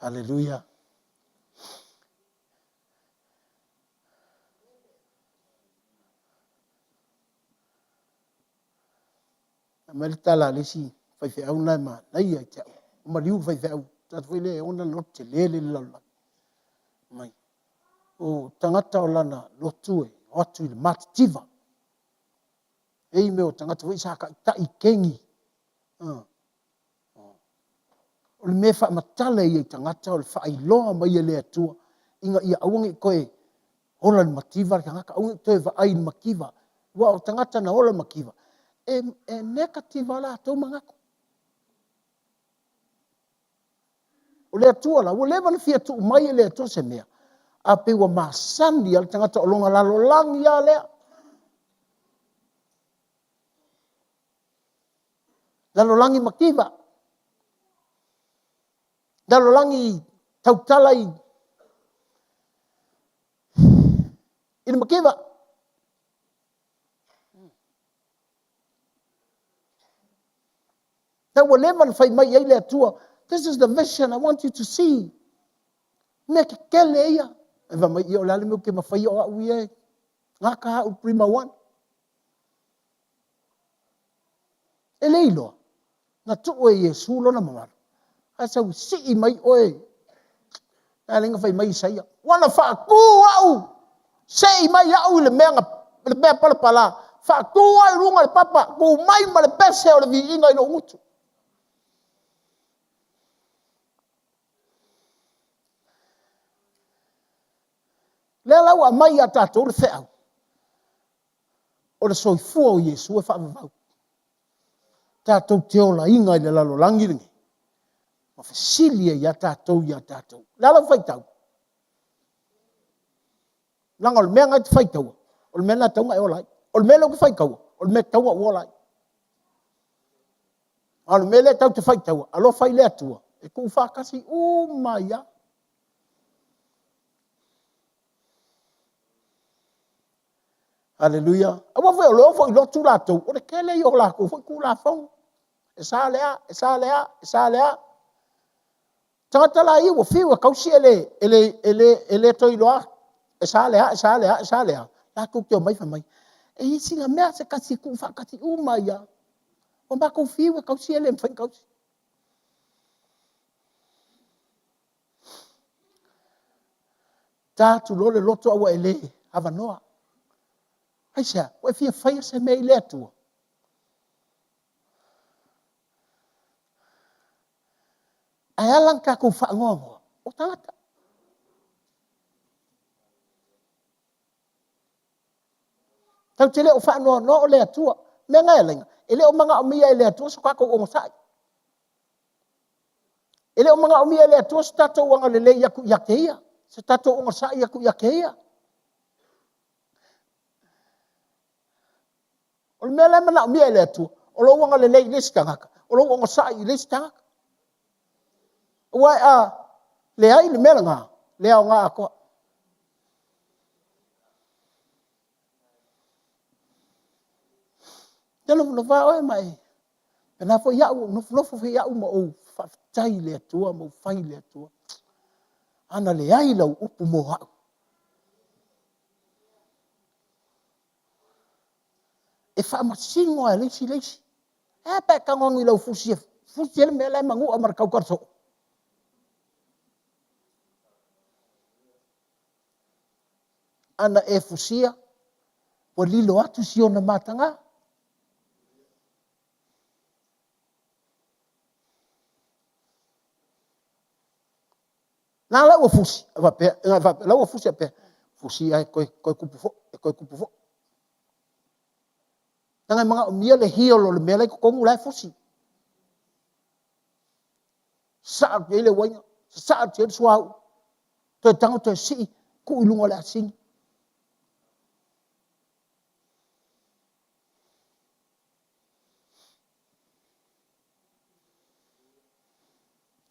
Aleluia. Aumai le tala a le isi faifeau lena e manaia ia te au. Ua maliu le faifeau, le tagata foi lea e ona le loto tele lea i le lalolagi. Mai, o tagata o lana lotu e o atu i le matitiva. E i ai mea o tagata foi sa taitai i kegi. O le mea e faamatala ia i tagata o le faailoa mai e le Atua ina ia aua ne i toe ola i le mativa le tagata, aua ne i toe vaai i le mativa. Aua o tagata na ola i le mativa, e negative lava o latou manatu. O le Atua la, ua leva ona fia tuu mai e le Atua se mea, a pei ua masani lava le tagata o lona lalolagi lava lea. Lalolagi mativa, lalolagi tautala i le mativa. La ua leva ona fai mai i ai le Atua, this is the vision I want you to see. Mea tetele ia. E fai mai, ia o le a le mea ou te mafaia o au ia e gata au i le Prima 1. E le iloa, na tuu e Iesu lona mamalu, ae sau e sii mai oe. E ala ona fai mai Isaia, ua na faatu au, sei mai au i le mea, le mea palapala, faatu au i luga o le papa, tu mai ma le pese o le viiga i lou gutu. Lea la ua aumai ia tatou le feau, o le soifua o Iesu e faavavau. Tatou te olaina i le lalolagi lenei, ma fesili ai lava tatou ia tatou. O le a lau faitau? Leaga o le mea lena e te faitaua, o le mea lena e tatau ona e ola ai. O le mea lea ou te faitaua, o le mea e tatau ona ou ola ai. A o le mea lea tatou te faitaua, alofa i le Atua, e tuufaatasi uma ai lava. Aleluia. Aua foi o lo foi lotu latou, o le tele ia o latou foi Tulafono. E sa le a, e sa le a, e sa le a. Tagata la ia ua fiu e tausi e le toe iloa e sa le a, e sa le a, e sa le a. Latou te omai fai mai, e i ai sina mea se tasi e tuufaatasi uma ai lava. Ua matou fiu e tausi e le mafai ona tausi. Ta atu loa le loto ae ua e le avanoa. Aisea? Ua e fia faia se mea i le Atua? Ae ala ona tatou faanoanoa, o tagata. Tatou te le o faanoanoa o le Atua. Mea na e ala ai, e le o manaomia e le Atua so tatou onosai. E le o manaomia e le Atua so tatou agalelei atu ia te Ia, so tatou onosai atu ia te Ia. O le mea la e manaomia e le Atua, o lou agalelei i le isi tagata, o lou onosai i le isi tagata. Aua a leai le mea lena, le aoga atoa. Ia nofonofo lava oe ma e faapena foi au, ou nofonofo foi au ma ou faafetai i le Atua ma ou fai i le Atua. A na leai lau upu mo au, e faamasino lava e le isi le isi. E a pe a e tago atu i lau fusi e fusi ai le mea la e manua ma le tautala soo? Ana e fusia, ua lilo atu si ona mataga. Na la ua fusi, a faapea, na faapea, la ua fusi a pea, fusi ae toe, toe tupu foi, e toe tupu foi. Leaga e manaomia le heal o le mea la e i totonu la e fusi. Sasaa atu i ai le uaina, sasaa atu i ai le suauu, toe tago toe sii, tuu i luga o le asini.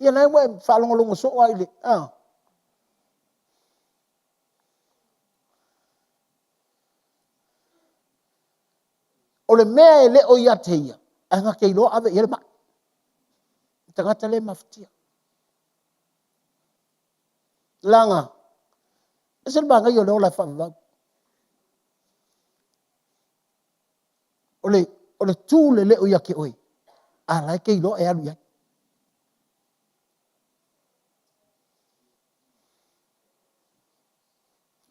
Ia lena ua e faalogologo soo lava i le, a? O le mea e le o ia te ia, ae na te iloa ave i ai le mai. Le tagata lea e mafatia. Leaga, e ese le manaia o le ola e faavavau. O le, o le tu le le o ia te oe, a la e te iloa e alu i ai.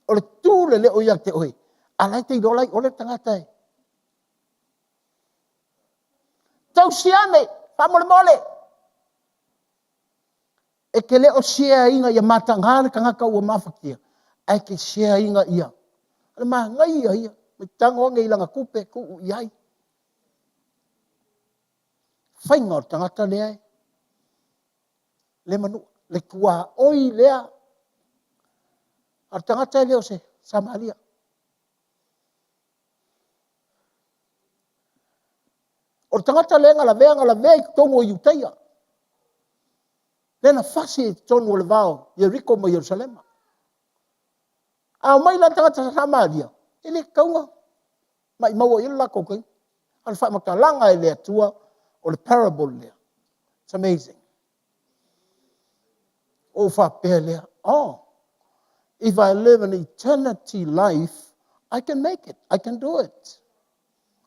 O le tu le le o ia te oe, a la e te iloa la e i o le tagata e. Tausi ane, faamolemole. E te le o share ina ia mataga le tagata ua mafatia, ae te share ina ia. O le manaia ia, mai tago ane i lana tupe tuu i ai. Faiga o le tagata lea e le manua, le tuaoi lea a le tagata e le o se Samaria. O le tagata lea na lavea, na lavea i totonu o Iutaia, lea na fasi i totonu o le va o Ieriko ma Ierusalema. A omai la tagata Samaria, e le tatau ona maumau ai le latou taimi. A o le faamatalaga e le Atua, o le parable lea. It's amazing. Ou faapea lea, oh, if I live an eternity life, I can make it. I can do it.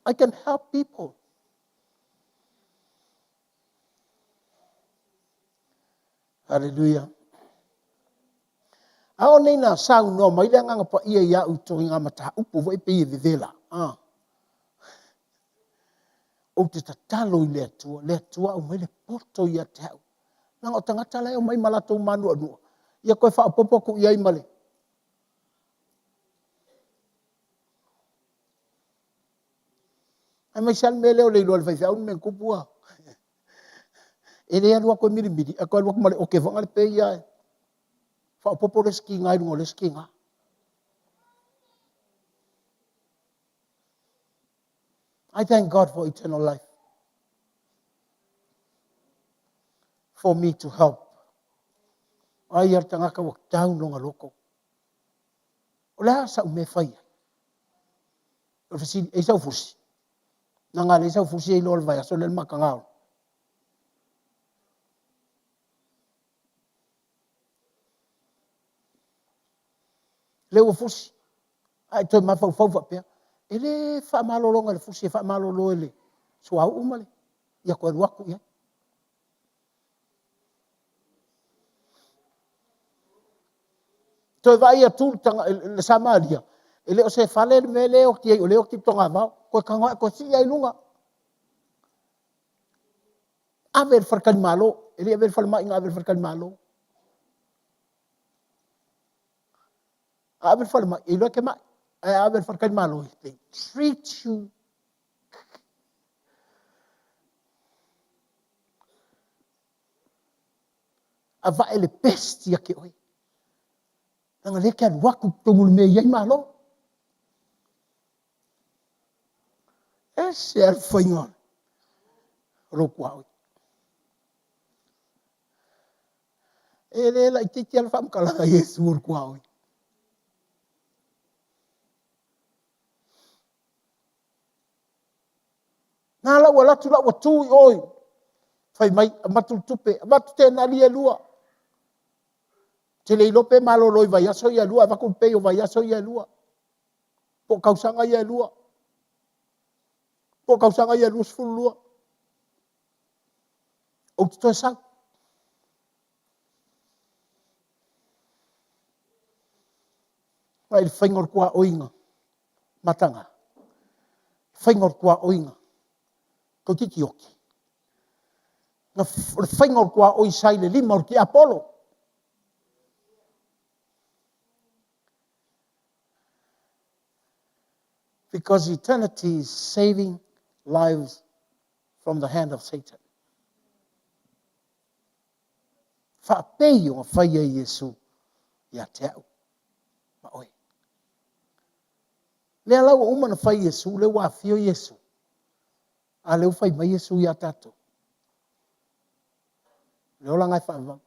I can help people. Hallelujah. A o nei na saunoa mai le Agaga Paia ia au i ngā mataupu foi pei e vevela. Ah. Ou te tatalo i le Atua, le Atua aumai le poto ia te au. Leaga o tagata la e omai ma latou manuanua, ia toe faaopoopo atu i ai ma le Aemaise lava le mea lea o le iloa e le faifeau le mea na tupu a. E le alu atu e milimili, ae toe alu atu ma le ote foi lea pei lava e faaopoopo le isi tiga i luga o le isi tiga. I thank God for eternal life. For me to help. Ai a le tagata ua tau lona loto. O le a sa'u mea e fai ai? O le fesili, e i ai sau fusi? Leaga a leai sau fusi e iloa i le vaiaso lea le mataga o. Lea ua fusi, ae toe mafaufau faapea, e le faamalologa e le fusi, e faamalolo e le suauu ma le, ia toe alu atu i ai. Toe vaai atu le Samaria, e le o se fale le mea lea e oti ai, o lea e oti i le togavao. Toe tago ae toe sii lava i luga. Ave i le faletalimalo, e le i avea i le falemai, na ave i le faletalimalo. A ave i le falemai, e iloa e te mai. Ae a ave i le faletalimalo, they treat you Avae le best ia te oe. Leaga lea e te alu atu i totonu o le mea e i ai Malo. Ese lava le faiga o lou tuaoi. E le laitiiti lava le faamatalaga a Iesu o le tuaoi. Na la ua alu atu la ua tu i o i fai mai avatu le tupe, avatu tenali ia e lua. Ou te le iloa pe malolo i vaiaso ia e lua, avatu le pay o vaiaso ia e lua. Po o tausaga ia e lua. Po o tausaga ia e 22. Ou te toe sau. Mai le faiga o le tuaoiga mataga, faiga o le tuaoiga toeitiiti oti. Na, o le faiga o le tuaoi sa i le lima o le tiapolo. Because eternity is saving lives from the hand of Satan. Faapei ona fai ai Iesu ia te au ma oe. Lea la ua uma ona fai Iesu, lea ua afio Iesu, a lea ua fai mai Iesu ia tatou. Le olaga e faavavau.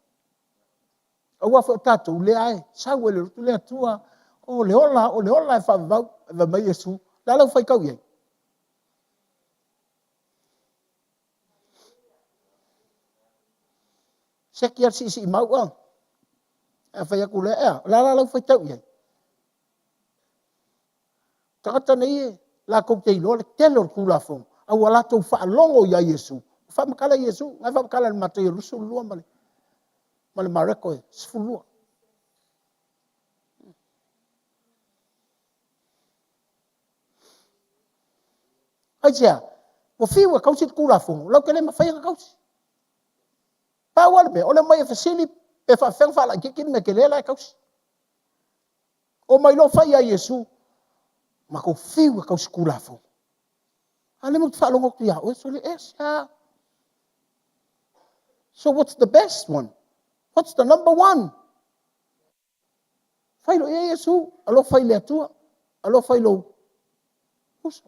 Aua foi o tatou, lea e sau ai le loto le Atua, o le ola, o le ola e faavavau. Ae fai mai Iesu, le a lau faitau i ai? Seki lava le siisiimau a. A fai atu lea, ea, o le a la lau faitau i ai? Tagata nei e latou te iloa le tele o le Tulafono, a ua latou faalogo ia Iesu, ua faamatala Iesu, na e faamatala i le Mataio 22 ma le Mareko e 12. Aisea? Ua fiu e tausi le Tulafono, latou te le mafai ona tausi. Pau lava le mea, o le omai e fesili pe faapefea ona faalaitiiti le mea tele la e tausi. Omai loa fai ia Iesu, matou fiu e tausi Tulafono. A o lea matou te faalogo atu ia oe, sole, e a? So what's the best one? What's the number one? Fai loa i ai Iesu, alofa i le Atua, alofa i lou uso.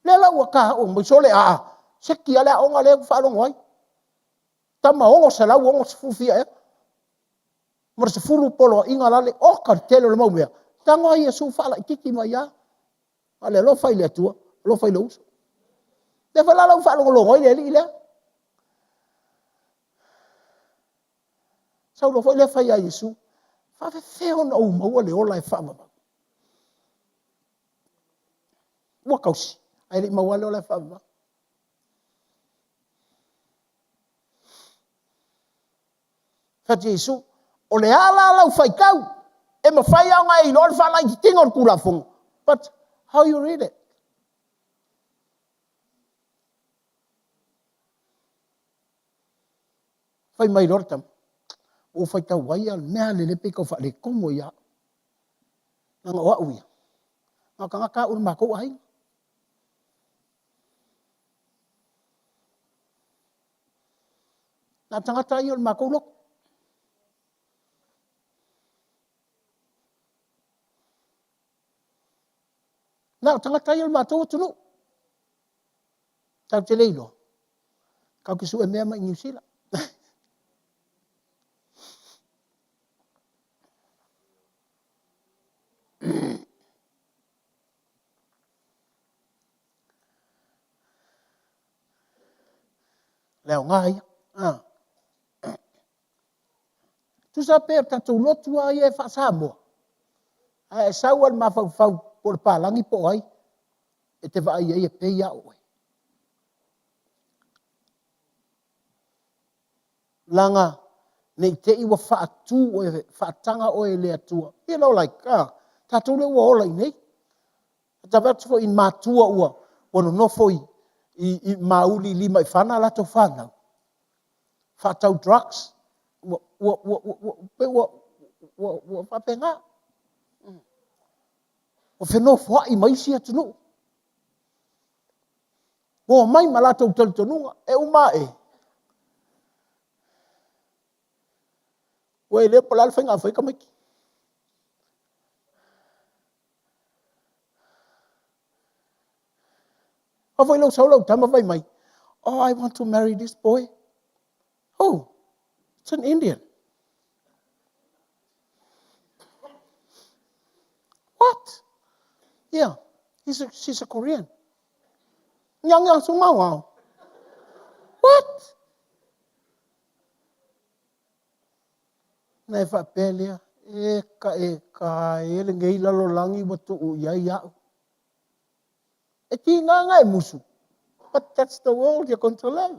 Lea la ua ta oo mai, sole, aa, seki lava le aoga lea ua faalogo ai. Tama 660 fia ea, ma le 10 poloaiga lale, oka le tele o le mau mea. Tago lava Iesu faalaitiiti mai lava. A o le alofa i le Atua, alofa i lou uso. Lea foi la ua faalogologo ai le alii lea. Sau loa foi lea fai ia Iesu, e faapefea ona ou maua le ola e faavavau? Ua tausi, ae le i maua lava le ola e faavavau. Fai atu Iesu, o le a la lau faitau? E mafai lava ona e iloa le faalaititiga o le Tulafono. But how you read it? Fai mai loa le tama, ua ou faitau ai lava, o le mea lava lenei pei e tau faaletonu ai ia au. Leaga o au ia, na o tagata au o le matou aiga. Na o tagata ia o le matou lotu. Na o tagata ia o le matou atunuu. Tatou te le iloa. Tatou te sue mea mai Niu Sila. Le aoga ia. Ah. Tusa pe o tatou lotu lava ia e faa-Samoa, ae e sau lava i le mafaufau po o le palagi po o ai, e te vaai i ai e pei lava o oe. Leaga ne i te i ua faatu oe, faataga oe e le Atua. You know like, ah, tatou lea ua ola i inei. Ta vaai atu foi i matua ua, ua nonofo i, i, i mauli lima i fana latou fanau. Faatau drugs, ua, ua, ua, ua, ua, pei ua, ua, ua faapena. Ua fenofoai ma isi atunuu. Ua omai ma latou talitonuga, e uma ae. Ua e le po o le a le faiga a fai tamaiti. A foi lou sau lau tama fai mai, oh, I want to marry this boy. Oh, it's an Indian. What? Yeah, he's a, she's a Korean. Nyang nyang su ngao ngao. What? Na e faapea lea, e ka e ka e lenei lalolagi ua tuu i ai au. E tiga na e musu. But that's the world you're going to live.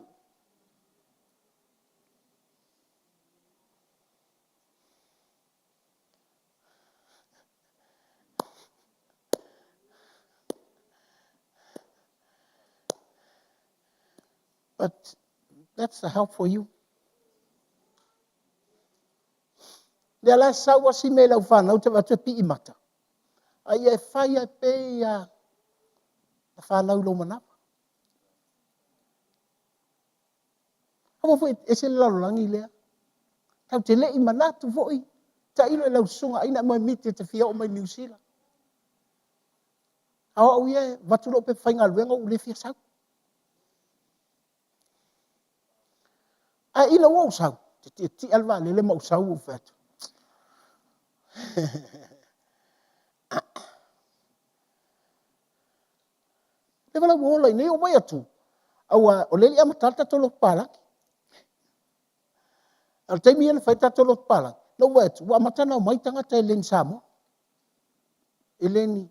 But that's the help for you. Lea la sau asi me lau whanau te watu e pii mata. A ia e whai ai pe ia na whanau lo manawa. Aua foi e se le lalolagi lea. Tau te le i manatu foi. Tailo i lau susuga aina e moe miti e te fia oo mai Niu Sila. A o au ia e avatu lou pepa faigaluega ua ou le fia sau. Ae ina ua ou sau, te tietie le vaalele ma ou sau ou fai atu. Leva la ua ola i inei ou vaai atu, aua o lea e le i amata le tatou lotu palagi. A o le taimi ia na fai ai le tatou lotu palagi, na ou vaai atu ua amata ona omai tagata e le ni Samoa. E le ni...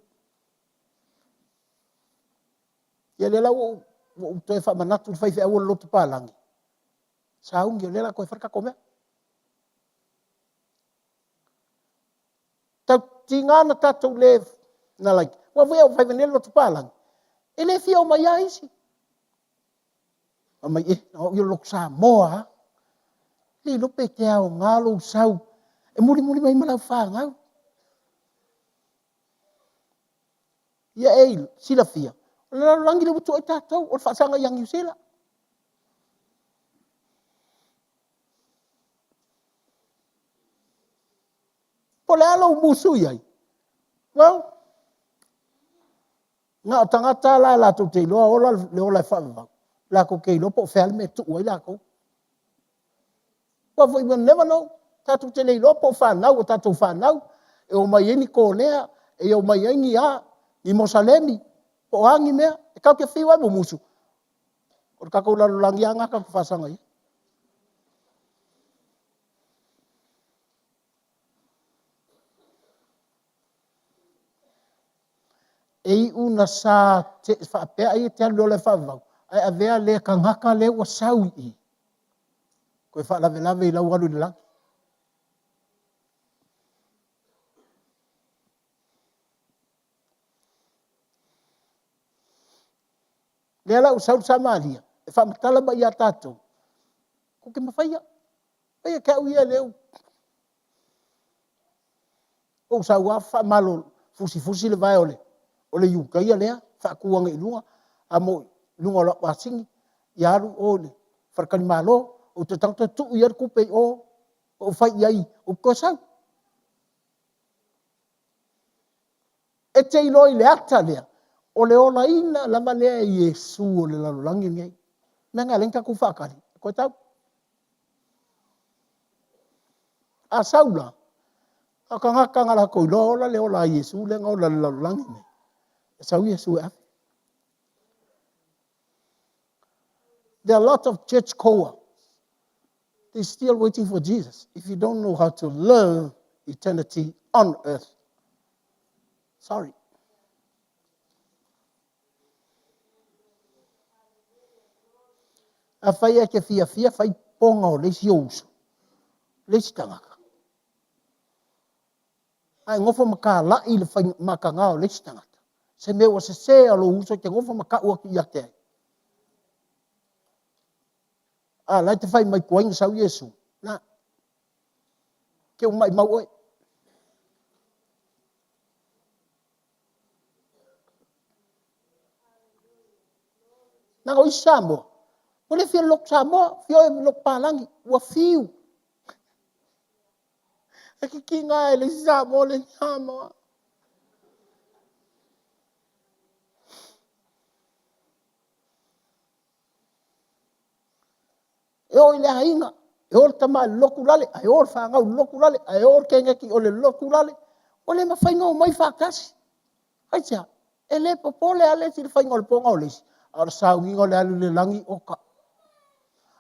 Ia lea la ua ou toe faamanatu i le faifeau o le lotu palagi, sauni o lea o le a toe fai le tatou mea. Tau tiga na tatou le na like, aua foi a fai nei le lotu palagi, e le fia omai lava isi. Fai mai, e, na o au ia o le lotu Samoa lava. Le iloa pe te aoga lou sau e mulimuli mai ma lau fanau. Ia e silafia, o le lalolagi lea ua tua i ai tatou, o le faasaga ia Niu Sila. Po o le a lou musu i ai? Well, na o tagata la latou te iloa ola le ola e faavavau, latou te iloa po o fea le mea e tuu ai latou. Aua foi we never know, tatou te le iloa po o fanau a tatou fanau e omai ai ni kolea, e omai ai ni a, ni Mosalemi, po o a ni mea. E tatou te fiu lava e mumusu, o le tatou lalolagi lava lena tatou te faasaga i ai. E iu na sa te faapea ai e te alu i le ola e faavavau, ae avea lea tagata lea ua sau i i, toe faalavelave i lau alu i le lagi. Lea la ua sau le Samaria e faamatala mai ia tatou, tou te mafaia. Faia te au ia lea ua ou sau lava faamalolo, fusifusi le vae o le Iutaia lea, faatu ane i luga, amo i luga o lau asini, ia alu i o i le faletalimalo, ou toe tago toe tuu i ai le tupe i o, ou fai i ai, ou toe sau. E te iloa i le ata lea, o le olaina lava lea e Iesu o le lalolagi lenei. O le mea lena e ala ai ona tatou faatali, toe tau. A sau la, o tagata na latou iloa ola le ola a Iesu lea na ola i le lalolagi lenei, e sau Iesu e ave. There are a lot of church goers. They're still waiting for Jesus. If you don't know how to live eternity on earth, sorry. Afai e te fiafia fai poga o le isi ou uso, le isi tagata. Ae nofo ma talai i le fai mataga o le isi tagata. Se mea ua sese a lou uso e te nofo ma tau atu ia te ai. A la e te fai mai tuai na sau Iesu. Na. Ke ua maimau oe. Na o isi Samoa. Ua le fia lotu Samoa, fia o e lotu palagi. Ua fiu. E kikiga e le isi Samoa le Samoa. E oo i le aiga, e o le tama i le lotu lale, ae o le fanau i le lotu lale, ae o le keneti o le lotu lale. Ua le mafai ona omai faatasi. Aisea? E le popole lava le isi i le faiga o le poga o le isi, a o le sauniga o le alu i le lagi, oka.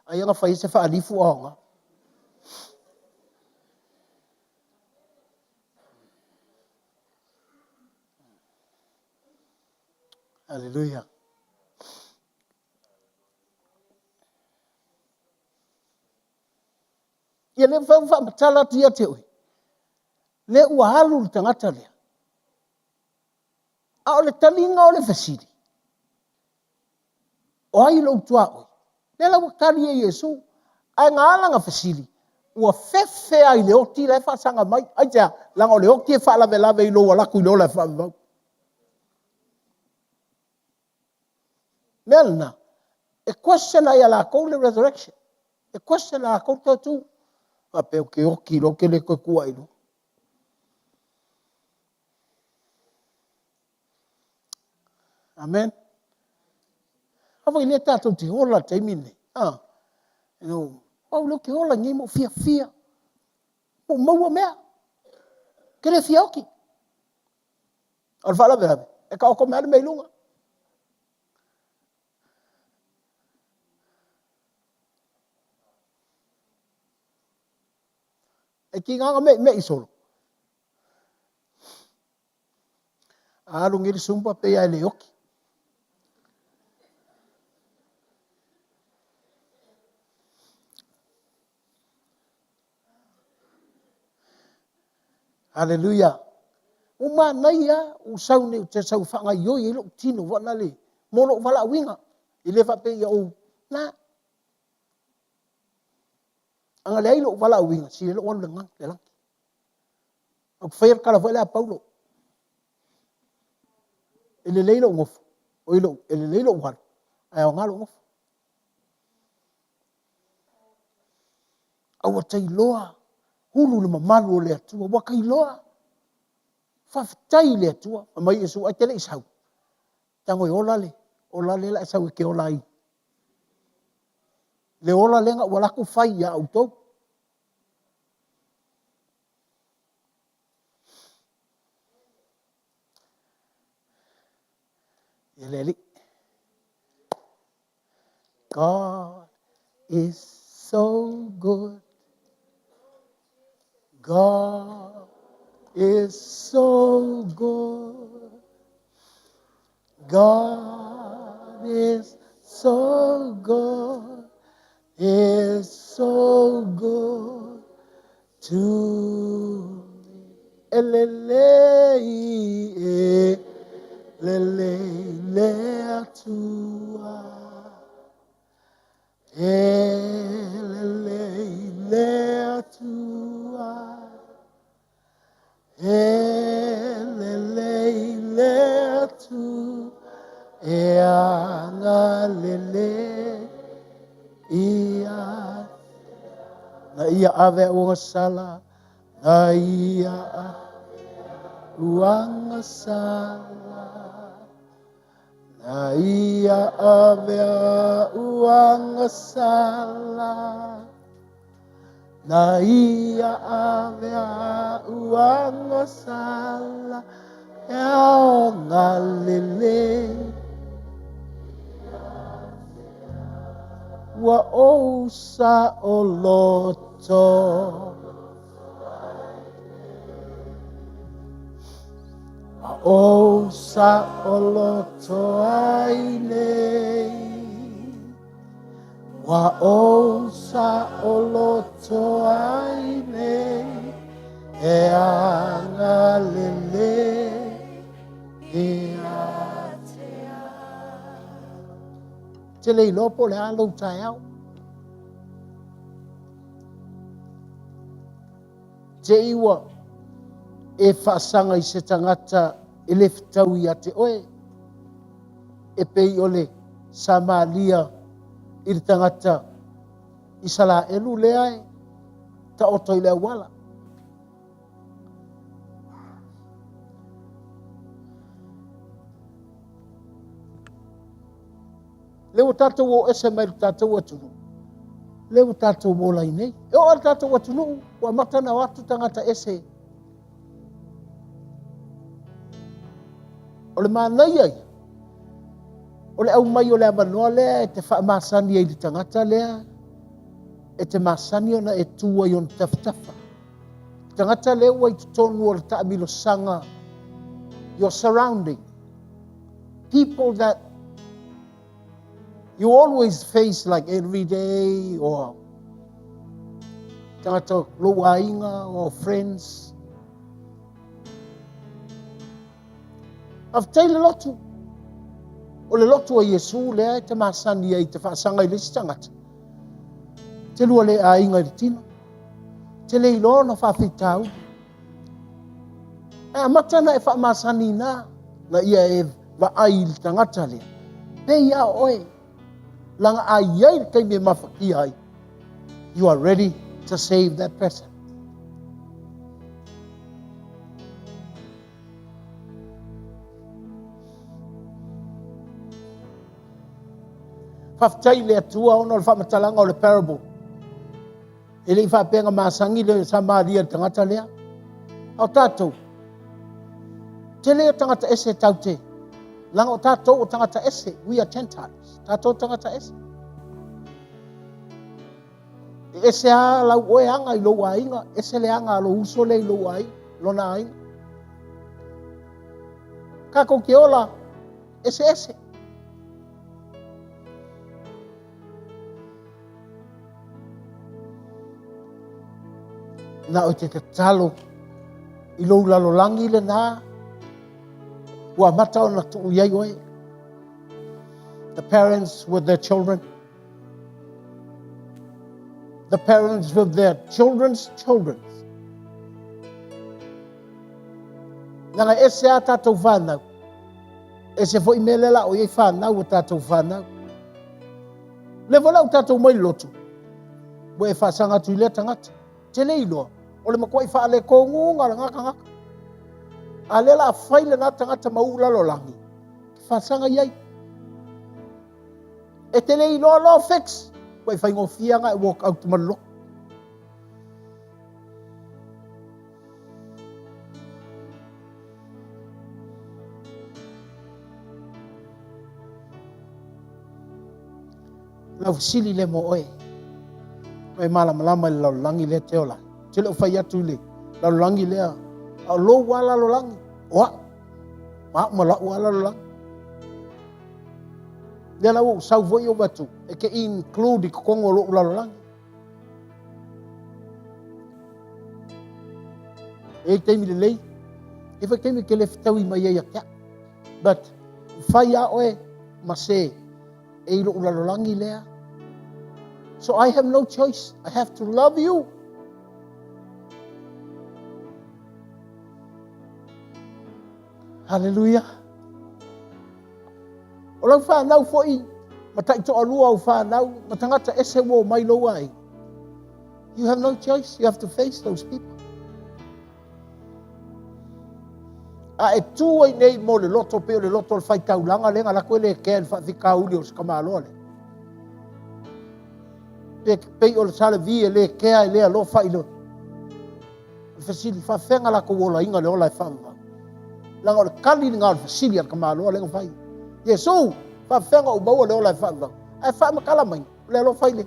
Aia na fai ai se faalifu aoga. Hallelujah. Ia lea ua faamatala atu ia te oe, lea ua alu le tagata lea. A o le taliga o le fesili, o ai lou tuaoi? Lea la ua tali e Iesu. Ae na ala na fesili, ua fefe lava i le oti la e faasaga mai. Aisea? Leaga o le oti e faalavelave i lou alu atu i le ola e faavavau. Mea lena, e question lava ia latou le resurrection. E question lava latou le toe tu. Faapea ou te oti loa ou te le toe tu ae i luga. Amen. A foi lea tatou te ola i le taimi lenei. Ah, you know, au lea ou te ola nei ma ou fiafia. Ua maua mea. Ke le fia oti. O le faalavelave, e taoto mai lava le mea i luga. E tiga ona meimei solo. A alu nei le Zumba pei lava e le oti. Haleluia. Ua manaia lava, ua sau nei ou te sau e faagaoioi ai lou tino foi lale mo lou valaauina. E le faapea ia ou, na. A na leai lou valaauina, sili ai lou alu i le lagi. Ou te faia le tala foi lea a Paulo. E lelei lou nofo, oi lou, e lelei lou alu, ae aoga lou nofo. A ua ta iloa ulu le mamalu o le Atua, ua ta iloa. Faafetai i le Atua. Fai mai Iesu, ai te le i sau. Tago e ola le ola lea o le a e sau e te ola ai. Le ola lea na ou alu atu fai ia outou. Ia le Alii. God is so good. God is so good. God is so good. Is so good to me. E lelei e lelei le Atua. E lelei le Atua. E lelei le Atua e agalelei ia na ia ave uaga sala na ia uaga sala na ia ave uaga sala Na ia ave a'u agasala e aogalelei. Ua ou saoloto. Ua ou saoloto ai nei. Ua ou saoloto ai nei e agalelei ia te au. Te le iloa po o le a lou taeao. Te i ua e faasaga i se tagata e le fetaui ia te oe, e pei o le Samalia i le tagata Isalaelu lea e taoto i le auala. Lea ua tatou o ese mai le tatou atunuu, lea ua tatou ola ai nei. E oo lava i le tatou atunuu, ua amata ona o atu tagata ese. O le manaia ia, o le aumai o le avanoa lea e te faamasani ai i le tagata lea, e te masani ona e tu ai i ona tafatafa. Le tagata lea ua i totonu o le taamilosaga, your surrounding, people that you always face like every day or tagata lou aiga or friends. Faafetai le lotu. O le lotu o Iesu lea e te masani ai i te faasaga i le isi tagata. Te lua le aiga i le tino. Te le iloa ona faafitauli. E amata ona e faamasani ina, na ia e vaai i le tagata lea. Pei a oe, laga a i ai le taimi e mafatia ai, you are ready to save that person. Faafetai i le Atua ona o le faamatalaga o le parable. E le i faapea na masani le Samaria i le tagata lea. A o tatou, tele o tagata ese tatou te, leaga o tatou o tagata ese, we are Gentiles, tatou tagata ese. E ese lava lau oe aga i lou aiga, ese le aga a lou uso lea i lou aiga, lona aiga. Tatou te ola eseese. Na o te tatalo i lou lalolagi lena ua amata ona tuu i ai oe. The parents with their children. The parents with their children's children. Leaga e ese a tatou whanau. Ese foi mea lea la o i ai whanau o tatou whanau. Le foi la o tatou mai lotu. Ua e faasaga atu i lea tagata. Te le iloa, o le matuai faaletonuga lena tagata. A lea la a fai lena tagata ma u lalolagi, te faasaga i ai. E te le iloa loa fix, ua e faigofie aga e walk out ma le lotu. Lau fesili lea mo oe. Ua e malamalama i le lalolagi lea te ola. Te le o fai atu i le lalolagi lea, a o lou lava lalolagi, o au, ma au ma la'u lava lalolagi. Lea la ua ou sau foi ou atu, e te include i totonu o lo'u lalolagi. E i ai taimi lelei, e i ai foi taimi e te le fetaui mai ai ia te au. But, fai a oe ma se e i lo'u lalolagi lea. So I have no choice. I have to love you. Hallelujah. O lau whanau foi, ma taitoalua au whanau, ma tagata ese ua omai lou aiga. You have no choice. You have to face those people. A e tū ai nei mo le loto pei o le loto o le faitaulaga lea na lako e le kea i le faafitauli o se tamaloa lea. Pe pei o le salevi e le kea e le alofa i le fesili faafefea na latou olaina le ola e faavavau. Leaga o le kali lena o le fesili a le tamaloa lea na fai. Iesu, faafefea na ou maua le ola e faavavau? Ae faamatala mai o le alofa i le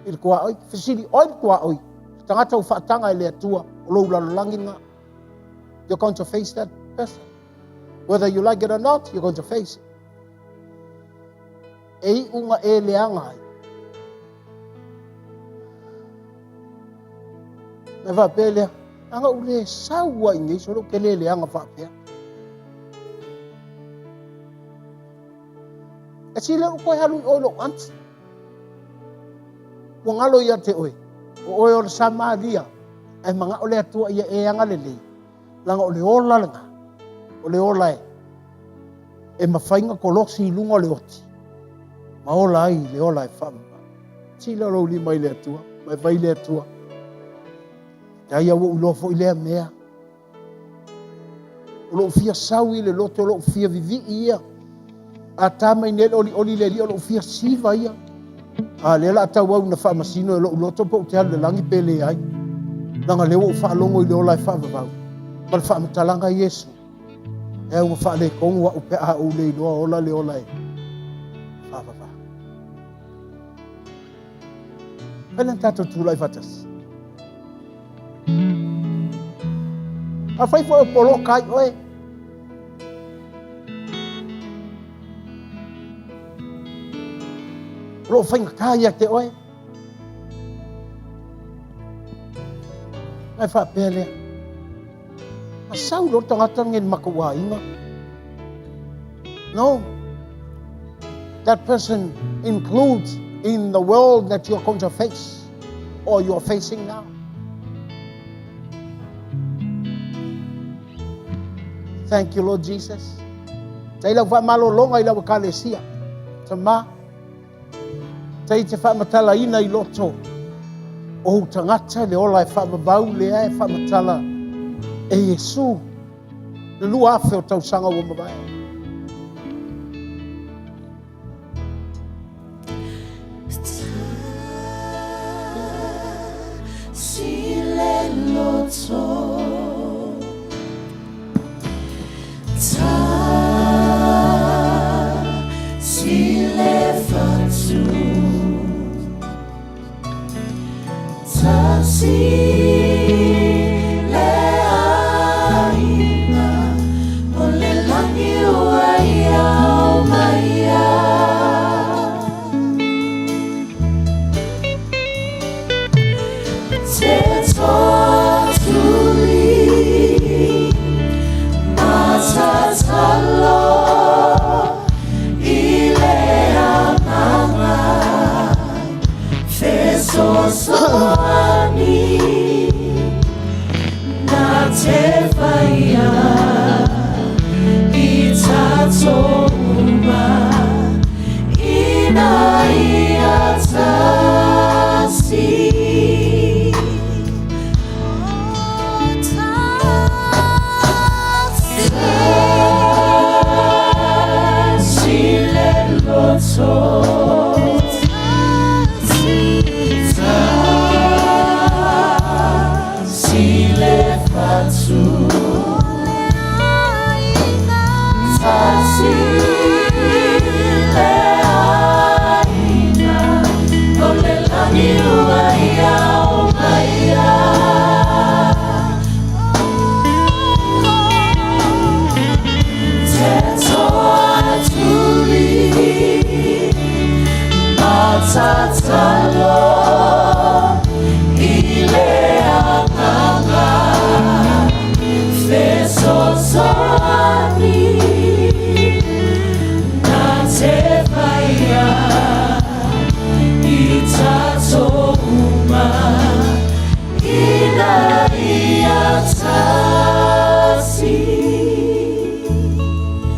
i le tuaoi. Fesili oi le tuaoi, le tagata ua faataga e le Atua o lou lalolagi lena. You're going to face that person. Whether you like it or not, you're going to face it. E iuga e leaga ai. Na faapea lea, aga ou le sau ai nei, solo ke le leaga faapea. E si le koe halu i oi lou auntie. Ua galo ia te oe. O oe o le Samaria, ae manao le Atua ia e agalelei. Leaga o le ola lena, o le ola e, e mafai ona kolosi i luga o le oti, ma ola ai le ola e faavavau. Sila lou lima i le Atua, ma e fai le Atua. Te ai ua ou iloa foi lea mea. O lou fia sau i le loto, o lou fia vivii ia. A ta mai nei le olioli le Alii, o lou fia siva ia. A lea la tau au na faamasino e lou loto po ou te alu i le lagi pe leai. Leaga lea ua ou faalogo i le ola e faavavau ma le faamatalaga a Iesu. E au ua faaletonu au pe a ou le iloa ola le ola e faavavau. Fai na tatou tulai faatasi. Afai foi o poloka ai oe. O loo faigata ia te oe. Ae faapea lea. Na sau loa le tagata lenei i le matou aiga. No. That person includes in the world that you're going to face or you're facing now. Thank you, Lord Jesus. Tai lau whaamalolonga i lau ekalesia. Tama, tai te whaamatalaina i loto o ou tagata le ola e whaamavau lea e whaamatala e Iesu le 2000 o tausaga ua mavae.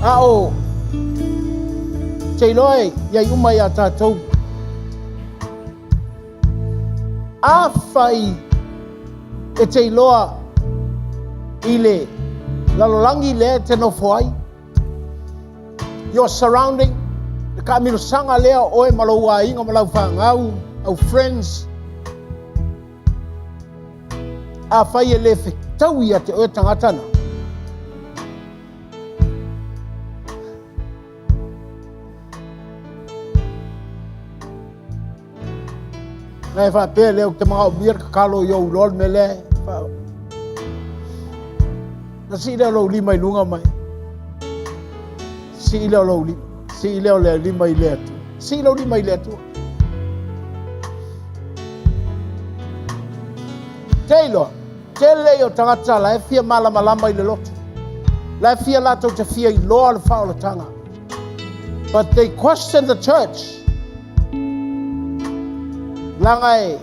A o te iloa e i ai uma iā tatou. Afai e te iloa i le lalolagi lea e te nofo ai, your surrounding, le kaamilosaga lea o oe ma lou aiga ma lau fanau, au friends, afai e le fetaui ia te oe tagata na, Na e faapea lea ou te manaomia le tatalo i ou iloa le mea lea e Na sii lea o lou lima i luga mai. Sii lea o lou lima. Sii lea o le lima i le Atua. Sii lou lima i le Atua. Te iloa, tele ia o tagata la e fia malamalama i le lotu. La e fia latou te fia iloa le faaolataga. But they question the church. Leaga e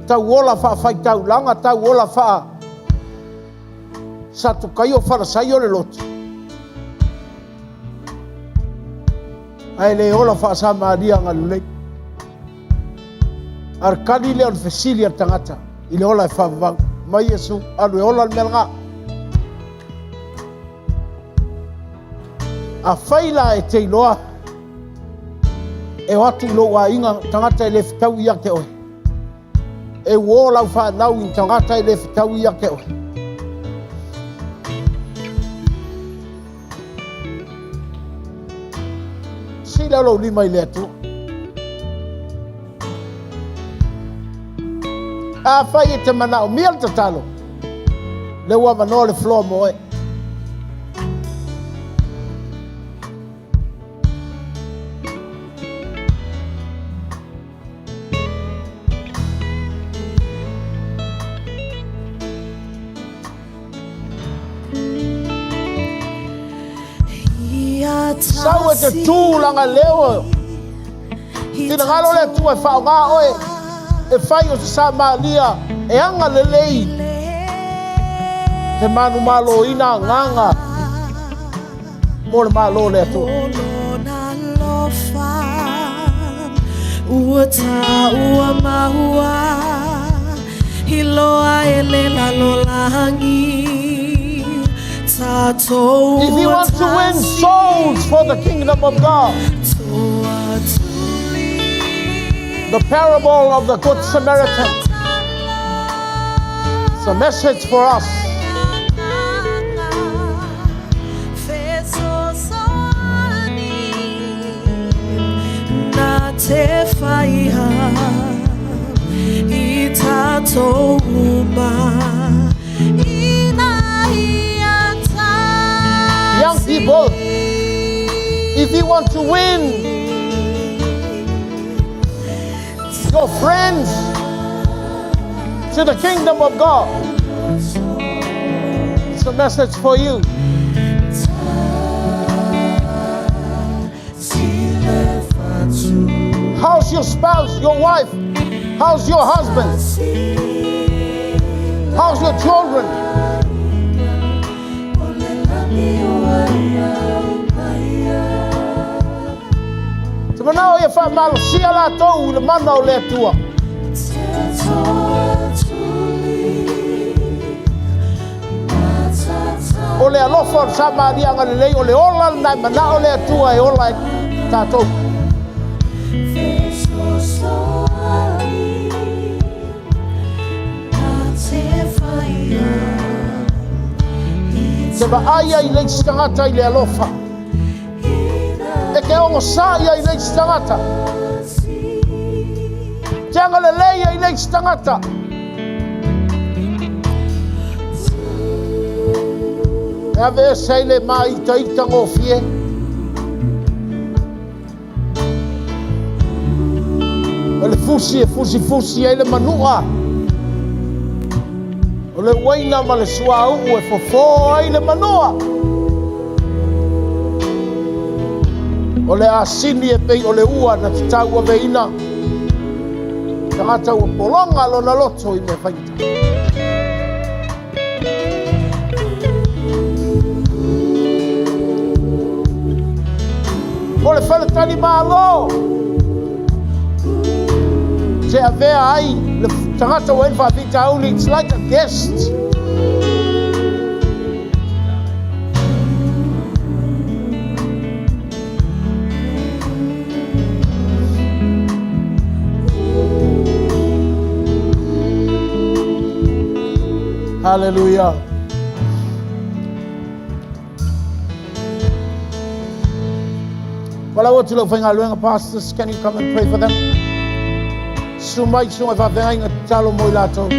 tauola faafaitaulaga, tauola faa Satukaio Farasaio le lotu. Ae le ola faa-Samaria agalelei. A o le kali lea o le fesili a le tagata i le ola e faavavau. Mai Iesu, alu e ola le mea lena. Afai la e te iloa e o atu i lou aiga tagata e le fetaui ia te oe. E uō lau fanau i tagata e le fetaui ia te oe. Sii lea o lou lima i le Atua. Afai e te manaomia le tatalo, lea ua avanoa le floor mo oe. Ia Sau e te tū laga leo o finagalo le Atua e faaaogā oe e fai o se Samalia e agalelei te manumaloina agaga mo le Malo o le Atua. Ua taua maua i loa e le lalolagi tātou. If you want to win souls for the kingdom of God, the parable of the Good Samaritan, it's a message for us. Na te whaiha i tātou uma ina ia Young people, if you want to win your friends to the kingdom of God, it's a message for you. How's your spouse, your wife? How's your husband? How's your children? Te manao ia whaamalosia latou i le mana o le Atua. O le alofa o le Samaria agalelei o le ola lenā e manao le Atua e ola ai tatou. Te vaai ai le isi tagata i le alofa. E ke ogosaʻi ai le isi tagata. Te agalelei ai le isi tagata. E aveese ai le māitaita gofie. O le fusi e fusifusi ai le manua. O le uaina ma le suauu e fofō ai le manua. O le asini e pei o le ua na te tauaveina. Tagata ua pologa lona loto i mea faigata. O le faletalimalo te avea ai le tagata ua i ai le faafitauli. It's like a guest. Hallelujah. Wala atu lau faigaluega, pastors, can you come and pray for them? Susu mai susuga i faafeagaiga tatalo mo i latou.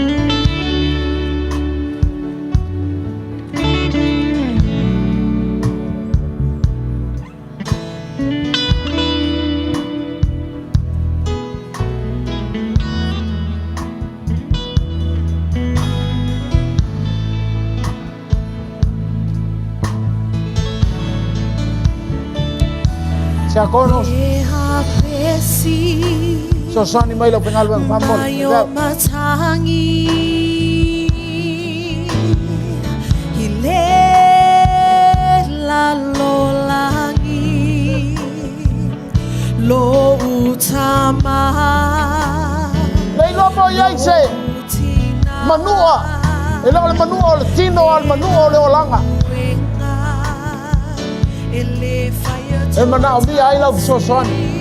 Tiakono, fesoasoani mai lau faigaluega faamolemole. Mai o matangi i le lalolagi lo utama Le iloa po o i ai se manua, e le o le manua o le tino a o le manua o le olaga. E manaomia ai lau fesoasoani.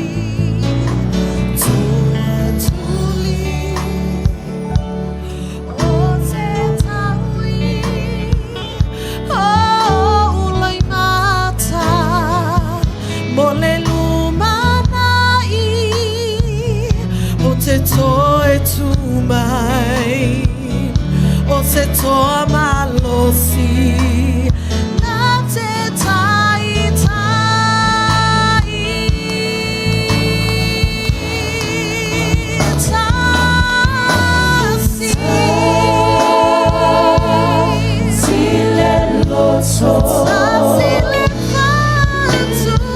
O te toe tū mai o se toa malosi nā te taitai tasi. Tasi le fatu.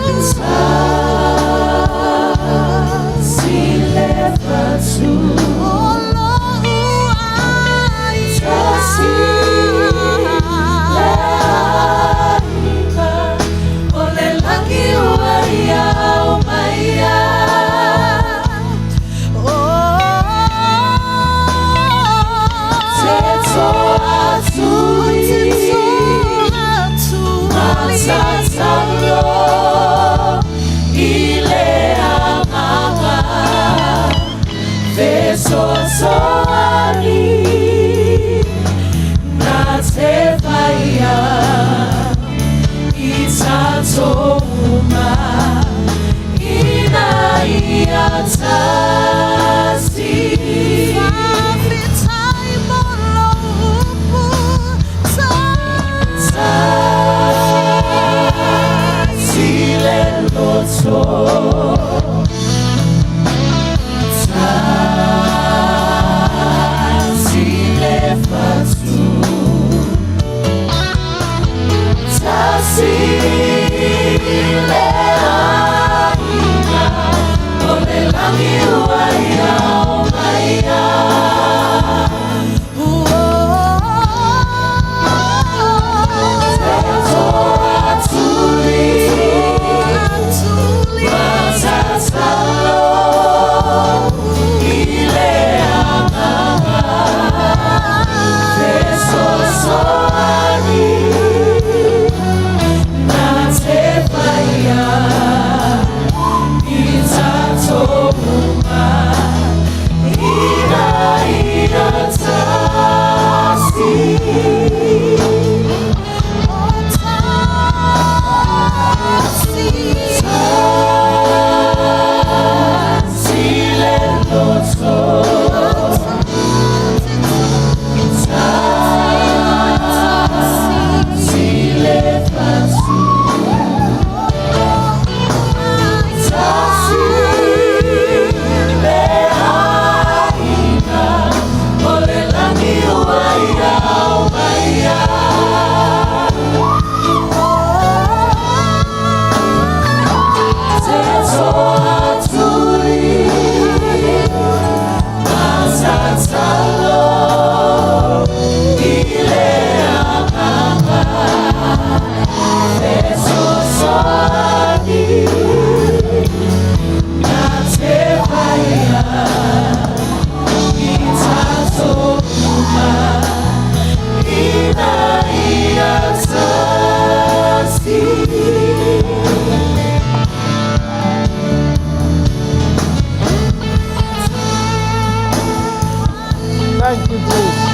Thank you, Jesus.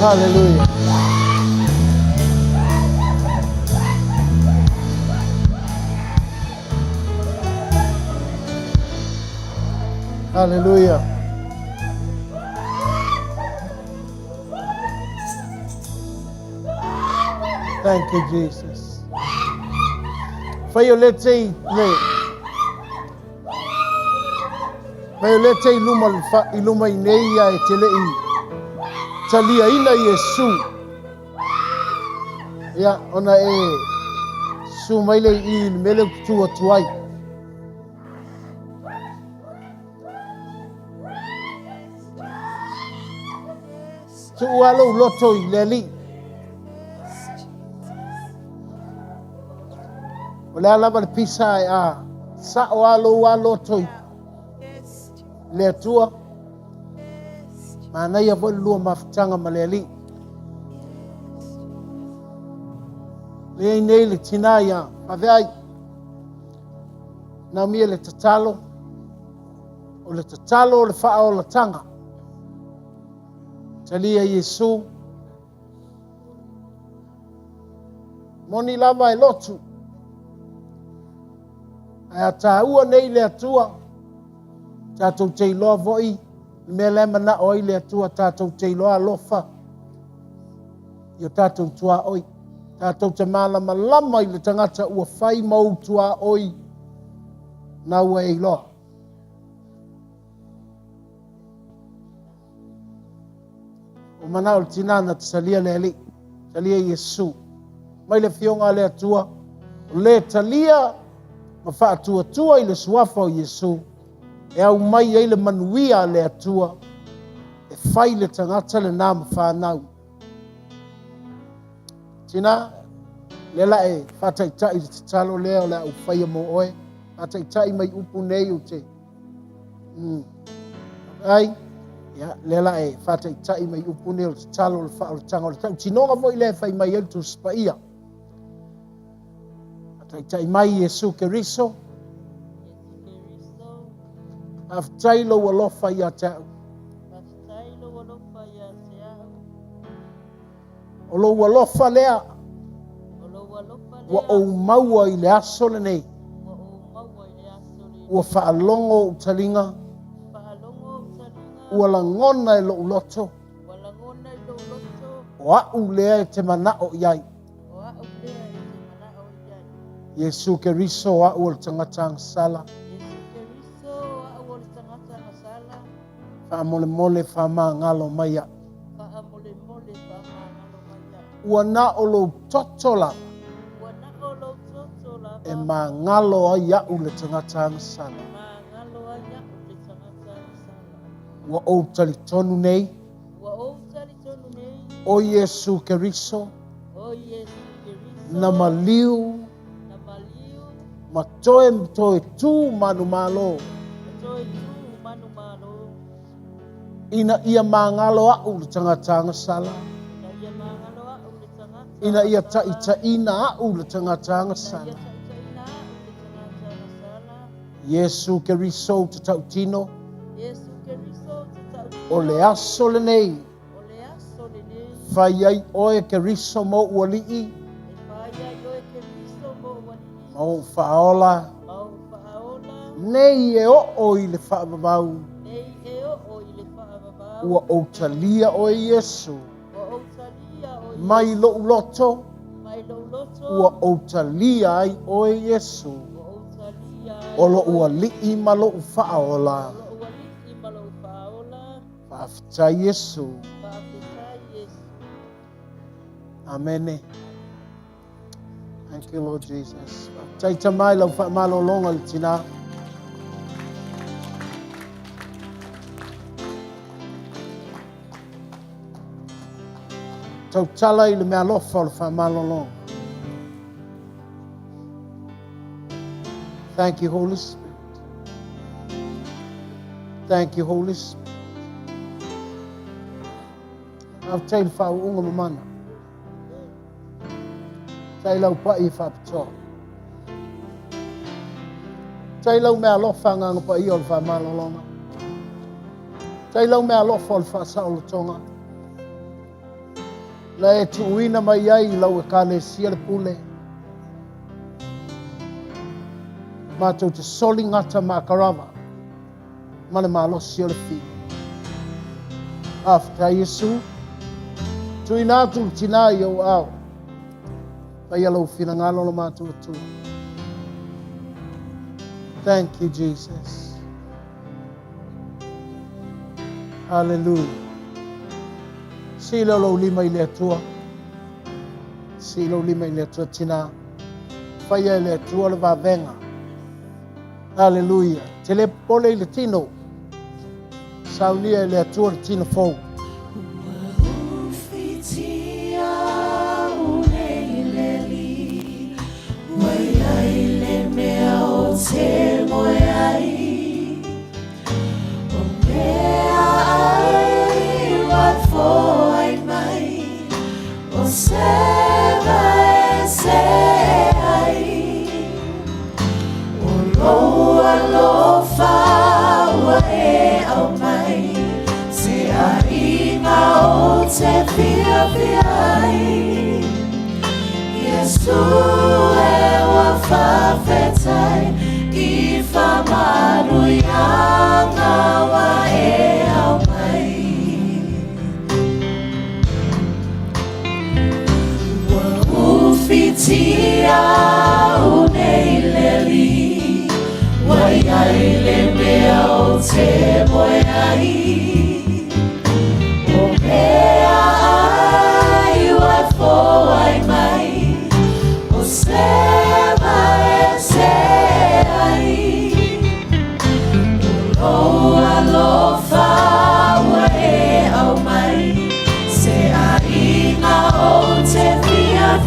Hallelujah. Hallelujah. Thank you, Jesus. Fai o le tei le Fai o le tei luma i luma i nei ia e te lei taliaina Iesu. Ia, ona e su mai le i le mele tu atu ai. Tuu lava lou loto i le Alii. O le a lava le pisa e a sao a lou a loto i le Atua. Manaia foi le lua mafutaga ma le Alii. Lea nei le tina ia Faveai. Naomia le tatalo, o le tatalo o le faaolataga. Talia Iesu. Moni lava e lotu. Ae a tāua nei le Atua, tatou te iloa foi le mea la e manao ai le Atua, tatou te iloa alofa i o tatou tuaoi. Tatou te malamalama i le tagata ua fai ma ou tuaoi na ua e iloa. O manao le tina na te talia le Alii, talia Iesu. Mai le afioga a le Atua, o le talia ma faatuatua i le suafa o Iesu, e aumai ai le manuia a le Atua, e fai le tagata lenā ma fanau. Tina, lea la e faataitai le tatalo lea o le a ou faia mo oe. Faataitai mai upu nei ou te... Mm. Ai, ia, lea la e faataitai mai upu nei o le tatalo o le faaolataga o le tautinoga foi lea e fai mai ai le Tusi Paia. Faataitai mai Iesu Keriso. Faafetai lou alofa ia te au. Faafetai lou alofa ia te au. O lou alofa lea. O lou alofa lea. Ua ou maua i le aso lenei. Ua ou maua i le aso lenei. Ua faalogo ou taliga. Faalogo ou taliga. Ua lagona e lou loto. Ua lagona i lou loto. O a'u lea e te mana'o i ai. O a'u lea e te mana'o i ai. Iesu Keriso o a'u o le tagata agasala. Iesu Keriso o a'u o le tagata agasala. Faamolemole faamagalo mai a'u. Faamolemole faamagalo mai a'u. Ua na o lou toto lava. Ua na o lou toto lava. E magalo ai a'u le tagata agasala. E magalo ai a'u le tagata agasala. Ua ou talitonu nei. Ua ou talitonu nei. O Iesu Keriso. O Iesu Keriso. Na maliu. Na maliu. Ma toe toe tu manumalo. Ma toe tu manumalo. Ina ia magalo a'u le tagata agasala. Ina ia magalo a'u le tagata Ina ia taitaiina a'u le tagata agasala. Ina ia taitaiina a'u le tagata agasala. Iesu Keriso ou te tautino. Iesu Keriso ou te tautino. O le aso lenei. O le aso lenei. Fai ai oe Keriso mo'u alii. E fai ai oe Keriso mo'u alii. Ma ou faaola. Ma ou faaola. Nei e oo i le faavavau. Nei e oo i le faavavau. Ua ou talia oe Iesu. Ua ou talia oe Iesu. Mai lo'u loto. Mai lou loto. Ua ou talia ai oe Iesu. Ua ou talia ai O lo'u alii ma lo'u faaola. O lo'u alii ma lo'u faaola. Faafetai Iesu. Faafetai Iesu. Amene. Thank you, Lord Jesus. Faafetai tama i lau faamalologa i le tinā. Tautala i le mealofa o le faamalologa. Thank you, Holy Spirit. Thank you, Holy Spirit. Faafetai i le faauuga mamana. Tai lau pai e faapitoa. Tai lau mealofa agaga paia o le faamalologa. Tai lau mealofa o le faasaolotoga. Na e tuuina mai ai i lau ekalesia le pule. Matou te soli gata ma akarava ma le malosi o le fiu. Faafetai Iesu. Tuuina atu le tinā i ou aao. Faia lou finagalo lo matou Atua. Thank you, Jesus. Hallelujah. Sii lea o lou lima i le Atua. Sii lou lima i le Atua tinā. Faia e le Atua le vavega. Hallelujah. Te le popole i le tino. Saunia e le Atua le tino fou. O lou alofa ua e aumai Se aiga ou te fiafia ai Iesu e ua faafetai I faamanuiaga ua e aumai Ua ufitia au nei leli Ua i ai le mea ou te moe ai O mea ai ua foai mai O seva e se ai O lou alofa ua e aumai Se aiga ou te fiafia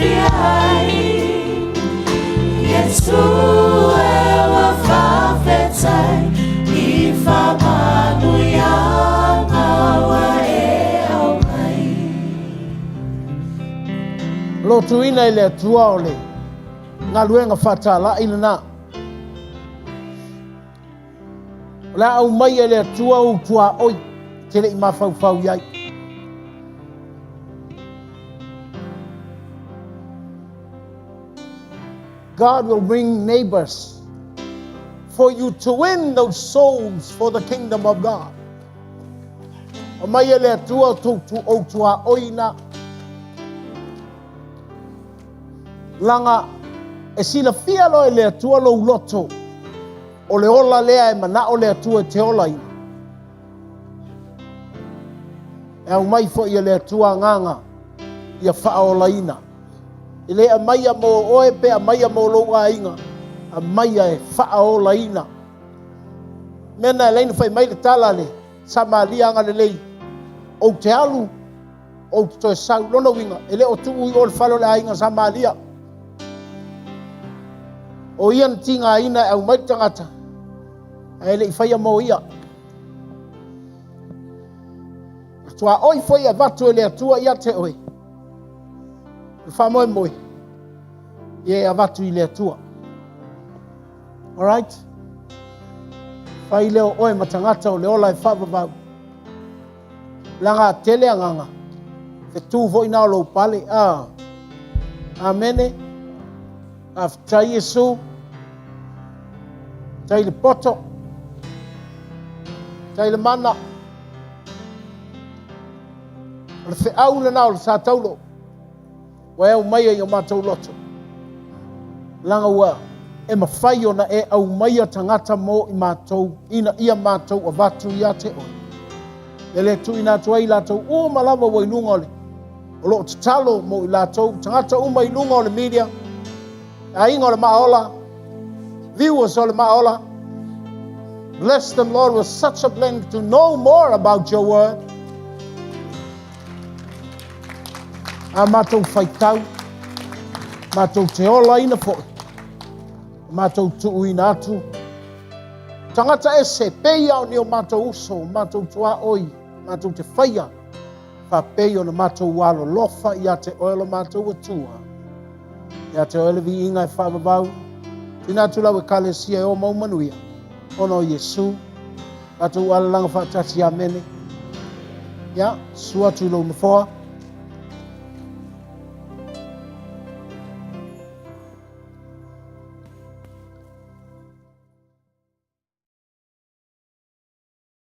Totuina e le Atua o le galuega faatalai lena. O le a aumaia e le Atua ou tuaoi e te le i mafaufau i ai. God will bring neighbors for you to win those souls for the kingdom of God. Aumai e le Atua ou tuaoi na. Laga e silafia loa e le Atua lou loto, o le ola lea e manao le Atua e te olaina. E aumai foi e le Atua agaga ia faaolaina. E le aumaia mo oe pe aumaia mo lou aiga, aumaia e faaolaina. Mea na e laina fai mai le tala a le Samalia agalelei, ou te alu, ou te toe sau. Lona uiga, e le o tuu i o le fale o le aiga Samalia. O ia na tigaina e aumai le tagata, ae le i faia mo ia. O le tuaoi foi e avatu e le Atua ia te oe, o le faamoemoe, ia e avatu i le Atua. Alright? Fai lea o oe ma tagata o le ola e faavavau. Laga tele agaga. Fetu foi na o lou pale. Ah. Amene. Faafetai Iesu. Faafetai le poto. Faafetai le mana. O le feau lena o le sa taulo. Ua e aumaia i o matou loto. Leaga ua e mafai ona e aumaia tagata mo i matou, ina ia matou avatu ia te oe. E le tuuina atu ai i latou uma lava ua i luga o le o lo o tatalo mo i latou, tagata uma i luga o le media, aiga o le Maaola, viewers o le Maaola. Bless them, Lord, with such a blend to know more about your word. A matou faitau, matou te olaina foi, matou tuuina atu. Tagata ese, pei a o ni o matou uso, matou tuaoi, matou te faia, faapei ona matou alolofa ia te oe lo matou Atua. Ia te oe le viiga e faavavau, tuuina atu lau Ekalesia e o mau manuia, ona o Iesu. Tatou alalaga faatasi, amene. Ia, susu atu i lou nofoa.